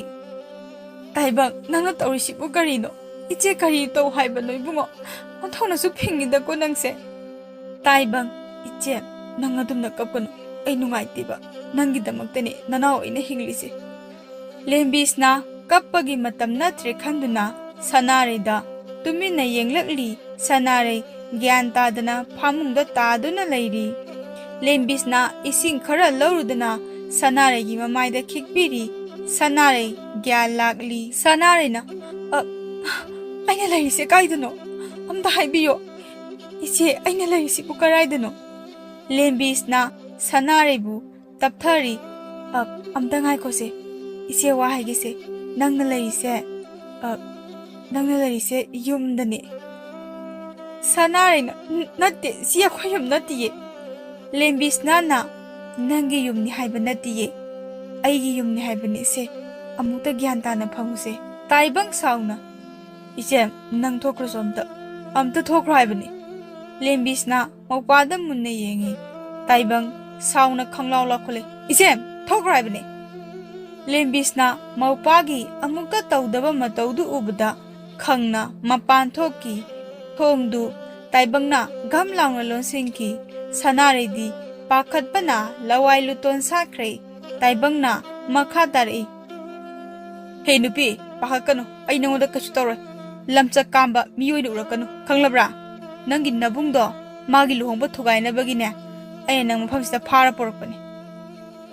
"ꯇꯥꯏꯕꯪ, ꯅꯪꯅ ꯇꯧꯔꯤꯁꯤꯕꯨ ꯀꯔꯤꯅꯣ? ꯏꯆꯦ ꯀꯔꯤ ꯇꯧ ꯍꯥꯏꯕꯅꯣ ꯏꯕꯨꯡꯉꯣ? ꯑꯣꯟꯊꯣꯛꯅꯁꯨ ꯐꯤꯡꯉꯤꯗꯀꯣ ꯅꯪꯁꯦ꯫" "ꯇꯥꯏꯕꯪ, ꯏꯆꯦ, ꯅꯪ ꯑꯗꯨꯝꯅ ꯀꯞꯀꯅꯨ꯫ ꯑꯩ ꯅꯨꯡꯉꯥꯏꯇꯦꯕ꯫ ꯅꯪꯒꯤꯗꯃꯛꯇꯅꯦ ꯅꯅꯥꯎ ꯑꯩꯅ ꯍꯤꯡꯂꯤꯁꯦ꯫" ꯂꯦꯝꯕꯤꯁꯅ ꯀꯞꯄꯒꯤ ꯃꯇꯝ ꯅꯠꯇ꯭ꯔꯦ ꯈꯟꯗꯨꯅ ꯁꯅꯥꯔꯩꯗ ꯇꯨꯃꯤꯟꯅ ꯌꯦꯡꯂꯛꯂꯤ꯫ ꯁꯅꯥꯔꯩ ꯒ꯭ꯌꯥꯟ ꯇꯥꯗꯅ ꯐꯃꯨꯡꯗ ꯇꯥꯗꯨꯅ ꯂꯩꯔꯤ꯫ ꯂꯦꯝꯕꯤꯁꯅ ꯏꯁꯤꯡ ꯈꯔ ꯂꯧꯔꯨꯗꯨꯅ ꯁꯅꯥꯔꯩꯒꯤ ꯃꯃꯥꯏꯗ ꯈꯤꯛꯄꯤꯔꯤ꯫ ꯁꯅꯥꯔꯩ ꯒ꯭ꯌꯥꯟ ꯂꯥꯛꯂꯤ꯫ ꯁꯅꯥꯔꯩꯅ, "ꯑ, ꯑꯩꯅ ꯂꯩꯔꯤꯁꯦ ꯀꯥꯏꯗꯅꯣ? ꯑꯝꯇ ꯍꯥꯏꯕꯤꯌꯣ꯫ ꯏꯆꯦ, ꯑꯩꯅ ꯂꯩꯔꯤꯁꯤꯕꯨ ꯀꯔꯥꯏꯗꯅꯣ?" ꯂꯦꯝꯕꯤꯁꯅ ꯁꯅꯥꯔꯩꯕꯨ ꯇꯞꯊꯔꯤ꯫ "ꯑ, ꯑꯝꯇ ꯉꯥꯏꯈꯣꯁꯦ꯫ ꯏꯆꯦ ꯋꯥ ꯍꯥꯏꯒꯦꯁꯦ꯫ ꯅꯪꯅ ꯂꯩꯔꯤꯁꯦ, ꯑ, ꯅꯪꯅ ꯂꯩꯔꯤꯁꯦ ꯌꯨꯝꯗꯅꯦ꯫" ꯁꯅꯥꯔꯩꯅ, "ꯅ-, ꯅꯠꯇꯦ, ꯁꯤ ꯑꯩꯈꯣꯏ ꯌꯨꯝ ꯅꯠꯇꯤꯌꯦ꯫" ꯂꯦꯝꯕꯤꯁꯅꯥꯅ, "ꯅꯪꯒꯤ ꯌꯨꯝꯅꯤ ꯍꯥꯏꯕ ꯅꯠꯇꯤꯌꯦ, ꯑꯩꯒꯤ ꯌꯨꯝꯅꯤ ꯍꯥꯏꯕꯅꯦ ꯁꯦ꯫ ꯑꯃꯨꯛꯇ ꯒ꯭ꯌꯥꯟ ꯇꯥꯅ ꯐꯝꯃꯨꯁꯦ꯫" ꯇꯥꯏꯕꯪ ꯁꯥꯎꯅ, "ꯏꯆꯦ, ꯅꯪ ꯊꯣꯛꯈ꯭ꯔꯁꯨ ꯑꯝꯇ, ꯑꯝꯇ ꯊꯣꯛꯈ꯭ꯔꯣ ꯍꯥꯏꯕꯅꯦ꯫" ꯂꯦꯝꯕꯤꯁꯅꯥ ꯃꯧꯄꯥꯗ ꯃꯨꯟꯅ ꯌꯦꯡꯉꯤ꯫ ꯇꯥꯏꯕꯪ ꯁꯥꯎꯅ ꯈꯪꯂꯥꯎ ꯂꯥꯎꯈꯠꯂꯦ, "ꯏꯆꯦ, ꯊꯣꯛꯈ꯭ꯔꯣ ꯍꯥꯏꯕꯅꯦ꯫" ꯂꯦꯝꯕꯤꯁꯅꯥ ꯃꯧꯄꯥꯒꯤ ꯑꯃꯨꯛꯇ ꯇꯧꯗꯕ ꯃꯇꯧꯗꯨ ꯎꯕꯗ ꯈꯪꯅ ꯃꯄꯥꯟ ꯊꯣꯛꯈꯤ꯫ ꯊꯣꯡꯗꯨ ꯇꯥꯏꯕꯪꯅ ꯘꯝ ꯂꯥꯎꯅ ꯂꯣꯟꯁꯤꯟꯈꯤ꯫ ꯁꯅꯥꯔꯩꯗꯤ ꯄꯥꯈꯠꯄꯅ ꯂꯋꯥꯏ ꯂꯨꯇꯣꯟ ꯁꯥꯠꯈ꯭ꯔꯦ꯫ ꯇꯥꯏꯕꯪꯅ ꯃꯈꯥ ꯇꯥꯔꯛꯏ, "ꯍꯦ ꯅꯨꯄꯤ, ꯄꯥꯈꯠꯀꯅꯨ, ꯑꯩ ꯅꯉꯣꯟꯗ ꯀꯩꯁꯨ ꯇꯧꯔꯣꯏ꯫ ꯂꯝꯆꯠ ꯀꯥꯝꯕ ꯃꯤꯑꯣꯏꯅ ꯎꯔꯛꯀꯅꯨ, ꯈꯪꯂꯕ꯭ꯔꯥ? ꯅꯪꯒꯤ ꯅꯕꯨꯡꯗꯣ ꯃꯥꯒꯤ ꯂꯨꯍꯣꯡꯕ ꯊꯨꯒꯥꯏꯅꯕꯒꯤꯅꯦ, ꯑꯩꯅ ꯅꯪ ꯃꯐꯝꯁꯤꯗ ꯐꯥꯔ ꯄꯨꯔꯛꯄꯅꯦ꯫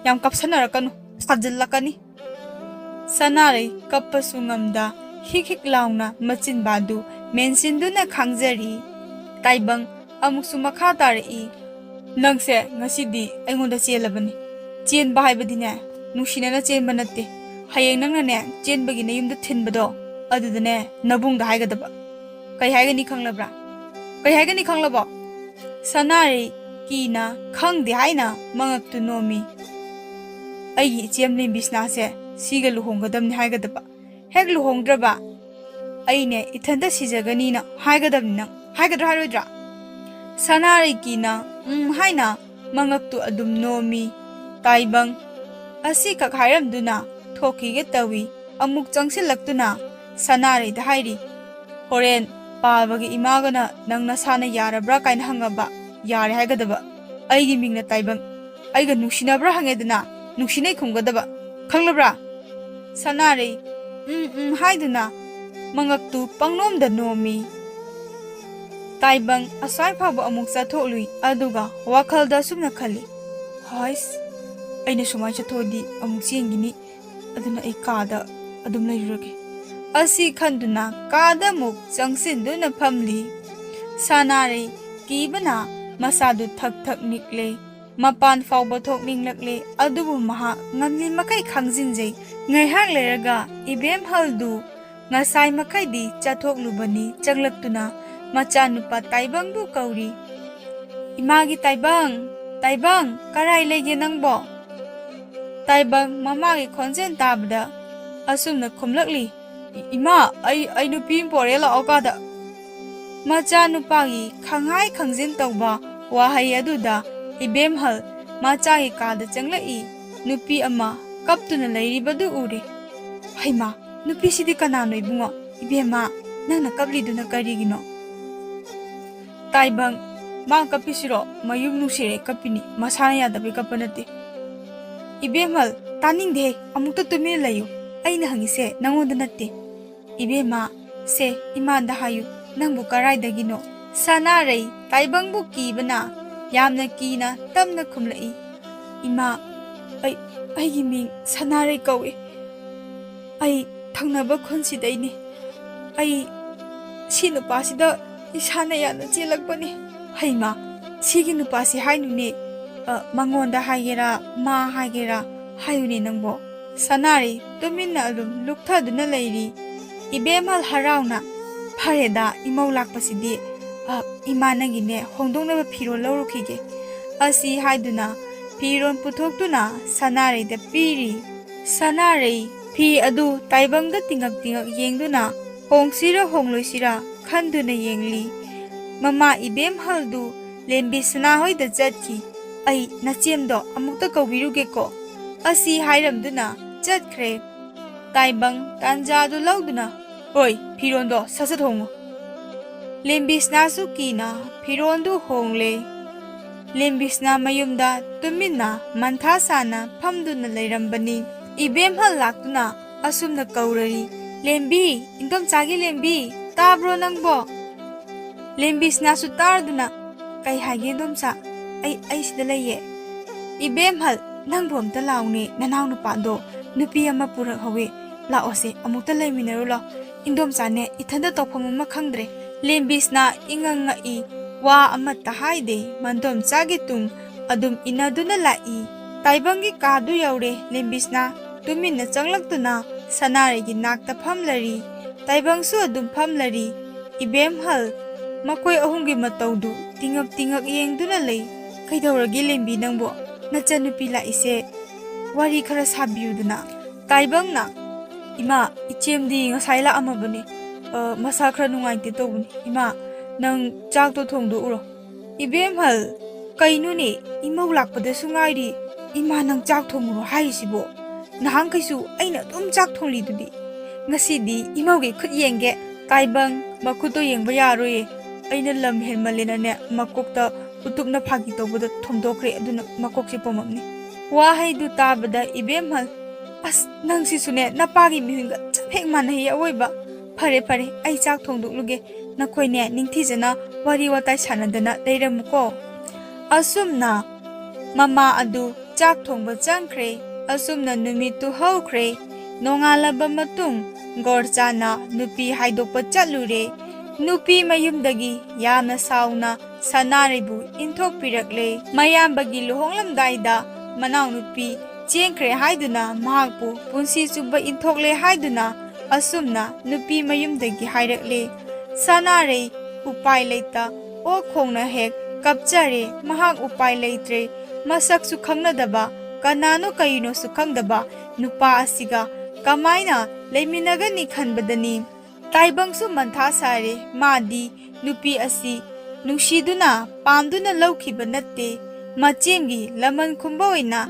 ꯌꯥꯝ ꯀꯞꯁꯟꯅꯔꯛꯀꯅꯨ, ꯁꯥꯖꯤꯜꯂꯛꯀꯅꯤ꯫" ꯁꯅꯥꯔꯩ ꯀꯞꯄꯁꯨ ꯉꯝꯗ ꯍꯤꯛ ꯍꯤꯛ ꯂꯥꯎꯅ ꯃꯆꯤꯟꯕꯥꯗꯨ ꯃꯦꯟꯁꯤꯟꯗꯨꯅ ꯈꯥꯡꯖꯔꯤ꯫ ꯇꯥꯏꯕꯪ ꯑꯃꯨꯛꯁꯨ ꯃꯈꯥ ꯇꯥꯔꯛꯏ, "ꯅꯪꯁꯦ ꯉꯁꯤꯗꯤ ꯑꯩꯉꯣꯟꯗ ꯆꯦꯜꯂꯕꯅꯤ꯫ ꯆꯦꯟꯕ ꯍꯥꯏꯕꯗꯤꯅꯦ, ꯅꯨꯡꯁꯤꯅꯅ ꯆꯦꯟꯕ ꯅꯠꯇꯦ꯫ ꯍꯌꯦꯡ ꯅꯪꯅꯅꯦ ꯆꯦꯟꯕꯒꯤ ꯅꯌꯨꯝꯗ ꯊꯤꯟꯕꯗꯣ, ꯑꯗꯨꯗꯅꯦ ꯅꯕꯨꯡꯗ ꯍꯥꯏꯒꯗꯕ꯫ ꯀꯩ ꯍꯥꯏꯒꯅꯤ ꯈꯪꯂꯕ꯭ꯔꯥ? ꯀꯩ ꯍꯥꯏꯒꯅꯤ ꯈꯪꯂꯕꯣ?" ꯁꯅꯥꯔꯩ ꯀꯤꯅ ꯈꯪꯗꯦ ꯍꯥꯏꯅ ꯃꯉꯛꯇꯨ ꯅꯣꯝꯃꯤ꯫ "ꯑꯩꯒꯤ ꯏꯆꯦꯝ ꯂꯦꯝꯕꯤꯁꯅꯥꯁꯦ ꯁꯤꯒ ꯂꯨꯍꯣꯡꯒꯗꯕꯅꯤ ꯍꯥꯏꯒꯗꯕ꯫ ꯍꯦꯛ ꯂꯨꯍꯣꯡꯗ꯭ꯔꯕ ꯑꯩꯅꯦ ꯏꯊꯟꯇ ꯁꯤꯖꯒꯅꯤꯅ ꯍꯥꯏꯒꯗꯕꯅꯤ꯫ ꯅꯪ ꯍꯥꯏꯒꯗ꯭ꯔꯥ ꯍꯥꯏꯔꯣꯏꯗ꯭ꯔꯥ? ꯁꯅꯥꯔꯩ ꯀꯤꯅ ꯎꯝ ꯍꯥꯏꯅ ꯃꯉꯛꯇꯨ ꯑꯗꯨꯝ ꯅꯣꯝꯃꯤ꯫ ꯇꯥꯏꯕꯪ ꯑꯁꯤꯈꯛ ꯍꯥꯏꯔꯝꯗꯨꯅ ꯊꯣꯛꯈꯤꯒꯦ ꯇꯧꯏ꯫ ꯑꯃꯨꯛ ꯆꯪꯁꯤꯜꯂꯛꯇꯨꯅ ꯁꯅꯥꯔꯩꯗ ꯍꯥꯏꯔꯤ, "ꯍꯣꯔꯦꯟ ꯄꯥꯕꯒꯤ ꯏꯃꯥꯒꯅ ꯅꯪ ꯅꯁꯥꯅ ꯌꯥꯔꯕ꯭ꯔꯥ ꯀꯥꯏꯅ ꯍꯪꯉꯕ, ꯌꯥꯔꯦ ꯍꯥꯏꯒꯗꯕ꯫ ꯑꯩꯒꯤ ꯃꯤꯡꯅ ꯇꯥꯏꯕꯪ꯫ ꯑꯩꯒ ꯅꯨꯡꯁꯤꯅꯕ꯭ꯔꯥ ꯍꯪꯉꯦꯗꯅ, ꯅꯨꯡꯁꯤꯅꯩ ꯈꯨꯝꯒꯗꯕ꯫ ꯈꯪꯂꯕ꯭ꯔꯥ?" ꯁꯅꯥꯔꯩ ꯎꯝ ꯎꯝ ꯍꯥꯏꯗꯨꯅ ꯃꯉꯛꯇꯨ ꯄꯪꯅꯣꯝꯗ ꯅꯣꯝꯃꯤ꯫ ꯇꯥꯏꯕꯪ ꯑꯁ꯭ꯋꯥꯏ ꯐꯥꯎꯕ ꯑꯃꯨꯛ ꯆꯠꯊꯣꯛꯂꯨꯏ꯫ ꯑꯗꯨꯒ ꯋꯥꯈꯜꯗ ꯑꯁꯨꯝꯅ ꯈꯜꯂꯤ, "ꯍꯥꯏꯁ, ꯑꯩꯅ ꯁꯨꯃꯥꯏꯅ ꯆꯠꯊꯣꯛꯑꯗꯤ ꯑꯃꯨꯛ ꯆꯦꯟꯈꯤꯅꯤ꯫ ꯑꯗꯨꯅ ꯑꯩ ꯀꯥꯗ ꯑꯗꯨꯝ ꯂꯩꯔꯨꯔꯒꯦ" ꯑꯁꯤ ꯈꯟꯗꯨꯅ ꯀꯥꯗ ꯑꯃꯨꯛ ꯆꯪꯁꯤꯟꯗꯨꯅ ꯐꯝꯂꯤ꯫ ꯁꯅꯥꯔꯩ ꯀꯤꯕꯅ ꯃꯁꯥꯗꯨ ꯊꯛ ꯊꯛ ꯅꯤꯛꯂꯦ꯫ ꯃꯄꯥꯟ ꯐꯥꯎꯕ ꯊꯣꯛꯅꯤꯡꯂꯛꯂꯦ꯫ ꯑꯗꯨꯕꯨ ꯃꯍꯥꯛ ꯉꯝꯂꯤ ꯃꯈꯩ ꯈꯥꯡꯖꯤꯟꯖꯩ꯫ ꯉꯥꯏꯍꯥꯛ ꯂꯩꯔꯒ ꯏꯕꯦꯝꯍꯜꯗꯨ ꯉꯁꯥꯏ ꯃꯈꯩꯗꯤ ꯆꯠꯊꯣꯛꯂꯨꯕꯅꯤ꯫ ꯆꯪꯂꯛꯇꯨꯅ ꯃꯆꯥꯅꯨꯄꯥ ꯇꯥꯏꯕꯪꯕꯨ ꯀꯧꯔꯤ꯫ "ꯏꯃꯥꯒꯤ ꯇꯥꯏꯕꯪ, ꯇꯥꯏꯕꯪ, ꯀꯔꯥꯏ ꯂꯩꯒꯦ ꯅꯪꯕꯣ?" ꯇꯥꯏꯕꯪ ꯃꯃꯥꯒꯤ ꯈꯣꯟꯖꯦꯜ ꯇꯥꯕꯗ ꯑꯁꯨꯝꯅ ꯈꯨꯝꯂꯛꯂꯤ, "ꯏ-, ꯏꯃꯥ, ꯑꯩ, ꯑꯩ ꯅꯨꯄꯤ ꯑꯃ ꯄꯣꯔꯛꯑꯦ, ꯂꯥꯛꯑꯣ ꯀꯥꯗ"꯫ ꯃꯆꯥꯅꯨꯄꯥꯒꯤ ꯈꯪꯍꯥꯏ ꯈꯪꯖꯤꯟ ꯇꯧꯕ ꯋꯥꯍꯩ ꯑꯗꯨꯗ ꯏꯕꯦꯝꯍꯜ ꯃꯆꯥꯒꯤ ꯀꯥꯗ ꯆꯪꯂꯛꯏ꯫ ꯅꯨꯄꯤ ꯑꯃ ꯀꯞꯇꯨꯅ ꯂꯩꯔꯤꯕꯗꯨ ꯎꯔꯦ꯫ "ꯍꯩꯃꯥ, ꯅꯨꯄꯤꯁꯤꯗꯤ ꯀꯅꯥꯅꯣ ꯏꯕꯨꯡꯉꯣ? ꯏꯕꯦꯝꯃ, ꯅꯪꯅ ꯀꯞꯂꯤꯗꯨꯅ ꯀꯔꯤꯒꯤꯅꯣ?" ꯇꯥꯏꯕꯪ, "ꯃꯥ ꯀꯞꯄꯤꯁꯤꯔꯣ? ꯃꯌꯨꯝ ꯅꯨꯡꯁꯤꯔꯦ ꯀꯞꯄꯤꯅꯤ, ꯃꯁꯥꯅ ꯌꯥꯗꯕꯩ ꯀꯞꯄ ꯅꯠꯇꯦ"꯫ ꯏꯕꯦꯝꯍꯜ, "ꯇꯥꯅꯤꯡꯗꯦ, ꯑꯃꯨꯛꯇ ꯇꯨꯃꯤꯟꯅ ꯂꯩꯌꯨ꯫ ꯑꯩꯅ ꯍꯪꯉꯤꯁꯦ ꯅꯪꯉꯣꯟꯗ ꯅꯠꯇꯦ"꯫ "ꯏꯕꯦꯝꯃ, ꯁꯦ, ꯏꯃꯥꯗ ꯍꯥꯏꯌꯨ, ꯅꯪꯕꯨ ꯀꯔꯥꯏꯗꯒꯤꯅꯣ?" ꯁꯅꯥꯔꯩ ꯇꯥꯏꯕꯪꯕꯨ ꯀꯤꯕꯅ ꯌꯥꯝꯅ ꯀꯤꯅ ꯇꯞꯅ ꯈꯨꯝꯂꯛꯏ, "ꯏꯃꯥ, ꯑꯩ, ꯑꯩꯒꯤ ꯃꯤꯡ ꯁꯅꯥꯔꯩ ꯀꯧꯏ꯫ ꯑꯩ ꯊꯪꯅꯕ ꯈꯨꯟꯁꯤꯗꯩꯅꯤ꯫ ꯑꯩ ꯁꯤ ꯅꯨꯄꯥꯁꯤꯗ ꯏꯁꯥꯅ ꯌꯥꯅ ꯆꯦꯜꯂꯛꯄꯅꯤ"꯫ "ꯍꯩꯃꯥ, ꯁꯤꯒꯤ ꯅꯨꯄꯥꯁꯤ ꯍꯥꯏꯅꯨꯅꯦ꯫ ꯑ, ꯃꯉꯣꯟꯗ ꯍꯥꯏꯒꯦꯔꯥ, ꯃꯥ ꯍꯥꯏꯒꯦꯔꯥ, ꯍꯥꯏꯌꯨꯅꯦ ꯅꯪꯕꯣ"꯫ ꯁꯅꯥꯔꯩ ꯇꯨꯃꯤꯟꯅ ꯑꯗꯨꯝ ꯂꯨꯞꯊꯗꯨꯅ ꯂꯩꯔꯤ꯫ ꯏꯕꯦꯝꯍꯜ ꯍꯔꯥꯎꯅ, "ꯐꯔꯦꯗ, ꯏꯃꯧ ꯂꯥꯛꯄꯁꯤꯗꯤ꯫ ꯑ, ꯏꯃꯥ ꯅꯪꯒꯤꯅꯦ ꯍꯣꯡꯗꯣꯛꯅꯕ ꯐꯤꯔꯣꯜ ꯂꯧꯔꯨꯈꯤꯒꯦ" ꯑꯁꯤ ꯍꯥꯏꯗꯨꯅ ꯐꯤꯔꯣꯜ ꯄꯨꯊꯣꯛꯇꯨꯅ ꯁꯅꯥꯔꯩꯗ ꯄꯤꯔꯤ꯫ ꯁꯅꯥꯔꯩ ꯐꯤ ꯑꯗꯨ ꯇꯥꯏꯕꯪꯗ ꯇꯤꯉꯛ ꯇꯤꯉꯛ ꯌꯦꯡꯗꯨꯅ ꯍꯣꯡꯁꯤꯔ ꯍꯣꯡꯂꯣꯏꯁꯤꯔ ꯈꯟꯗꯨꯅ ꯌꯦꯡꯂꯤ꯫ ꯃꯃꯥ ꯏꯕꯦꯝꯍꯜꯗꯨ ꯂꯦꯝꯕꯤ ꯁꯅꯥꯍꯣꯏꯗ ꯆꯠꯈꯤ꯫ "ꯑꯩ ꯅꯆꯦꯝꯗꯣ ꯑꯃꯨꯛꯇ ꯀꯧꯕꯤꯔꯨꯒꯦꯀꯣ" ꯑꯁꯤ ꯍꯥꯏꯔꯝꯗꯨꯅ ꯆꯠꯈ꯭ꯔꯦ꯫ ꯇꯥꯏꯕꯪ ꯇꯥꯟꯖꯥꯗꯨ ꯂꯧꯗꯨꯅ, "ꯍꯣꯏ, ꯐꯤꯔꯣꯟꯗꯣ ꯁꯠ ꯁꯠ ꯍꯣꯡꯉꯨ"꯫ ꯂꯦꯝꯕꯤꯁꯅꯥꯁꯨ ꯀꯤꯅ ꯐꯤꯔꯣꯟꯗꯨ ꯍꯣꯡꯂꯦ꯫ ꯂꯦꯝꯕꯤꯁꯅꯥ ꯃꯌꯨꯝꯗ ꯇꯨꯃꯤꯟꯅ ꯃꯟꯊꯥ ꯁꯥꯅ ꯐꯝꯗꯨꯅ ꯂꯩꯔꯝꯕꯅꯤ꯫ ꯏꯕꯦꯝꯍꯜ ꯂꯥꯛꯇꯨꯅ ꯑꯁꯨꯝꯅ ꯀꯧꯔꯔꯤ, "ꯂꯦꯝꯕꯤ, ꯏꯟꯗꯣꯝꯆꯥꯒꯤ ꯂꯦꯝꯕꯤ, ꯇꯥꯕ꯭ꯔꯣ ꯅꯪꯕꯣ?" ꯂꯦꯝꯕꯤꯁꯅꯥꯁꯨ ꯇꯥꯔꯗꯨꯅ, "ꯀꯩ ꯍꯥꯏꯒꯦ ꯏꯟꯗꯣꯝꯆꯥ? ꯑꯩ, ꯑꯩ ꯁꯤꯗ ꯂꯩꯌꯦ꯫" "ꯏꯕꯦꯝꯍꯜ, ꯅꯪꯕꯨ ꯑꯝꯇ ꯂꯥꯛꯎꯅꯦ, ꯅꯅꯥꯎ ꯅꯨꯄꯥꯗꯣ ꯅꯨꯄꯤ ꯑꯃ ꯄꯨꯔꯛꯍꯧꯋꯦ, ꯂꯥꯛꯑꯣꯁꯦ, ꯑꯃꯨꯛꯇ ꯂꯩꯃꯤꯟꯅꯔꯨ ꯂꯥꯎ꯫ ꯏꯟꯗꯣꯝꯆꯥꯅꯦ, ꯏꯊꯟꯗ ꯇꯧꯐꯝ ꯑꯃ ꯈꯪꯗ꯭ꯔꯦ꯫" ꯂꯦꯝꯕꯤꯁꯅꯥ ꯏꯉꯛ ꯉꯛꯏ, ꯋꯥ ꯑꯃꯠꯇ ꯍꯥꯏꯗꯦ, ꯃꯟꯗꯣꯝꯆꯥꯒꯤ ꯇꯨꯡ ꯑꯗꯨꯝ ꯏꯟꯅꯗꯨꯅ ꯂꯥꯛꯏ꯫ ꯇꯥꯏꯕꯪꯒꯤ ꯀꯥꯗꯨ ꯌꯧꯔꯦ꯫ ꯂꯦꯝꯕꯤꯁꯅꯥ ꯇꯨꯃꯤꯟꯅ ꯆꯪꯂꯛꯇꯨꯅ ꯁꯅꯥꯔꯩꯒꯤ ꯅꯥꯛꯇ ꯐꯝꯂꯔꯤ꯫ ꯇꯥꯏꯕꯪꯁꯨ ꯑꯗꯨꯝ ꯐꯝꯂꯔꯤ꯫ ꯏꯕꯦꯝꯍꯜ ꯃꯈꯣꯏ ꯑꯍꯨꯝꯒꯤ ꯃꯇꯧꯗꯨ ꯇꯤꯉꯛ ꯇꯤꯉꯛ ꯌꯦꯡꯗꯨꯅ ꯂꯩ꯫ "ꯀꯩꯗꯧꯔꯒꯦ ꯂꯦꯝꯕꯤ ꯅꯪꯕꯨ? ꯅꯆꯟꯅꯨꯄꯤ ꯂꯥꯛꯏꯁꯦ ꯋꯥꯔꯤ ꯈꯔ ꯁꯥꯕꯤꯌꯨꯗꯅ꯫" ꯇꯥꯏꯕꯪꯅ, "ꯏꯃꯥ, ꯏꯆꯦꯝꯗꯤ ꯉꯁꯥꯏ ꯂꯥꯛꯑꯝꯃꯕꯅꯤ꯫ ꯑ, ꯃꯁꯥ ꯈꯔ ꯅꯨꯡꯉꯥꯏꯇꯦ ꯇꯧꯕꯅꯤ꯫ ꯏꯃꯥ, ꯅꯪ ꯆꯥꯛꯇꯣ ꯊꯣꯡꯗꯣꯛꯎꯔꯣ꯫" "ꯏꯕꯦꯝꯍꯜ, ꯀꯩꯅꯣꯅꯦ, ꯏꯃꯧ ꯂꯥꯛꯄꯗꯁꯨ ꯉꯥꯏꯔꯤ, ꯏꯃꯥ ꯅꯪ ꯆꯥꯛ ꯊꯣꯡꯉꯨꯔꯣ ꯍꯥꯏꯔꯤꯁꯤꯕꯣ? ꯅꯍꯥꯟꯈꯩꯁꯨ ꯑꯩꯅ ꯑꯗꯨꯝ ꯆꯥꯛ ꯊꯣꯡꯂꯤꯗꯨꯗꯤ꯫ ꯉꯁꯤꯗꯤ ꯏꯃꯧꯒꯤ ꯈꯨꯠ ꯌꯦꯡꯒꯦ꯫" ꯇꯥꯏꯕꯪ, "ꯃꯈꯨꯠꯇꯣ ꯌꯦꯡꯕ ꯌꯥꯔꯣꯏꯌꯦ꯫ ꯑꯩꯅ ꯂꯝ ꯍꯦꯟꯃꯜꯂꯦꯅꯅꯦ ꯃꯀꯣꯛꯇ ꯎꯇꯨꯞꯅ ꯐꯥꯒꯤ ꯇꯧꯕꯗ ꯊꯣꯝꯗꯣꯛꯈ꯭ꯔꯦ, ꯑꯗꯨꯅ ꯃꯀꯣꯛꯁꯦ ꯄꯣꯝꯃꯝꯅꯤ꯫" ꯋꯥꯍꯩꯗꯨ ꯇꯥꯕꯗ ꯏꯕꯦꯝꯍꯜ, "ꯑꯁ, ꯅꯪꯁꯤꯁꯨꯅꯦ, ꯅꯄꯥꯒꯤ ꯃꯤꯍꯨꯟꯒ ꯆꯞ ꯍꯦꯛ ꯃꯥꯟꯅꯩꯌꯦ ꯑꯋꯣꯏꯕ꯫ ꯐꯔꯦ, ꯐꯔꯦ, ꯑꯩ ꯆꯥꯛ ꯊꯣꯡꯗꯣꯛꯂꯨꯒꯦ꯫ ꯅꯈꯣꯏꯅꯦ ꯅꯤꯡꯊꯤꯖꯅ ꯋꯥꯔꯤ ꯋꯥꯇꯥꯏ ꯁꯥꯟꯅꯗꯅ ꯂꯩꯔꯝꯃꯨꯀꯣ꯫" ꯑꯁꯨꯝꯅ ꯃꯃꯥ ꯑꯗꯨ ꯆꯥꯛ ꯊꯣꯡꯕ ꯆꯪꯈ꯭ꯔꯦ꯫ ꯑꯁꯨꯝꯅ ꯅꯨꯃꯤꯠꯇꯨ ꯍꯧꯈ꯭ꯔꯦ꯫ ꯅꯣꯡꯉꯥꯜꯂꯕ ꯃꯇꯨꯡ ꯒꯣꯔꯆꯥꯅ ꯅꯨꯄꯤ ꯍꯥꯏꯗꯣꯛꯄ ꯆꯠꯂꯨꯔꯦ꯫ ꯅꯨꯄꯤ ꯃꯌꯨꯝꯗꯒꯤ ꯌꯥꯝꯅ ꯁꯥꯎꯅ ꯁꯅꯥꯔꯩꯕꯨ ꯏꯟꯊꯣꯛꯄꯤꯔꯛꯂꯦ꯫ ꯃꯌꯥꯝꯕꯒꯤ ꯂꯨꯍꯣꯡꯂꯝꯗꯥꯏꯗ ꯃꯅꯥꯎꯅꯨꯄꯤ ꯆꯦꯟꯈ꯭ꯔꯦ ꯍꯥꯏꯗꯨꯅ ꯃꯍꯥꯛꯄꯨ ꯄꯨꯟꯁꯤ ꯆꯨꯞꯄ ꯏꯟꯊꯣꯛꯂꯦ ꯍꯥꯏꯗꯨꯅ ꯑꯁꯨꯝꯅ ꯅꯨꯄꯤ ꯃꯌꯨꯝꯗꯒꯤ ꯍꯥꯏꯔꯛꯂꯦ꯫ ꯁꯅꯥꯔꯩ ꯎꯄꯥꯏ ꯂꯩꯇ ꯑꯣꯛ ꯈꯣꯡꯅ ꯍꯦꯛ ꯀꯞꯆꯔꯦ꯫ ꯃꯍꯥꯛ ꯎꯄꯥꯏ ꯂꯩꯇ꯭ꯔꯦ꯫ ꯃꯁꯛꯁꯨ ꯈꯪꯅꯗꯕ ꯀꯅꯥꯅꯣ ꯀꯔꯤꯅꯣꯁꯨ ꯈꯪꯗꯕ ꯅꯨꯄꯥ ꯑꯁꯤꯒ ꯀꯃꯥꯏꯅ ꯂꯩꯃꯤꯟꯅꯒꯅꯤ ꯈꯟꯕꯗꯅꯤ ꯇꯥꯏꯕꯪꯁꯨ ꯃꯟꯊꯥ ꯁꯥꯔꯦ꯫ ꯃꯥꯗꯤ ꯅꯨꯄꯤ ꯑꯁꯤ ꯅꯨꯡꯁꯤꯗꯨꯅ ꯄꯥꯝꯗꯨꯅ ꯂꯧꯈꯤꯕ ꯅꯠꯇꯦ꯫ ꯃꯆꯦꯝꯒꯤ ꯂꯃꯟ ꯈꯨꯝꯕ ꯑꯣꯏꯅ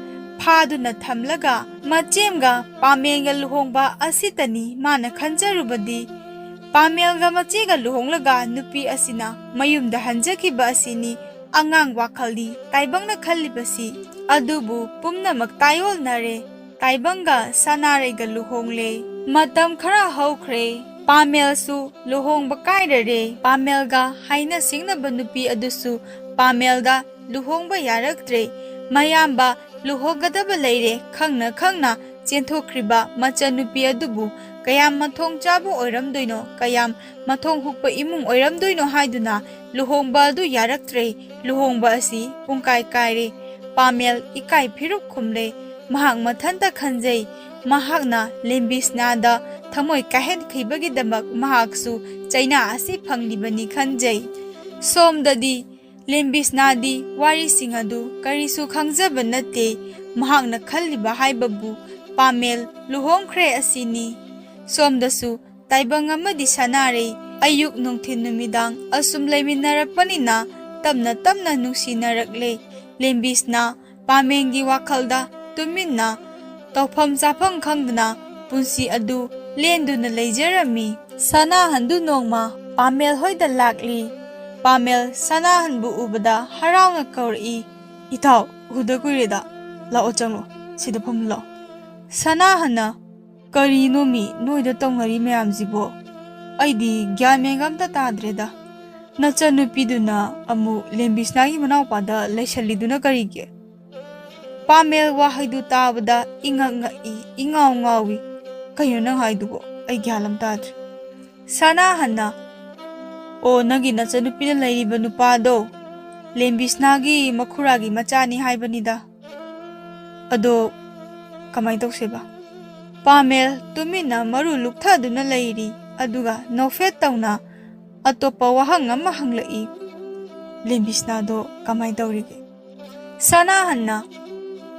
ꯐꯥꯗꯨꯅ ꯊꯝꯂꯒ ꯃꯆꯦꯝꯒ ꯄꯥꯃꯦꯜꯒ ꯂꯨꯍꯣꯡꯕ ꯑꯁꯤꯇꯅꯤ ꯃꯥꯅ ꯈꯟꯖꯔꯨꯕꯗꯤ꯫ ꯄꯥꯃꯦꯜꯒ ꯃꯆꯦꯒ ꯂꯨꯍꯣꯡꯂꯒ ꯅꯨꯄꯤ ꯑꯁꯤꯅ ꯃꯌꯨꯝꯗ ꯍꯟꯖꯈꯤꯕ ꯑꯁꯤꯅꯤ ꯑꯉꯥꯡ ꯋꯥꯈꯜꯗꯤ ꯇꯥꯏꯕꯪꯅ ꯈꯜꯂꯤꯕꯁꯤ꯫ ꯑꯗꯨꯕꯨ ꯄꯨꯝꯅꯃꯛ ꯇꯥꯏꯑꯣꯟꯅꯔꯦ꯫ ꯇꯥꯏꯕꯪꯒ ꯁꯅꯥꯔꯩꯒ ꯂꯨꯍꯣꯡꯂꯦ꯫ ꯃꯇꯝ ꯈꯔ ꯍꯧꯈ꯭ꯔꯦ꯫ ꯄꯥꯃꯦꯜꯁꯨ ꯂꯨꯍꯣꯡꯕ ꯀꯥꯏꯔꯔꯦ꯫ ꯄꯥꯃꯦꯜꯒ ꯍꯥꯏꯅ ꯁꯤꯡꯅꯕ ꯅꯨꯄꯤ ꯑꯗꯨꯁꯨ ꯄꯥꯃꯦꯜꯒ ꯂꯨꯍꯣꯡꯕ ꯌꯥꯔꯛꯇ꯭ꯔꯦ꯫ ꯃꯌꯥꯝꯕ ꯂꯨꯍꯣꯡꯒꯗꯕ ꯂꯩꯔꯦ ꯈꯪꯅ ꯈꯪꯅ ꯆꯦꯟꯊꯣꯛꯈ꯭ꯔꯤꯕ ꯃꯆꯟꯅꯨꯄꯤ ꯑꯗꯨꯕꯨ ꯀꯌꯥꯝ ꯃꯊꯣꯡ ꯆꯥꯕ ꯑꯣꯏꯔꯝꯗꯣꯏꯅꯣ, ꯀꯌꯥꯝ ꯃꯊꯣꯡ ꯍꯨꯛꯄ ꯏꯃꯨꯡ ꯑꯣꯏꯔꯝꯗꯣꯏꯅꯣ ꯍꯥꯏꯗꯨꯅ ꯂꯨꯍꯣꯡꯕ ꯑꯗꯨ ꯌꯥꯔꯛꯇ꯭ꯔꯦ꯫ ꯂꯨꯍꯣꯡꯕ ꯑꯁꯤ ꯄꯨꯡꯀꯥꯏ ꯀꯥꯏꯔꯦ꯫ ꯄꯥꯃꯦꯜ ꯏꯀꯥꯏ ꯐꯤꯔꯨꯛ ꯈꯨꯝꯂꯦ꯫ ꯃꯍꯥꯛ ꯃꯊꯟꯇ ꯈꯟꯖꯩ, ꯃꯍꯥꯛꯅ ꯂꯦꯝꯕꯤꯁꯅꯥꯗ ꯊꯃꯣꯏ ꯀꯥꯏꯍꯟꯈꯤꯕꯒꯤꯗꯃꯛ ꯃꯍꯥꯛꯁꯨ ꯆꯩꯅꯥ ꯑꯁꯤ ꯐꯪꯂꯤꯕꯅꯤ ꯈꯟꯖꯩ꯫ ꯁꯣꯝꯗꯗꯤ ꯂꯦꯝꯕꯤꯁꯅꯥꯗꯤ ꯋꯥꯔꯤꯁꯤꯡ ꯑꯗꯨ ꯀꯔꯤꯁꯨ ꯈꯪꯖꯕ ꯅꯠꯇꯦ꯫ ꯃꯍꯥꯛꯅ ꯈꯜꯂꯤꯕ ꯍꯥꯏꯕꯕꯨ ꯄꯥꯃꯦꯜ ꯂꯨꯍꯣꯡꯈ꯭ꯔꯦ ꯑꯁꯤꯅꯤ꯫ ꯁꯣꯝꯗꯁꯨ ꯇꯥꯏꯕꯪ ꯑꯃꯗꯤ ꯁꯅꯥꯔꯩ ꯑꯌꯨꯛ ꯅꯨꯡꯊꯤꯜ ꯅꯨꯃꯤꯗꯥꯡ ꯑꯁꯨꯝ ꯂꯩꯃꯤꯟꯅꯔꯛꯄꯅꯤꯅ ꯇꯞꯅ ꯇꯞꯅ ꯅꯨꯡꯁꯤꯅꯔꯛꯂꯦ꯫ ꯂꯦꯝꯕꯤꯁꯅꯥ ꯄꯥꯃꯦꯟꯒꯤ ꯋꯥꯈꯜꯗ ꯇꯨꯃꯤꯟꯅ ꯇꯧꯐꯝ ꯆꯥꯐꯝ ꯈꯪꯗꯅ ꯄꯨꯟꯁꯤ ꯑꯗꯨ ꯂꯦꯟꯗꯨꯅ ꯂꯩꯖꯔꯝꯃꯤ꯫ ꯁꯅꯥꯍꯟꯗꯨ ꯅꯣꯡꯃ ꯄꯥꯃꯦꯜ ꯍꯣꯏꯗ ꯂꯥꯛꯂꯤ꯫ ꯄꯥꯃꯦꯜ ꯁꯅꯥꯍꯟꯕꯨ ꯎꯕꯗ ꯍꯔꯥꯎꯅ ꯀꯧꯔꯛꯏ, "ꯏꯇꯥꯎ, ꯎꯗ ꯀꯨꯏꯔꯦꯗ꯫ ꯂꯥꯛꯑꯣ ꯆꯪꯉꯣ, ꯁꯤꯗ ꯐꯝꯂꯣ꯫" ꯁꯅꯥꯍꯟꯅ, "ꯀꯔꯤꯅꯣꯃꯤ ꯅꯣꯏꯗ ꯇꯧꯅꯔꯤ ꯃꯌꯥꯝꯁꯤꯕꯣ? ꯑꯩꯗꯤ ꯒ꯭ꯌꯥꯟ ꯃꯦꯟꯒ ꯑꯝꯇ ꯇꯥꯗ꯭ꯔꯦꯗ꯫ ꯅꯆꯟꯅꯨꯄꯤꯗꯨꯅ ꯑꯃꯨꯛ ꯂꯦꯝꯕꯤꯁꯅꯥꯒꯤ ꯃꯅꯥꯎꯄꯥꯗ ꯂꯩꯁꯜꯂꯤꯗꯨꯅ ꯀꯔꯤꯒꯤ?" ꯄꯥꯃꯦꯜ ꯋꯥꯍꯩꯗꯨ ꯇꯥꯕꯗ ꯏꯉꯛ ꯉꯛꯏ, ꯏꯉꯥꯎ ꯉꯥꯎꯏ꯫ "ꯀꯩꯅꯣ ꯅꯪ ꯍꯥꯏꯗꯨꯕꯣ? ꯑꯩ ꯒ꯭ꯌꯥꯟ ꯑꯃ ꯇꯥꯗ꯭ꯔꯦ꯫" ꯁꯅꯥꯍꯟꯅ, "ꯑꯣ, ꯅꯪꯒꯤ ꯅꯆꯟꯅꯨꯄꯤꯅ ꯂꯩꯔꯤꯕ ꯅꯨꯄꯥꯗꯣ ꯂꯦꯝꯕꯤꯁꯅꯥꯒꯤ ꯃꯈꯨꯔꯥꯒꯤ ꯃꯆꯥꯅꯤ ꯍꯥꯏꯕꯅꯤꯗ꯫ ꯑꯗꯣ ꯀꯃꯥꯏꯅ ꯇꯧꯁꯦꯕ?" ꯄꯥꯃꯦꯜ ꯇꯨꯃꯤꯟꯅ ꯃꯔꯨ ꯂꯨꯛꯊꯗꯨꯅ ꯂꯩꯔꯤ꯫ ꯑꯗꯨꯒ ꯅꯣꯛꯐꯦꯠ ꯇꯧꯅ ꯑꯇꯣꯞꯄ ꯋꯥꯍꯪ ꯑꯃ ꯍꯪꯂꯛꯏ, "ꯂꯦꯝꯕꯤꯁꯅꯥꯗꯣ ꯀꯃꯥꯏꯅ ꯇꯧꯔꯤꯒꯦ?" ꯁꯅꯥꯍꯟꯅ,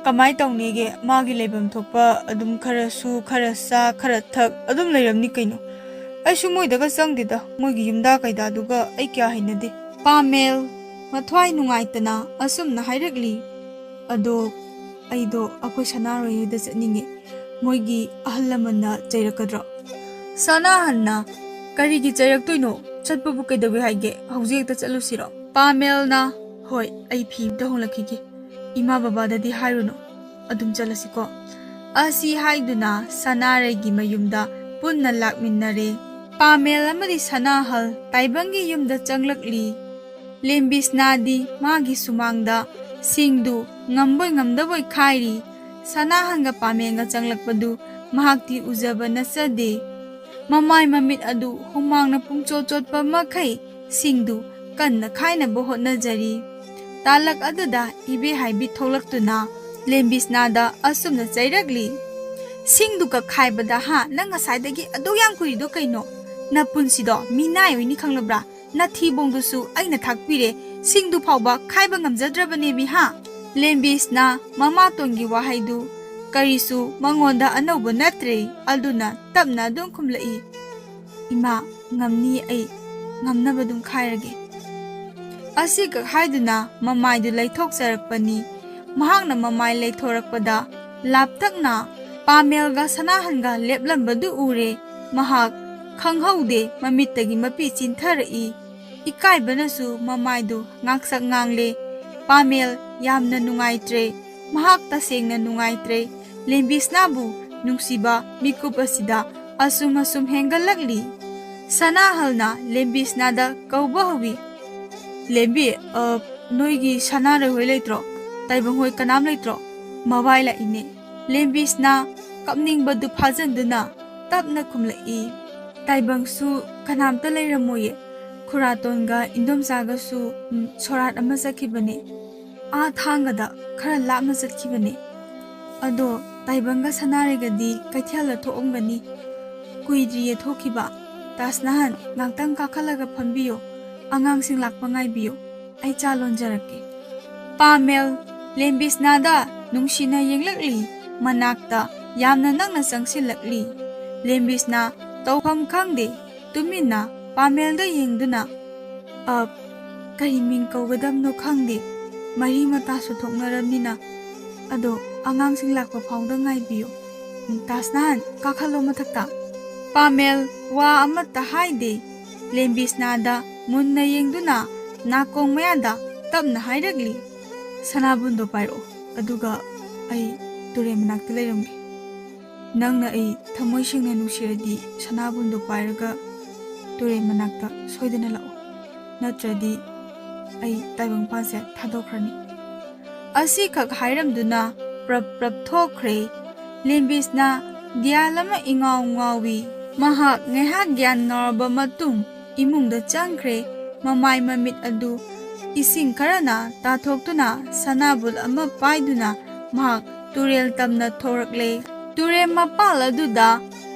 ꯀꯃꯥꯏ ꯇꯧꯅꯤꯒꯦ? ꯃꯥꯒꯤ ꯂꯩꯐꯝ ꯊꯣꯛꯄ ꯑꯗꯨꯝ ꯈꯔ ꯁꯨ, ꯈꯔ ꯆꯥ, ꯈꯔ ꯊꯛ ꯑꯗꯨꯝ ꯂꯩꯔꯝꯅꯤ ꯀꯩꯅꯣ꯫ ꯑꯩꯁꯨ ꯃꯣꯏꯗꯒ ꯆꯪꯗꯦꯗ, ꯃꯣꯏꯒꯤ ꯌꯨꯝꯗ ꯀꯩꯗꯥꯗꯨꯒ ꯑꯩ ꯀꯌꯥ ꯍꯩꯅꯗꯦ꯫ ꯄꯥꯃꯦꯜ ꯃꯊ꯭ꯋꯥꯏ ꯅꯨꯡꯉꯥꯏꯇꯅ ꯑꯁꯨꯝꯅ ꯍꯥꯏꯔꯛꯂꯤ꯫ ꯑꯗꯣ ꯑꯩꯗꯣ ꯑꯩꯈꯣꯏ ꯁꯅꯥꯔꯣꯏ ꯍꯣꯏꯗ ꯆꯠꯅꯤꯡꯉꯦ꯫ ꯃꯣꯏꯒꯤ ꯑꯍꯜ ꯂꯃꯟꯅ ꯆꯩꯔꯛꯀꯗ꯭ꯔꯣ? ꯁꯅꯥꯍꯟꯅ, "ꯀꯔꯤꯒꯤ ꯆꯩꯔꯛꯇꯣꯏꯅꯣ? ꯆꯠꯄꯕꯨ ꯀꯩꯗꯧꯋꯦ ꯍꯥꯏꯒꯦ? ꯍꯧꯖꯤꯛ ꯍꯦꯛꯇ ꯆꯠꯂꯨꯁꯤꯔꯣ?" ꯄꯥꯃꯦꯜꯅ, "ꯍꯣꯏ, ꯑꯩ ꯐꯤ ꯑꯝꯇ ꯍꯣꯡꯂꯛꯈꯤꯒꯦ꯫ ꯏꯃꯥ ꯕꯕꯥꯗꯗꯤ ꯍꯥꯏꯔꯨꯅꯨ꯫ ꯑꯗꯨꯝ ꯆꯠꯂꯁꯤꯀꯣ?" ꯑꯁꯤ ꯍꯥꯏꯗꯨꯅ ꯁꯅꯥꯔꯩꯒꯤ ꯃꯌꯨꯝꯗ ꯄꯨꯟꯅ ꯂꯥꯛꯃꯤꯟꯅꯔꯦ꯫ ꯄꯥꯃꯦꯜ ꯑꯃꯗꯤ ꯁꯅꯥꯍꯜ ꯇꯥꯏꯕꯪꯒꯤ ꯌꯨꯝꯗ ꯆꯪꯂꯛꯂꯤ꯫ ꯂꯦꯝꯕꯤꯁꯅꯥꯗꯤ ꯃꯥꯒꯤ ꯁꯨꯃꯥꯡꯗ ꯁꯤꯡꯗꯨ ꯉꯝꯕꯣꯏ ꯉꯝꯗꯕꯣꯏ ꯈꯥꯏꯔꯤ꯫ ꯁꯅꯥꯍꯟꯒ ꯄꯥꯃꯦꯜꯒ ꯆꯪꯂꯛꯄꯗꯨ ꯃꯍꯥꯛꯇꯤ ꯎꯖꯕ ꯅꯠꯆꯗꯦ꯫ ꯃꯃꯥꯏ ꯃꯃꯤꯠ ꯑꯗꯨ ꯍꯨꯃꯥꯡꯅ ꯄꯨꯡꯆꯣꯠ ꯆꯣꯠꯄ ꯃꯈꯩ ꯁꯤꯡꯗꯨ ꯀꯟꯅ ꯈꯥꯏꯅꯕ ꯍꯣꯠꯅꯖꯔꯤ꯫ ꯇꯥꯂꯛ ꯑꯗꯨꯗ ꯏꯕꯦ ꯍꯥꯏꯕꯤ ꯊꯣꯛꯂꯛꯇꯨꯅ ꯂꯦꯝꯕꯤꯁꯅꯥꯗ ꯑꯁꯨꯝꯅ ꯆꯩꯔꯛꯂꯤ, "ꯁꯤꯡꯗꯨ ꯀꯛꯈꯥꯏꯕꯗ ꯍꯥ, ꯅꯪ ꯉꯁꯥꯏꯗꯒꯤ ꯑꯗꯨꯛ ꯌꯥꯝ ꯀꯨꯏꯔꯤꯗꯣ ꯀꯩꯅꯣ? ꯅꯄꯨꯟꯁꯤꯗꯣ ꯃꯤꯅꯥꯏ ꯑꯣꯏꯅꯤ ꯈꯪꯂꯕ꯭ꯔꯥ? ꯅꯊꯤꯕꯣꯡꯗꯨꯁꯨ ꯑꯩꯅ ꯊꯥꯛꯄꯤꯔꯦ, ꯁꯤꯡꯗꯨ ꯐꯥꯎꯕ ꯈꯥꯏꯕ ꯉꯝꯖꯗ꯭ꯔꯕꯅꯦꯃꯤ ꯍꯥ?" ꯂꯦꯝꯕꯤꯁꯅ ꯃꯃꯥꯇꯣꯟꯒꯤ ꯋꯥꯍꯩꯗꯨ ꯀꯔꯤꯁꯨ ꯃꯉꯣꯟꯗ ꯑꯅꯧꯕ ꯅꯠꯇ꯭ꯔꯦ, ꯑꯗꯨꯅ ꯇꯞꯅ ꯑꯗꯨꯝ ꯈꯨꯝꯂꯛꯏ, "ꯏꯃꯥ, ꯉꯝꯅꯤ ꯑꯩ, ꯉꯝꯅꯕ ꯑꯗꯨꯝ ꯈꯥꯏꯔꯒꯦ꯫" ꯑꯁꯤꯈꯛ ꯍꯥꯏꯗꯨꯅ ꯃꯃꯥꯏꯗꯨ ꯂꯩꯊꯣꯛꯆꯔꯛꯄꯅꯤ꯫ ꯃꯍꯥꯛꯅ ꯃꯃꯥꯏ ꯂꯩꯊꯣꯔꯛꯄꯗ ꯂꯥꯞꯇꯛꯅ ꯄꯥꯃꯦꯜꯒ ꯁꯅꯥꯍꯟꯒ ꯂꯦꯞꯂꯝꯕꯗꯨ ꯎꯔꯦ꯫ ꯃꯍꯥꯛ ꯈꯪꯍꯧꯗꯦ ꯃꯃꯤꯠꯇꯒꯤ ꯃꯄꯤ ꯆꯤꯟꯊꯔꯛꯏ꯫ ꯏꯀꯥꯏꯕꯅꯁꯨ ꯃꯃꯥꯏꯗꯨ ꯉꯥꯡꯁꯛ ꯉꯥꯡꯂꯦ꯫ ꯄꯥꯃꯦꯜ ꯌꯥꯝꯅ ꯅꯨꯡꯉꯥꯏꯇ꯭ꯔꯦ꯫ ꯃꯍꯥꯛ ꯇꯁꯦꯡꯅ ꯅꯨꯡꯉꯥꯏꯇ꯭ꯔꯦ꯫ ꯂꯦꯝꯕꯤꯁꯅꯥꯕꯨ ꯅꯨꯡꯁꯤꯕ ꯃꯤꯀꯨꯞ ꯑꯁꯤꯗ ꯑꯁꯨꯝ ꯑꯁꯨꯝ ꯍꯦꯟꯒꯠꯂꯛꯂꯤ꯫ ꯁꯅꯥꯍꯜꯅ ꯂꯦꯝꯕꯤꯁꯅꯥꯗ ꯀꯧꯕ ꯍꯧꯏ, "ꯂꯦꯝꯕꯤ, ꯑ, ꯅꯣꯏꯒꯤ ꯁꯅꯥꯔꯩ ꯍꯣꯏ ꯂꯩꯇ꯭ꯔꯣ? ꯇꯥꯏꯕꯪ ꯍꯣꯏ ꯀꯅꯥꯝ ꯂꯩꯇ꯭ꯔꯣ?" ꯃꯕꯥꯏ ꯂꯥꯛꯏꯅꯦ꯫ ꯂꯦꯝꯕꯤꯁꯅꯥ ꯀꯞꯅꯤꯡꯕꯗꯨ ꯐꯥꯖꯟꯗꯨꯅ ꯇꯞꯅ ꯈꯨꯝꯂꯛꯏ, "ꯇꯥꯏꯕꯪꯁꯨ ꯀꯅꯥꯝꯇ ꯂꯩꯔꯝꯃꯣꯏꯌꯦ꯫ ꯈꯨꯔꯥꯇꯣꯟꯒ ꯏꯟꯗꯣꯝꯆꯥꯒꯁꯨ, ꯎꯝ, ꯁꯣꯔꯥꯠ ꯑꯃ ꯆꯠꯈꯤꯕꯅꯦ꯫ ꯑꯥ ꯊꯥꯡꯒꯗ ꯈꯔ ꯂꯥꯞꯅ ꯆꯠꯈꯤꯕꯅꯦ꯫ ꯑꯗꯣ ꯇꯥꯏꯕꯪꯒ ꯁꯅꯥꯔꯩꯒꯗꯤ ꯀꯩꯊꯦꯜꯗ ꯊꯣꯛꯑꯝꯒꯅꯤ꯫ ꯀꯨꯏꯗ꯭ꯔꯤꯌꯦ ꯊꯣꯛꯈꯤꯕ꯫ ꯇꯥꯖꯅꯍꯥꯟ, ꯉꯥꯛꯇꯪ ꯀꯥꯈꯠꯂꯒ ꯐꯝꯕꯤꯌꯣ꯫ ꯑꯉꯥꯡꯁꯤꯡ ꯂꯥꯛꯄ ꯉꯥꯏꯕꯤꯌꯣ꯫ ꯑꯩ ꯆꯥ ꯂꯣꯟꯖꯔꯛꯀꯦ꯫" ꯄꯥꯃꯦꯜ ꯂꯦꯝꯕꯤꯁꯅꯥꯗ ꯅꯨꯡꯁꯤꯅ ꯌꯦꯡꯂꯛꯂꯤ꯫ ꯃꯅꯥꯛꯇ ꯌꯥꯝꯅ ꯅꯛꯅ ꯆꯪꯁꯤꯜꯂꯛꯂꯤ꯫ ꯂꯦꯝꯕꯤꯁꯅ ꯇꯧꯐꯝ ꯈꯪꯗꯦ꯫ ꯇꯨꯃꯤꯟꯅ ꯄꯥꯃꯦꯜꯗ ꯌꯦꯡꯗꯨꯅ, "ꯑꯞ, ꯀꯔꯤ ꯃꯤꯡ ꯀꯧꯒꯗꯕꯅꯣ ꯈꯪꯗꯦ꯫ ꯃꯔꯤ ꯃꯇꯥꯁꯨ ꯊꯣꯛꯅꯔꯕꯅꯤꯅ꯫ ꯑꯗꯣ ꯑꯉꯥꯡꯁꯤꯡ ꯂꯥꯛꯄ ꯐꯥꯎꯗ ꯉꯥꯏꯕꯤꯌꯨ꯫ ꯇꯥꯁꯅꯥꯍꯟ, ꯀꯥꯈꯠꯂꯣ ꯃꯊꯛꯇ꯫" ꯄꯥꯃꯦꯜ ꯋꯥ ꯑꯃꯠꯇ ꯍꯥꯏꯗꯦ꯫ ꯂꯦꯝꯕꯤꯁꯅꯥꯗ ꯃꯨꯟꯅ ꯌꯦꯡꯗꯨꯅ ꯅꯥꯀꯣꯡ ꯃꯌꯥꯗ ꯇꯞꯅ ꯍꯥꯏꯔꯛꯂꯤ, "ꯁꯅꯥꯕꯨꯟꯗꯣ ꯄꯥꯏꯔꯛꯑꯣ, ꯑꯗꯨꯒ ꯑꯩ ꯇꯨꯔꯦꯜ ꯃꯅꯥꯛꯇ ꯂꯩꯔꯝꯒꯦ꯫ ꯅꯪꯅ ꯑꯩ ꯊꯃꯣꯏ ꯁꯦꯡꯅ ꯅꯨꯡꯁꯤꯔꯗꯤ ꯁꯅꯥꯕꯨꯟꯗꯣ ꯄꯥꯏꯔꯒ ꯇꯨꯔꯦꯜ ꯃꯅꯥꯛꯇ ꯁꯣꯏꯗꯅ ꯂꯥꯛꯑꯣ, ꯅꯠꯇ꯭ꯔꯗꯤ ꯑꯩ ꯇꯥꯏꯕꯪꯄꯥꯟꯁꯦ ꯊꯥꯗꯣꯛꯈ꯭ꯔꯅꯤ꯫" ꯑꯁꯤꯈꯛ ꯍꯥꯏꯔꯝꯗꯨꯅ ꯄ꯭ꯔꯞ ꯄ꯭ꯔꯞ ꯊꯣꯛꯈ꯭ꯔꯦ꯫ ꯂꯦꯝꯕꯤꯁꯅ ꯒ꯭ꯌꯥꯟ ꯑꯃ ꯏꯉꯥꯎ ꯉꯥꯎꯏ꯫ ꯃꯍꯥꯛ ꯉꯥꯏꯍꯥꯛ ꯒ꯭ꯌꯥꯟ ꯉꯥꯎꯔꯕ ꯃꯇꯨꯡ ꯏꯃꯨꯡꯗ ꯆꯪꯈ꯭ꯔꯦ꯫ ꯃꯃꯥꯏ ꯃꯃꯤꯠ ꯑꯗꯨ ꯏꯁꯤꯡ ꯈꯔꯅ ꯇꯥꯊꯣꯛꯇꯨꯅ ꯁꯅꯥꯕꯨꯜ ꯑꯃ ꯄꯥꯏꯗꯨꯅ ꯃꯍꯥꯛ ꯇꯨꯔꯦꯜ ꯇꯝꯅ ꯊꯣꯔꯛꯂꯦ꯫ ꯇꯨꯔꯦꯜ ꯃꯄꯥꯜ ꯑꯗꯨꯗ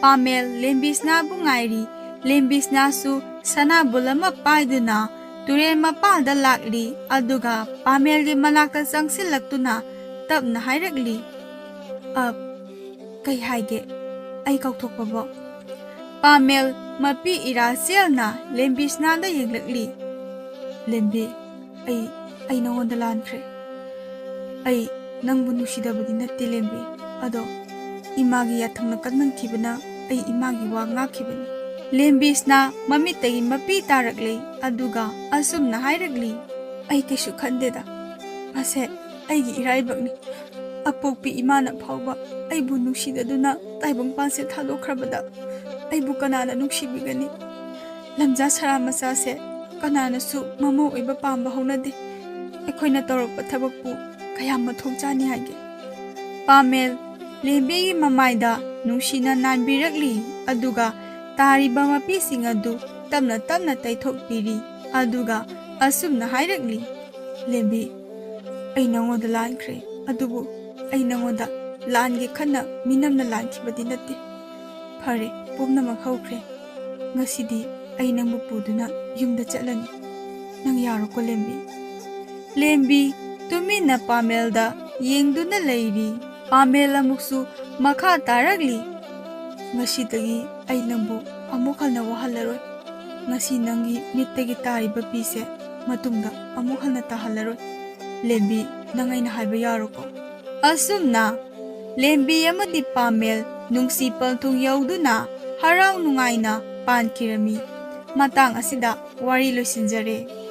ꯄꯥꯃꯦꯜ ꯂꯦꯝꯕꯤꯁꯅꯥꯕꯨ ꯉꯥꯏꯔꯤ꯫ ꯂꯦꯝꯕꯤꯁꯅꯥꯁꯨ ꯁꯅꯥꯕꯨꯜ ꯑꯃ ꯄꯥꯏꯗꯨꯅ ꯇꯨꯔꯦꯜ ꯃꯄꯥꯜꯗ ꯂꯥꯛꯂꯤ꯫ ꯑꯗꯨꯒ ꯄꯥꯃꯦꯜꯒꯤ ꯃꯅꯥꯛꯇ ꯆꯪꯁꯤꯜꯂꯛꯇꯨꯅ ꯇꯞꯅ ꯍꯥꯏꯔꯛꯂꯤ, "ꯑꯞ, ꯀꯩ ꯍꯥꯏꯒꯦ? ꯑꯩ ꯀꯥꯎꯊꯣꯛꯄꯕꯣ?" ꯄꯥꯃꯦꯜ ꯃꯄꯤ ꯏꯔꯥꯆꯦꯜꯅ ꯂꯦꯝꯕꯤꯁꯅꯥꯗ ꯌꯦꯡꯂꯛꯂꯤ꯫ "ꯂꯦꯝꯕꯤ, ꯑꯩ, ꯑꯩ ꯅꯉꯣꯟꯗ ꯂꯥꯟꯈ꯭ꯔꯦ꯫ ꯑꯩ ꯅꯪꯕꯨ ꯅꯨꯡꯁꯤꯗꯕꯗꯤ ꯅꯠꯇꯦ, ꯂꯦꯝꯕꯤ꯫ ꯑꯗꯣ ꯏꯃꯥꯒꯤ ꯌꯥꯊꯪꯅ ꯀꯟꯃꯟꯈꯤꯕꯅ ꯑꯩ ꯏꯃꯥꯒꯤ ꯋꯥ ꯉꯥꯛꯈꯤꯕꯅꯤ꯫" ꯂꯦꯝꯕꯤꯁꯅꯥ ꯃꯃꯤꯠꯇꯒꯤ ꯃꯄꯤ ꯇꯥꯔꯛꯂꯦ, ꯑꯗꯨꯒ ꯑꯁꯨꯝꯅ ꯍꯥꯏꯔꯛꯂꯤ, "ꯑꯩ ꯀꯩꯁꯨ ꯈꯟꯗꯦꯗ꯫ ꯃꯁꯦ ꯑꯩꯒꯤ ꯏꯔꯥꯏꯕꯛꯅꯤ꯫ ꯑꯄꯣꯛꯄꯤ ꯏꯃꯥꯅ ꯐꯥꯎꯕ ꯑꯩꯕꯨ ꯅꯨꯡꯁꯤꯗꯗꯨꯅ ꯇꯥꯏꯕꯪꯄꯥꯟꯁꯦ ꯊꯥꯗꯣꯛꯈ꯭ꯔꯕꯗ ꯑꯩꯕꯨ ꯀꯅꯥꯅ ꯅꯨꯡꯁꯤꯕꯤꯒꯅꯤ? ꯂꯝꯖꯥ ꯁꯔꯥ ꯃꯆꯥꯁꯦ ꯀꯅꯥꯅꯁꯨ ꯃꯃꯧ ꯑꯣꯏꯕ ꯄꯥꯝꯕ ꯍꯧꯅꯗꯦ꯫ ꯑꯩꯈꯣꯏꯅ ꯇꯧꯔꯛꯄ ꯊꯕꯛꯄꯨ ꯀꯌꯥꯝ ꯃꯊꯣꯡ ꯆꯥꯅꯤ ꯍꯥꯏꯒꯦ?" ꯄꯥꯃꯦꯜ ꯂꯦꯝꯕꯤꯒꯤ ꯃꯃꯥꯏꯗ ꯅꯨꯡꯁꯤꯅ ꯅꯥꯟꯕꯤꯔꯛꯂꯤ, ꯑꯗꯨꯒ ꯇꯥꯔꯤꯕ ꯃꯄꯤꯁꯤꯡ ꯑꯗꯨ ꯇꯞꯅ ꯇꯞꯅ ꯇꯩꯊꯣꯛꯄꯤꯔꯤ, ꯑꯗꯨꯒ ꯑꯁꯨꯝꯅ ꯍꯥꯏꯔꯛꯂꯤ, "ꯂꯦꯝꯕꯤ, ꯑꯩ ꯅꯉꯣꯟꯗ ꯂꯥꯟꯈ꯭ꯔꯦ, ꯑꯗꯨꯕꯨ ꯑꯩ ꯅꯉꯣꯟꯗ ꯂꯥꯟꯒꯦ ꯈꯟꯅ ꯃꯤꯅꯝꯅ ꯂꯥꯟꯈꯤꯕꯗꯤ ꯅꯠꯇꯦ꯫ ꯐꯔꯦ, ꯄꯨꯝꯅꯃꯛ ꯍꯧꯈ꯭ꯔꯦ꯫ ꯉꯁꯤꯗꯤ ꯑꯩ ꯅꯪꯕꯨ ꯄꯨꯗꯨꯅ ꯌꯨꯝꯗ ꯆꯠꯂꯅꯤ꯫ ꯅꯪ ꯌꯥꯔꯣꯀꯣ, ꯂꯦꯝꯕꯤ?" ꯂꯦꯝꯕꯤ ꯇꯨꯃꯤꯟꯅ ꯄꯥꯃꯦꯜꯗ ꯌꯦꯡꯗꯨꯅ ꯂꯩꯔꯤ꯫ ꯄꯥꯃꯦꯜ ꯑꯃꯨꯛꯁꯨ ꯃꯈꯥ ꯇꯥꯔꯛꯂꯤ, "ꯉꯁꯤꯗꯒꯤ ꯑꯩ ꯅꯪꯕꯨ ꯑꯃꯨꯛ ꯍꯟꯅ ꯋꯥꯍꯜꯂꯔꯣꯏ꯫ ꯉꯁꯤ ꯅꯪꯒꯤ ꯃꯤꯠꯇꯒꯤ ꯇꯥꯔꯤꯕ ꯄꯤꯁꯦ ꯃꯇꯨꯡꯗ ꯑꯃꯨꯛ ꯍꯟꯅ ꯇꯥꯍꯜꯂꯔꯣꯏ꯫ ꯂꯦꯝꯕꯤ, ꯅꯪ ꯑꯩꯅ ꯍꯥꯏꯕ ꯌꯥꯔꯣꯀꯣ?" ꯑꯁꯨꯝꯅ ꯂꯦꯝꯕꯤ ꯑꯃꯗꯤ ꯄꯥꯃꯦꯜ ꯅꯨꯡꯁꯤ ꯄꯟꯊꯨꯡ ꯌꯧꯗꯨꯅ ꯍꯔꯥꯎ ꯅꯨꯡꯉꯥꯏꯅ ꯄꯥꯟꯈꯤꯔꯝꯃꯤ꯫ ꯃꯇꯥꯡ ꯑꯁꯤꯗ ꯋꯥꯔꯤ ꯂꯣꯏꯁꯤꯟꯖꯔꯦ꯫